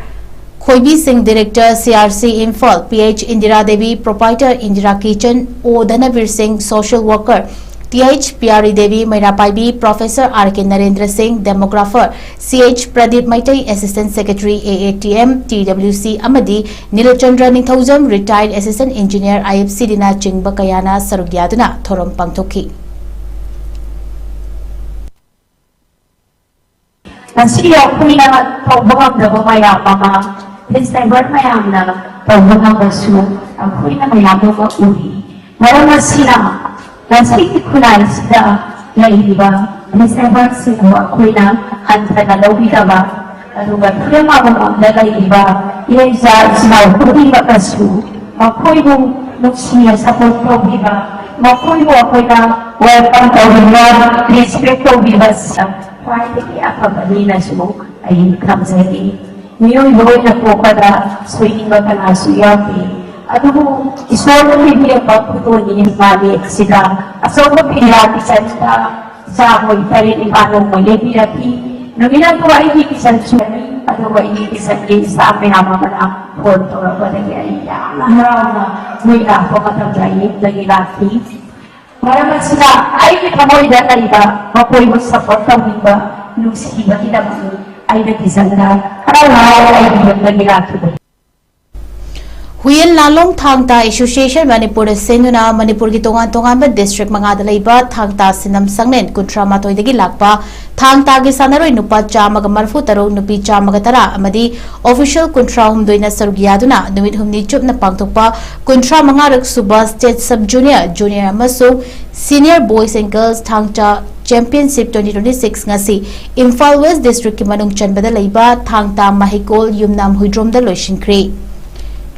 ꯈꯣꯏꯕꯤ ꯁꯤꯡ, director, C R C Imphal, P H Indira Devi, proprietor Indira kitchen, O Dhanabir Singh, social worker, T H Piyari Devi, Meira Paibi, professor R K Narendra Singh, demographer, C H Pradip Meitei, assistant secretary, A A T M, T W C, ꯑꯃꯗꯤ Nilachandra Ningthoujam, retired assistant engineer, I F ꯁꯤꯗꯤꯅꯆꯤꯡꯕ ꯀꯌꯥꯅ ꯁꯔꯨꯛ ꯌꯥꯗꯨꯅ ꯊꯧꯔꯝ ꯄꯥꯡꯊꯣꯛꯈꯤ꯫ ꯉꯁꯤ ꯑꯩꯈꯣꯏꯅ ꯇꯧꯕ ꯉꯝꯗꯕ ꯃꯌꯥꯝ ꯑꯃ, ꯗꯤꯁꯦꯝꯕꯔ ꯃꯌꯥꯝꯅ ꯇꯧꯕ ꯉꯝꯕꯁꯨ ꯑꯩꯈꯣꯏꯅ ꯃꯌꯥꯝ ꯑꯃ ꯎꯔꯤ꯫ ꯃꯔꯝ ꯑꯁꯤꯅ ꯉꯁꯤꯒꯤ ꯈꯨꯟꯅꯥꯏꯁꯤꯗ ꯂꯩꯔꯤꯕ ꯗꯤꯁꯦꯝꯕꯔꯁꯤꯡꯕꯨ ꯑꯩꯈꯣꯏꯅ ꯍꯟꯊꯅ ꯂꯧꯕꯤꯗꯕ, ꯑꯗꯨꯒ ꯐꯤꯂꯝ ꯑꯃꯃꯝꯗ ꯂꯩꯔꯤꯕ ꯏꯔꯩꯆꯥ ꯏꯆꯤꯟ ꯏꯅꯥꯎ ꯈꯨꯗꯤꯡꯃꯛꯅꯁꯨ ꯃꯈꯣꯏꯕꯨ ꯅꯨꯡꯁꯤꯅ ꯁꯄꯣꯔꯠ ꯇꯧꯕꯤꯕ, ꯃꯈꯣꯏꯕꯨ ꯑꯩꯈꯣꯏꯅ ꯋꯦꯜꯀꯝ ꯇꯧꯕꯤꯕ, ꯔꯦꯁꯄꯦꯛ ꯇꯧꯕꯤꯕ ꯈ꯭ꯋꯥꯏꯗꯒꯤ ꯑꯐꯕꯅꯤꯅꯁꯨ ꯑꯩ ꯊꯝꯖꯒꯦ꯫ ꯃꯤꯑꯣꯏꯕ ꯑꯣꯏꯅ ꯄꯣꯛꯄꯗ ꯁꯣꯏꯅꯤꯡꯕ ꯀꯅꯥꯁꯨ ꯌꯥꯎꯗꯦ꯫ ꯑꯗꯨꯕꯨ ꯏꯁꯣꯔꯅ ꯄꯤꯕꯤꯔꯛꯄ ꯈꯨꯗꯣꯜꯅꯤ ꯃꯥꯂꯦꯝꯁꯤꯗ ꯑꯆꯧꯕ ꯕꯤꯔꯌꯥꯅꯤ ꯆꯟꯗ ꯆꯥ ꯃꯣꯏ ꯇꯔꯦꯠ ꯅꯤꯄꯥꯜ ꯅꯣꯡꯃ ꯂꯦꯞꯄꯤꯔꯛꯈꯤ꯫ ꯅꯨꯃꯤꯠ ꯑꯗꯨ ꯑꯩꯒꯤ ꯀꯤꯆꯟꯁꯨ, ꯑꯗꯨꯕꯨ ꯑꯩꯒꯤ ꯀꯤꯆꯟꯒꯤ ꯁ꯭ꯇꯥꯐ ꯃꯌꯥꯝ ꯑꯃꯅ ꯐꯣꯟ ꯇꯧꯔꯛꯄꯗꯒꯤ ꯑꯩ ꯌꯥꯝꯅ ꯍꯔꯥꯎꯅ ꯃꯣꯏ ꯂꯥꯛꯄ ꯃꯇꯝꯗ ꯑꯩ ꯌꯨꯝꯗꯒꯤ ꯂꯥꯛꯈꯤ꯫ ꯃꯔꯝ ꯑꯁꯤꯅ ꯑꯩꯒꯤ ꯊꯃꯣꯏꯗ ꯂꯩꯕ ꯃꯈꯣꯏꯕꯨ ꯁꯄꯣꯔꯠ ꯇꯧꯅꯤꯡꯕ ꯅꯨꯡꯁꯤꯕꯒꯤꯗꯃꯛꯅꯤ ꯑꯩꯅ ꯀꯤꯆꯟꯗ ꯍꯔꯥꯎ ꯍꯔꯥꯎ ꯑꯩꯒꯤ ꯌꯨꯝꯗꯒꯤ ꯂꯥꯛꯈꯤꯕꯅꯤ꯫ ꯍꯨꯏꯌꯦꯟ ꯂꯥꯂꯣꯡ ꯊꯥꯡ ꯇꯥ ꯑꯦꯁꯣꯁꯤꯌꯦꯁꯟ ꯃꯅꯤꯄꯨꯔꯗ ꯁꯦꯝꯗꯨꯅ ꯃꯅꯤꯄꯨꯔꯒꯤ ꯇꯣꯉꯥꯟ ꯇꯣꯉꯥꯟꯕ ꯗꯤꯁꯇ꯭ꯔꯤꯛ ꯃꯉꯥꯗ ꯂꯩꯕ ꯊꯥꯡ ꯇꯥ ꯁꯤꯟꯅꯝ ꯁꯪꯂꯦꯟ ꯀꯨꯟꯊ꯭ꯔꯥ ꯃꯥꯊꯣꯏꯗꯒꯤ ꯂꯥꯛꯄ ꯊꯥꯡ ꯇꯥꯒꯤ ꯁꯥꯟꯅꯔꯣꯏ ꯅꯨꯄꯥ ꯆꯥꯝꯃꯒ ꯃꯔꯤꯐꯨ ꯇꯔꯨꯛ, ꯅꯨꯄꯤ ꯆꯥꯝꯃꯒ ꯇꯔꯥ ꯑꯃꯗꯤ ꯑꯣꯐꯤꯁꯤꯌꯦꯜ ꯀꯨꯟꯊ꯭ꯔꯥ ꯍꯨꯝꯗꯣꯏꯅ ꯁꯔꯨꯛ ꯌꯥꯗꯨꯅ ꯅꯨꯃꯤꯠ ꯍꯨꯝꯅꯤ ꯆꯨꯞꯅ ꯄꯥꯡꯊꯣꯛꯄ ꯀꯨꯟꯊ꯭ꯔꯥ ꯃꯉꯥꯔꯛ ꯁꯨꯕ ꯁ꯭ꯇꯦꯠ ꯁꯕ ꯖꯨꯅꯤꯌꯔ, ꯖꯨꯅꯤꯌꯔ ꯑꯃꯁꯨꯡ ꯁꯤꯅꯤꯌꯔ ꯕꯣꯏꯁ ꯑꯦꯟ ꯒꯔꯜꯁ ꯊꯥꯡ ꯇꯥ ꯆꯦꯝꯄꯤꯌꯟꯁꯤꯞ ꯇ꯭ꯋꯦꯟꯇꯤ ꯇ꯭ꯋꯦꯟꯇꯤ ꯁꯤꯛꯁ ꯉꯁꯤ ꯏꯝꯐꯥꯜ ꯋꯦꯁ ꯗꯤꯁꯇ꯭ꯔꯤꯛꯀꯤ ꯃꯅꯨꯡ ꯆꯟꯕꯗ ꯂꯩꯕ ꯊꯥꯡ ꯇꯥ ꯃꯍꯩꯀꯣꯜ ꯌꯨꯝꯅꯥꯝ ꯍꯨꯏꯗ꯭ꯔꯣꯝꯗ ꯂꯣꯏꯁꯤꯟꯈ꯭ꯔꯦ꯫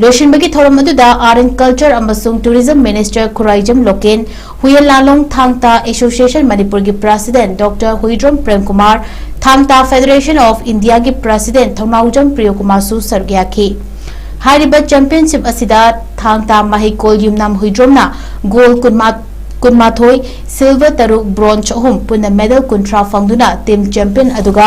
ꯂꯣꯏꯁꯤꯟꯕꯒꯤ ꯊꯧꯔꯝ ꯑꯗꯨꯗ ꯑꯥꯔꯠ ꯑꯦꯟ ꯀꯜꯆꯔ ꯑꯃꯁꯨꯡ ꯇꯨꯔꯤꯖꯝ ꯃꯤꯅꯤꯁꯇꯔ ꯈꯨꯔꯥꯏꯖꯝ ꯂꯣꯀꯦꯟ, ꯍꯨꯏꯌꯦꯟ ꯂꯥꯂꯣꯡ ꯊꯥꯡ ꯇꯥ ꯑꯦꯁꯣꯁꯤꯌꯦꯁꯟ ꯃꯅꯤꯄꯨꯔꯒꯤ ꯄ꯭ꯔꯦꯁꯤꯗꯦꯟꯠ ꯗꯣꯛꯇꯔ ꯍꯨꯏꯗ꯭ꯔꯣꯝ ꯄ꯭ꯔꯦꯝꯀꯨꯃꯥꯔ, ꯊꯥꯡ ꯇꯥ ꯐꯦꯗꯔꯦꯁꯟ ꯑꯣꯐ ꯏꯟꯗꯤꯌꯥꯒꯤ ꯄ꯭ꯔꯦꯁꯤꯗꯦꯟꯠ ꯊꯧꯅꯥꯎꯖꯝ ꯄ꯭ꯔꯤꯌꯣꯀꯨꯃꯥꯔꯁꯨ ꯁꯔꯨꯛ ꯌꯥꯈꯤ꯫ ꯍꯥꯏꯔꯤꯕ ꯆꯦꯝꯄꯤꯌꯟꯁꯤꯞ ꯑꯁꯤꯗ ꯊꯥꯡ ꯇꯥ ꯃꯍꯩꯀꯣꯜ ꯌꯨꯝꯅꯥꯝ ꯍꯨꯏꯗ꯭ꯔꯣꯝꯅ ꯒꯣꯜ ꯀꯨꯟꯃꯥ-, ꯀꯨꯟꯃꯥꯊꯣꯏ, ꯁꯤꯜꯚꯔ ꯇꯔꯨꯛ, ꯕ꯭ꯔꯣꯟꯖ ꯑꯍꯨꯝ, ꯄꯨꯟꯅ ꯃꯦꯗꯜ ꯀꯨꯟꯊ꯭ꯔꯥ ꯐꯪꯗꯨꯅ ꯇꯤꯝ ꯆꯦꯝꯄꯤꯌꯟ, ꯑꯗꯨꯒ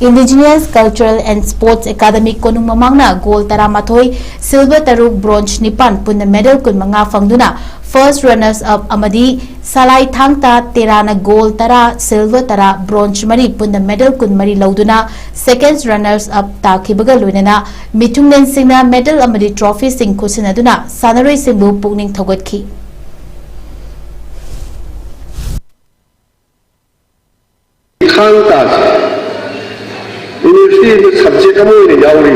indigenous cultural and sports academy ꯀꯣꯅꯨꯡ ꯃꯃꯥꯡꯅ ꯒꯣꯜ ꯇꯔꯥꯃꯥꯊꯣꯏ, ꯁꯤꯜꯚꯔ ꯇꯔꯨꯛ, ꯕ꯭ꯔꯣꯟꯖ ꯅꯤꯄꯥꯟ, ꯄꯨꯟꯅ ꯃꯦꯗꯜ ꯀꯨꯟꯃꯉꯥ ꯐꯪꯗꯨꯅ ꯐꯥꯔꯁ ꯔꯅꯔꯁ ꯑꯞ ꯑꯃꯗꯤ ꯁꯂꯥꯏ ꯊꯥꯡ ꯇꯥ ꯇꯦꯔꯥꯅ ꯒꯣꯜ ꯇꯔꯥ, ꯁꯤꯜꯚꯔ ꯇꯔꯥ, ꯕ꯭ꯔꯣꯟꯖ ꯃꯔꯤ, ꯄꯨꯟꯅ ꯃꯦꯗꯜ ꯀꯨꯟꯃꯔꯤ ꯂꯧꯗꯨꯅ ꯁꯦꯀꯦꯟ ꯔꯅꯔꯁ ꯑꯞ ꯇꯥꯈꯤꯕꯒ ꯂꯣꯏꯅꯅ ꯃꯤꯊꯨꯡꯂꯦꯟꯁꯤꯡꯅ ꯃꯦꯗꯜ ꯑꯃꯗꯤ ꯇ꯭ꯔꯣꯐꯤꯁꯤꯡ ꯈꯨꯠꯁꯤꯟꯅꯗꯨꯅ ꯁꯥꯟꯅꯔꯣꯏꯁꯤꯡꯕꯨ ꯄꯨꯛꯅꯤꯡ ꯊꯧꯒꯠꯈꯤ꯫ ꯊꯥꯡ ꯇꯥꯁꯦ ꯌꯨꯅꯤꯚꯔꯁꯤꯇꯤ ꯑꯃꯗ ꯁꯕꯖꯦꯛ ꯑꯃ ꯑꯣꯏꯅ ꯌꯥꯎꯔꯤ꯫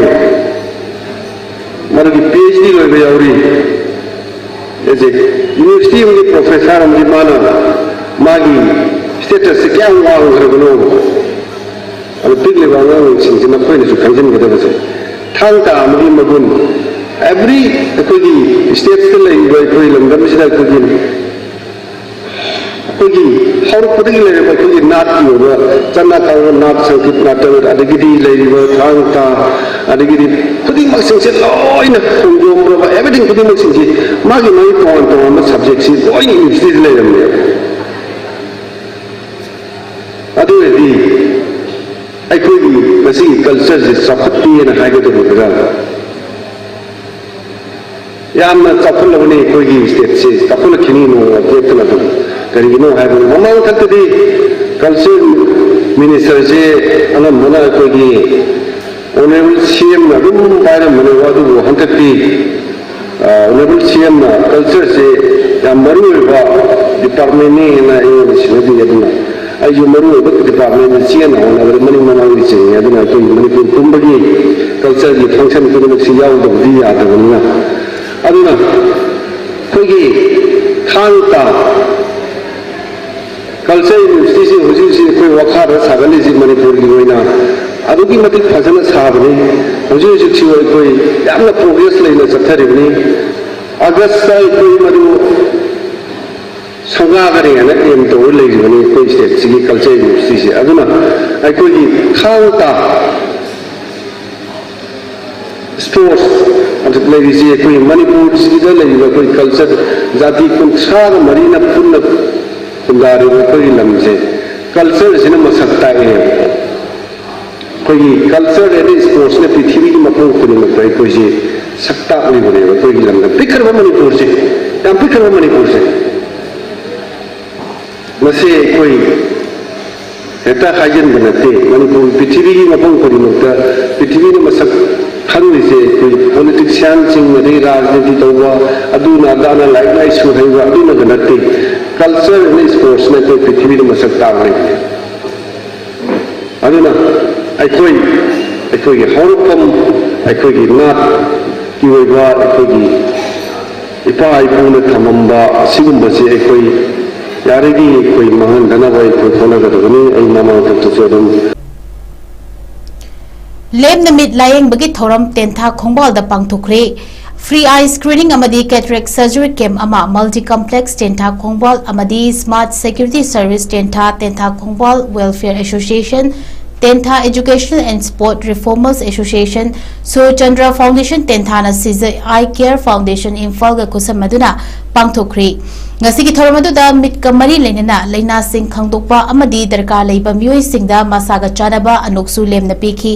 ꯃꯗꯨꯒꯤ ꯄꯤ ꯑꯩꯆ ꯗꯤ ꯂꯣꯏꯕ ꯌꯥꯎꯔꯤ꯫ ꯑꯗꯩ ꯌꯨꯅꯤꯚꯔꯁꯤꯇꯤ ꯑꯃꯒꯤ ꯄ꯭ꯔꯣꯐꯦꯁꯔ ꯑꯃꯗꯤ ꯃꯥꯅ ꯃꯥꯒꯤ ꯁ꯭ꯇꯦꯇꯁꯁꯦ ꯀꯌꯥꯝ ꯋꯥꯡꯈ꯭ꯔꯕꯅꯣ, ꯑꯗꯨ ꯄꯤꯛꯂꯤꯕ ꯑꯉꯥꯡꯁꯤꯡꯁꯤ ꯃꯈꯣꯏꯅꯁꯨ ꯈꯪꯖꯤꯟꯒꯗꯕꯁꯦ꯫ ꯊꯥꯡ ꯇꯥ ꯑꯃꯒꯤ ꯃꯒꯨꯟ ꯑꯦꯕ꯭ꯔꯤ ꯑꯩꯈꯣꯏꯒꯤ ꯁ꯭ꯇꯦꯠꯁꯇ ꯂꯩꯔꯤꯕ ꯑꯩꯈꯣꯏ ꯂꯝꯗꯝꯁꯤꯗ ꯑꯩꯈꯣꯏꯒꯤ ꯑꯩꯈꯣꯏꯒꯤ ꯍꯧꯔꯛꯄꯗꯒꯤ ꯂꯩꯔꯤꯕ ꯑꯩꯈꯣꯏꯒꯤ ꯅꯥꯠꯀꯤ ꯑꯣꯏꯕ ꯆꯠꯅ ꯀꯥꯡꯂꯣꯟ, ꯅꯥꯠ, ꯁꯪꯒꯤꯠ, ꯅꯥꯇꯛ, ꯑꯗꯒꯤꯗꯤ ꯂꯩꯔꯤꯕ ꯊꯥꯡ ꯇꯥ, ꯑꯗꯒꯤꯗꯤ ꯈꯨꯗꯤꯡꯃꯛꯁꯤꯡꯁꯦ ꯂꯣꯏꯅ ꯍꯣꯡꯗꯣꯛꯈ꯭ꯔꯕ, ꯑꯦꯕ꯭ꯔꯤꯊꯤꯡ ꯈꯨꯗꯤꯡꯃꯛꯁꯤꯡꯁꯤ ꯃꯥꯒꯤ ꯃꯥꯒꯤ ꯇꯣꯉꯥꯟ ꯇꯣꯉꯥꯟꯕ ꯁꯕꯖꯦꯛꯁꯤ ꯂꯣꯏꯅ ꯌꯨꯅꯤꯚꯔꯁꯤꯇꯤꯗ ꯂꯩꯔꯝꯃꯦꯕ꯫ ꯑꯗꯨ ꯑꯣꯏꯔꯗꯤ ꯑꯩꯈꯣꯏꯒꯤ ꯉꯁꯤꯒꯤ ꯀꯜꯆꯔꯁꯦ ꯆꯥꯎꯈꯠꯇꯦꯅ ꯍꯥꯏꯒꯗꯧꯔꯤꯕ꯭ꯔꯥ? ꯌꯥꯝꯅ ꯆꯥꯎꯈꯠꯂꯕꯅꯤ ꯑꯩꯈꯣꯏꯒꯤ ꯁ꯭ꯇꯦꯠꯁꯦ, ꯆꯥꯎꯈꯠꯂꯛꯈꯤꯅꯤ ꯅꯣꯡꯃ ꯂꯦꯞꯇꯅ ꯑꯗꯨꯝ꯫ ꯀꯔꯤꯒꯤꯅꯣ ꯍꯥꯏꯕꯗ ꯃꯃꯥꯡ ꯊꯛꯇꯗꯤ ꯀꯜꯆꯔ ꯃꯤꯅꯤꯁꯇꯔꯁꯦ ꯑꯅꯝꯕꯅ ꯑꯩꯈꯣꯏꯒꯤ ꯑꯣꯅꯔꯦꯕꯜ ꯁꯤ ꯑꯦꯝꯅ ꯑꯗꯨꯝ ꯄꯥꯏꯔꯝꯕꯅꯦꯕ, ꯑꯗꯨꯕꯨ ꯍꯟꯗꯛꯇꯤ ꯑꯣꯅꯔꯦꯕꯜ ꯁꯤ ꯑꯦꯝꯅ ꯀꯜꯆꯔꯁꯦ ꯌꯥꯝ ꯃꯔꯨ ꯑꯣꯏꯕ ꯗꯤꯄꯥꯔꯠꯃꯦꯟꯅꯦꯅ ꯑꯩꯉꯣꯟꯗ ꯁꯤꯟꯅꯕꯤ꯫ ꯑꯗꯨꯅ ꯑꯩꯁꯨ ꯃꯔꯨ ꯑꯣꯏꯕ ꯗꯤꯄꯥꯔꯠꯃꯦꯟꯗ ꯆꯦꯟꯅ ꯍꯣꯠꯅꯕꯗ ꯃꯅꯤꯡ ꯃꯃꯥꯡꯗꯤ ꯆꯤꯡꯉꯦ꯫ ꯑꯗꯨꯅ ꯑꯩꯈꯣꯏꯒꯤ ꯃꯅꯤꯄꯨꯔ ꯄꯨꯝꯕꯒꯤ ꯀꯜꯆꯔꯒꯤ ꯐꯪꯁꯟ ꯈꯨꯗꯤꯡꯃꯛꯁꯤ ꯌꯥꯎꯗꯕꯗꯤ ꯌꯥꯗꯕꯅꯤꯅ, ꯑꯗꯨꯅ ꯑꯩꯈꯣꯏꯒꯤ ꯊꯥꯡ ꯇꯥ ꯀꯜꯆꯔ ꯌꯨꯅꯤꯚꯔꯁꯤꯇꯤꯁꯤ ꯍꯧꯖꯤꯛ ꯍꯧꯖꯤꯛ ꯑꯩꯈꯣꯏ ꯋꯥꯈꯥꯗ ꯁꯥꯒꯠꯂꯤꯁꯤ ꯃꯅꯤꯄꯨꯔꯒꯤ ꯑꯣꯏꯅ ꯑꯗꯨꯛꯀꯤ ꯃꯇꯤꯛ ꯐꯖꯅ ꯁꯥꯕꯅꯤ꯫ ꯍꯧꯖꯤꯛ ꯍꯧꯖꯤꯛꯁꯨ ꯑꯩꯈꯣꯏ ꯌꯥꯝꯅ ꯄ꯭ꯔꯣꯒ꯭ꯔꯦꯁ ꯂꯩꯅ ꯆꯠꯊꯔꯤꯕꯅꯤ꯫ ꯑꯥꯒꯁꯇ ꯑꯩꯈꯣꯏ ꯃꯗꯨ ꯁꯪꯒꯥꯒꯅꯤ ꯍꯥꯏꯅ ꯑꯦꯝ ꯇꯧꯔ ꯂꯩꯔꯤꯕꯅꯤ ꯑꯩꯈꯣꯏ ꯁ꯭ꯇꯦꯠꯁꯤꯒꯤ ꯀꯜꯆꯔ ꯌꯨꯅꯤꯚꯔꯁꯤꯇꯤꯁꯦ꯫ ꯑꯗꯨꯅ ꯑꯩꯈꯣꯏꯒꯤ ꯊꯥꯡ ꯇꯥ ꯁ꯭ꯄꯣꯔꯠꯁ ꯂꯩꯔꯤꯁꯤ ꯑꯩꯈꯣꯏ ꯃꯅꯤꯄꯨꯔꯁꯤꯗ ꯂꯩꯔꯤꯕ ꯑꯩꯈꯣꯏ ꯀꯜꯆꯔ ꯖꯥꯇꯤ ꯀꯨꯟꯊ꯭ꯔꯥꯒ ꯃꯔꯤꯅ ꯄꯨꯟꯅ ꯈꯨꯟꯗꯥꯔꯤꯕ ꯑꯩꯈꯣꯏꯒꯤ ꯂꯝꯁꯦ ꯀꯜꯆꯔꯁꯤꯅ ꯃꯁꯛ ꯇꯥꯛꯑꯦꯕꯀꯣ꯫ ꯑꯩꯈꯣꯏꯒꯤ ꯀꯜꯆꯔ ꯑꯗꯩ ꯁ꯭ꯄꯣꯔꯠꯁꯅ ꯄ꯭ꯔꯤꯊꯤꯕꯤꯒꯤ ꯃꯐꯝ ꯈꯨꯗꯤꯡꯃꯛꯇ ꯑꯩꯈꯣꯏꯁꯦ ꯁꯛ ꯇꯥꯛꯂꯤꯕꯅꯦꯕ ꯑꯩꯈꯣꯏꯒꯤ ꯂꯝꯗ꯫ ꯄꯤꯛꯈ꯭ꯔꯕ ꯃꯅꯤꯄꯨꯔꯁꯦ, ꯌꯥꯝ ꯄꯤꯛꯈ꯭ꯔꯕ ꯃꯅꯤꯄꯨꯔꯁꯦ꯫ ꯃꯁꯤ ꯑꯩꯈꯣꯏ ꯍꯦꯛꯇ ꯍꯥꯏꯖꯤꯟꯕ ꯅꯠꯇꯦ꯫ ꯃꯅꯤꯄꯨꯔ ꯄ꯭ꯔꯤꯊꯤꯕꯤꯒꯤ ꯃꯐꯝ ꯈꯨꯗꯤꯡꯃꯛꯇ ꯄ꯭ꯔꯤꯊꯤꯕꯤꯅ ꯃꯁꯛ ꯈꯪꯂꯤꯁꯦ ꯑꯩꯈꯣꯏ ꯄꯣꯂꯤꯇꯤꯛꯁꯤꯌꯥꯟꯁꯤꯡ ꯑꯗꯩ ꯔꯥꯖꯅꯤꯇꯤ ꯇꯧꯕ ꯑꯗꯨꯅ ꯑꯗꯥꯅ ꯂꯥꯏꯔꯤꯛ ꯂꯥꯏꯁꯨ ꯍꯩꯕ ꯑꯗꯨꯅꯗ ꯅꯠꯇꯦ꯫ ꯀꯜꯆꯔ ꯑꯃꯗꯤ ꯁ꯭ꯄꯣꯔꯠꯁꯅ ꯑꯩꯈꯣꯏ ꯄ꯭ꯔꯤꯊꯤꯕꯤꯗ ꯃꯁꯛ ꯇꯥꯛꯂꯤꯕꯅꯤ꯫ ꯑꯗꯨꯅ ꯑꯩꯈꯣꯏ ꯑꯩꯈꯣꯏꯒꯤ ꯍꯧꯔꯛꯐꯝ ꯑꯩꯈꯣꯏꯒꯤ ꯅꯥꯠꯀꯤ ꯑꯣꯏꯕ ꯑꯩꯈꯣꯏꯒꯤ ꯏꯄꯥ ꯏꯄꯨꯅ ꯊꯝꯃꯝꯕ ꯑꯁꯤꯒꯨꯝꯕꯁꯤ ꯑꯩꯈꯣꯏ ꯌꯥꯔꯤꯈꯩ ꯑꯩꯈꯣꯏ ꯃꯥꯡꯍꯟꯗꯅꯕ ꯑꯩꯈꯣꯏ ꯍꯣꯠꯅꯒꯗꯕꯅꯤ꯫ ꯑꯩ ꯃꯃꯥꯡ ꯊꯛꯇꯁꯨ ꯑꯗꯨꯝ ꯂꯦꯝꯅ ꯃꯤꯠ ꯂꯥꯌꯦꯡꯕꯒꯤ ꯊꯧꯔꯝ ꯇꯦꯟꯊꯥ ꯈꯣꯡꯕꯥꯜꯗ ꯄꯥꯡꯊꯣꯛꯈ꯭ꯔꯦ꯫ Free eye screening ꯑꯃꯗꯤ cataract surgery camp ꯑꯃ multi complex ꯇꯦꯟꯊꯥ ꯈꯣꯡꯕꯥꯜ ꯑꯃꯗꯤ Smart Security Service Tentha, Tentha ꯈꯣꯡꯕꯥꯜ Welfare Association, Tentha Educational and Sport Reformers Association, Surchandra Foundation ꯇꯦꯟꯊꯥꯅ Shija Eye Care Foundation ꯏꯝꯐꯥꯜꯒ ꯈꯨꯠꯁꯝꯅꯗꯨꯅ ꯄꯥꯡꯊꯣꯛꯈ꯭ꯔꯤ꯫ ꯉꯁꯤꯒꯤ ꯊꯧꯔꯝ ꯑꯗꯨꯗ ꯃꯤꯠꯀ ꯃꯔꯤ ꯂꯩꯅꯅ ꯂꯥꯏꯅꯥꯁꯤꯡ ꯈꯪꯗꯣꯛꯄ ꯑꯃꯗꯤ ꯗꯔꯀꯥꯔ ꯂꯩꯕ ꯃꯤꯑꯣꯏꯁꯤꯡꯗ ꯃꯁꯥꯒ ꯆꯥꯟꯅꯕ ꯑꯅꯣꯛꯁꯨ ꯂꯦꯝꯅ ꯄꯤꯈꯤ꯫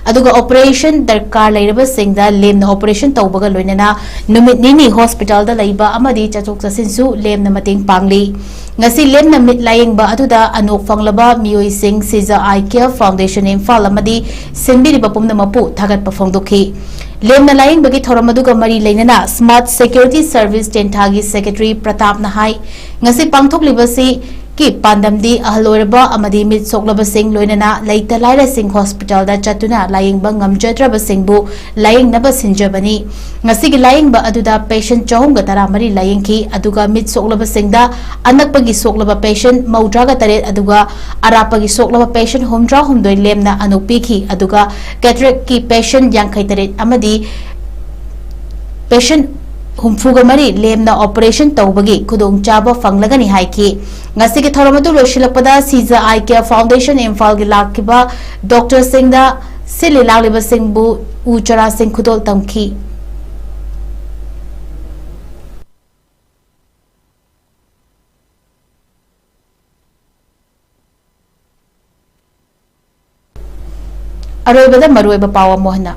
ꯑꯗꯨꯒ operation ꯗꯔꯀꯥꯔ ꯂꯩꯔꯕꯁꯤꯡꯗ ꯂꯦꯝꯅ operation ꯇꯧꯕꯒ ꯂꯣꯏꯅꯅ ꯅꯨꯃꯤꯠ ꯅꯤꯅꯤ hospital ꯗ ꯂꯩꯕ ꯑꯃꯗꯤ ꯆꯠꯊꯣꯛ ꯆꯠꯁꯤꯟꯁꯨ ꯂꯦꯝꯅ ꯃꯇꯦꯡ ꯄꯥꯡꯂꯤ꯫ ꯉꯁꯤ ꯂꯦꯝꯅ ꯃꯤꯠ ꯂꯥꯌꯦꯡꯕ ꯑꯗꯨꯗ ꯑꯅꯣꯛ ꯐꯪꯂꯕ ꯃꯤꯑꯣꯏꯁꯤꯡ ꯁꯤꯖ Eye Care Foundation ꯏꯝꯐꯥꯜ ꯑꯃꯗꯤ ꯁꯤꯟꯕꯤꯔꯤꯕ ꯄꯨꯝꯅꯃꯛꯄꯨ ꯊꯥꯒꯠꯄ ꯐꯣꯡꯗꯣꯛꯈꯤ꯫ ꯂꯦꯝꯅ ꯂꯥꯌꯦꯡꯕꯒꯤ ꯊꯧꯔꯝ ꯑꯗꯨꯒ ꯃꯔꯤ ꯂꯩꯅꯅ Smart Security Service ꯇꯦꯟꯊꯥꯒꯤ Secretary ꯄ꯭ꯔꯇꯥꯞꯅ ꯍꯥꯏ, ꯉꯁꯤ ꯄꯥꯡꯊꯣꯛꯂꯤꯕꯁꯤꯒꯤ ꯄꯥꯟꯗꯝꯗꯤ ꯑꯍꯜ ꯑꯣꯏꯔꯕ ꯑꯃꯗꯤ ꯃꯤꯠ ꯁꯣꯛꯂꯕꯁꯤꯡ, ꯂꯣꯏꯅꯅ ꯂꯩꯇ ꯂꯥꯏꯔꯁꯤꯡ ꯍꯣꯁꯄꯤꯇꯥꯜꯗ ꯆꯠꯇꯨꯅ ꯂꯥꯌꯦꯡꯕ ꯉꯝꯖꯗ꯭ꯔꯕꯁꯤꯡꯕꯨ ꯂꯥꯌꯦꯡꯅꯕ ꯁꯤꯟꯖꯕꯅꯤ꯫ ꯉꯁꯤꯒꯤ ꯂꯥꯌꯦꯡꯕ ꯑꯗꯨꯗ ꯄꯦꯁꯦꯟꯠ ꯆꯍꯨꯝꯒ ꯇꯔꯥꯃꯔꯤ ꯂꯥꯌꯦꯡꯈꯤ, ꯑꯗꯨꯒ ꯃꯤꯠ ꯁꯣꯛꯂꯕꯁꯤꯡꯗ ꯑꯅꯛꯄꯒꯤ ꯁꯣꯛꯂꯕ ꯄꯦꯁꯦꯟꯠ ꯃꯧꯗ꯭ꯔꯥꯒ ꯇꯔꯦꯠ, ꯑꯗꯨꯒ ꯑꯔꯥꯞꯄꯒꯤ ꯁꯣꯛꯂꯕ ꯄꯦꯁꯦꯟꯠ ꯍꯨꯝꯗ꯭ꯔꯥꯍꯨꯝꯗꯣꯏ ꯂꯦꯝꯅ ꯑꯅꯣꯛ ꯄꯤꯈꯤ, ꯑꯗꯨꯒ ꯀꯦꯇꯔꯦꯛꯀꯤ ꯄꯦꯁꯦꯟꯠ ꯌꯥꯡꯈꯩ ꯇꯔꯦꯠ ꯑꯃꯗꯤ ꯄꯦꯁꯦꯟꯠ ꯍꯨꯝꯐꯨꯒ ꯃꯔꯤ ꯂꯦꯝꯅ ꯑꯣꯄꯔꯦꯁꯟ ꯇꯧꯕꯒꯤ ꯈꯨꯗꯣꯡꯆꯥꯕ ꯐꯪꯂꯒꯅꯤ ꯍꯥꯏꯈꯤ꯫ ꯉꯁꯤꯒꯤ ꯊꯧꯔꯝ ꯑꯗꯨ ꯂꯣꯏꯁꯤꯜꯂꯛꯄꯗ ꯁꯤꯖ ꯑꯥꯏ ꯀꯦꯌꯔ ꯐꯥꯎꯟꯗꯦꯁꯟ ꯏꯝꯐꯥꯜꯒꯤ ꯂꯥꯛꯈꯤꯕ ꯗꯣꯛꯇꯔꯁꯤꯡꯗ ꯁꯤꯜꯂꯤ ꯂꯥꯡꯂꯤꯕꯁꯤꯡꯕꯨ ꯎ ꯆꯥꯔꯥꯁꯤꯡ ꯈꯨꯗꯣꯜ ꯇꯝꯈꯤ꯫ ꯑꯔꯣꯏꯕꯗ ꯃꯔꯨꯑꯣꯏꯕ ꯄꯥꯎ ꯑꯃꯨꯛ ꯍꯟꯅ꯫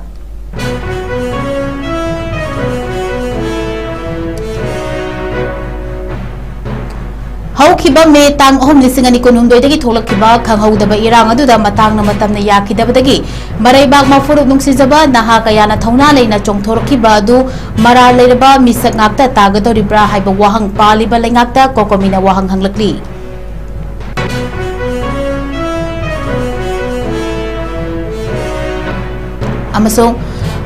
ꯍꯧꯈꯤꯕ ꯃꯦ ꯇꯥꯡ ꯑꯍꯨꯝ, ꯂꯤꯁꯤꯡ ꯑꯅꯤ ꯀꯨꯟꯍꯨꯝꯗꯣꯏꯗꯒꯤ ꯊꯣꯛꯂꯛꯈꯤꯕ ꯈꯪꯍꯧꯗꯕ ꯏꯔꯥꯡ ꯑꯗꯨꯗ ꯃꯇꯥꯡꯅ ꯃꯇꯝꯅ ꯌꯥꯈꯤꯗꯕꯗꯒꯤ ꯃꯔꯩꯕꯥꯛ ꯃꯐꯨꯔꯨꯞ ꯅꯨꯡꯁꯤꯖꯕ ꯅꯍꯥ ꯀꯌꯥꯅ ꯊꯧꯅꯥ ꯂꯩꯅ ꯆꯣꯡꯊꯣꯔꯛꯈꯤꯕ ꯑꯗꯨ ꯃꯔꯥꯜ ꯂꯩꯔꯕ ꯃꯤꯁꯛ ꯉꯥꯛꯇ ꯇꯥꯒꯗꯧꯔꯤꯕ꯭ꯔꯥ ꯍꯥꯏꯕ ꯋꯥꯍꯪ ꯄꯥꯜꯂꯤꯕ ꯂꯩꯉꯥꯛꯇ ꯀꯣꯀꯣꯃꯤꯅ ꯋꯥꯍꯪ ꯍꯪꯂꯛꯂꯤ꯫ ꯑꯃꯁꯨꯡ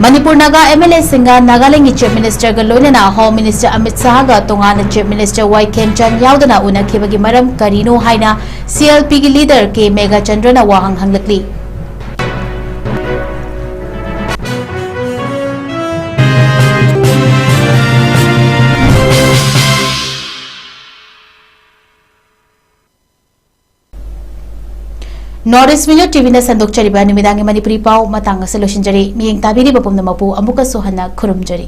ꯃꯅꯤꯄꯨꯔ ꯅꯥꯒꯥ ꯑꯦꯝ ꯑꯦꯜ ꯑꯦꯁꯤꯡꯒ ꯅꯥꯒꯥꯂꯦꯟꯒꯤ ꯆꯤꯐ ꯃꯤꯅꯤꯁꯇꯔꯒ ꯂꯣꯏꯅꯅ ꯍꯣꯝ ꯃꯤꯅꯤꯁꯇꯔ ꯑꯃꯤꯠ ꯁꯥꯍꯒ ꯇꯣꯉꯥꯟꯅ ꯆꯤꯐ ꯃꯤꯅꯤꯁꯇꯔ ꯋꯥꯏ ꯈꯦꯝꯆꯥꯟ ꯌꯥꯎꯗꯅ ꯎꯅꯈꯤꯕꯒꯤ ꯃꯔꯝ ꯀꯔꯤꯅꯣ ꯍꯥꯏꯅ ꯁꯤ ꯑꯦꯜ ꯄꯤꯒꯤ ꯂꯤꯗꯔ ꯀꯦ ꯃꯦꯘꯆꯟꯗ꯭ꯔꯅ ꯋꯥꯍꯪ ꯍꯪꯂꯛꯂꯤ꯫ North East Window ꯇꯤ ꯚꯤꯅ ꯁꯟꯗꯣꯛꯆꯔꯤꯕ ꯅꯨꯃꯤꯗꯥꯡꯒꯤ ꯃꯅꯤꯄꯨꯔꯤ ꯄꯥꯎ ꯃꯇꯥꯡ ꯑꯁꯤꯗ ꯂꯣꯏꯁꯤꯟꯖꯔꯤ꯫ ꯃꯤꯠꯌꯦꯡ ꯇꯥꯕꯤꯔꯤꯕ ꯄꯨꯝꯅꯃꯛꯄꯨ ꯑꯃꯨꯛꯀꯁꯨ ꯍꯟꯅ ꯈꯨꯔꯨꯝꯖꯔꯤ꯫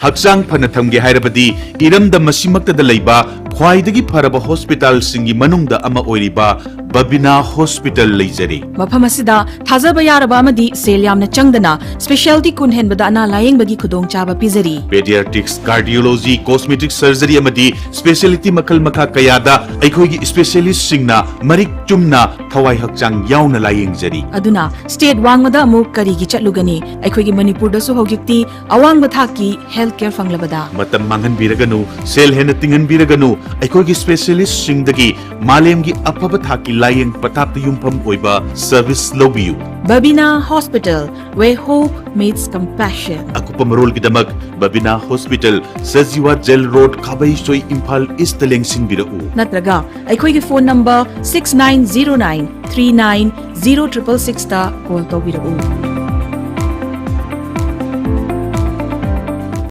ꯍꯛꯆꯥꯡ ꯐꯅ ꯊꯝꯒꯦ ꯍꯥꯏꯔꯕꯗꯤ ꯏꯔꯝꯗꯝ ꯑꯁꯤꯃꯛꯇꯗ ꯂꯩꯕ ꯈ꯭ꯋꯥꯏꯗꯒꯤ ꯐꯔꯕ ꯍꯣꯁꯄꯤꯇꯥꯜꯁꯤꯡꯒꯤ ꯃꯅꯨꯡꯗ ꯑꯃ ꯑꯣꯏꯔꯤꯕ ꯕꯕꯤꯅꯥ ꯍꯣꯁꯄꯤꯇꯥꯜ ꯂꯩꯖꯔꯤ꯫ ꯃꯐꯝ ꯑꯁꯤꯗ ꯊꯥꯖꯕ ꯌꯥꯔꯕ ꯑꯃꯗꯤ ꯁꯦꯜ ꯌꯥꯝꯅ ꯆꯪꯗꯅ specialty ꯀꯨꯟ ꯍꯦꯟꯕꯗ ꯑꯅꯥ ꯂꯥꯌꯦꯡꯕꯒꯤ ꯈꯨꯗꯣꯡꯆꯥꯕ ꯄꯤꯖꯔꯤ꯫ Pediatrics, cardiology, cosmetic surgery ꯑꯃꯗꯤ specialty ꯃꯈꯜ ꯃꯈꯥ ꯀꯌꯥꯗ ꯑꯩꯈꯣꯏꯒꯤ specialistꯁꯤꯡꯅ ꯃꯔꯤꯛ ꯆꯨꯝꯅ ꯊꯋꯥꯏ ꯍꯛꯆꯥꯡ ꯌꯥꯎꯅ ꯂꯥꯌꯦꯡꯖꯔꯤ꯫ ꯑꯗꯨꯅ state ꯋꯥꯡꯃꯗ ꯑꯃꯨꯛ ꯀꯔꯤꯒꯤ ꯆꯠꯂꯨꯒꯅꯤ? ꯑꯩꯈꯣꯏꯒꯤ ꯃꯅꯤꯄꯨꯔꯗꯁꯨ ꯍꯧꯖꯤꯛꯇꯤ ꯑꯋꯥꯡꯕ ꯊꯥꯛꯀꯤ health care ꯐꯪꯂꯕꯗ꯫ ꯃꯇꯝ ꯃꯥꯡꯍꯟꯕꯤꯔꯒꯅꯨ, ꯁꯦꯜ ꯍꯦꯟꯅ ꯇꯤꯡꯍꯟꯕꯤꯔꯒꯅꯨ, ꯑꯩꯈꯣꯏꯒꯤ specialistꯁꯤꯡꯗꯒꯤ ꯃꯥꯂꯦꯝꯒꯤ ꯑꯐꯕ ꯊꯥꯛꯀꯤ ꯂꯥꯌꯦꯡ ꯄꯊꯥꯞꯇ ꯌꯨꯝꯐꯝ ꯑꯣꯏꯕ service ꯂꯧꯕꯤꯌꯨ꯫ Babina Hospital, where hope meets compassion. ꯑꯀꯨꯞꯄ ꯃꯔꯣꯜꯒꯤꯗꯃꯛ ꯕꯕꯤꯅꯥ hospital, Sajiwa jail road, Khabeisoi, Imphal east ꯂꯦꯡꯁꯤꯟꯕꯤꯔꯛꯎ꯫ ꯅꯠꯇ꯭ꯔꯒ ꯑꯩꯈꯣꯏꯒꯤ phone number six nine zero nine three nine zero triple sixꯇ call ꯇꯧꯕꯤꯔꯛꯎ꯫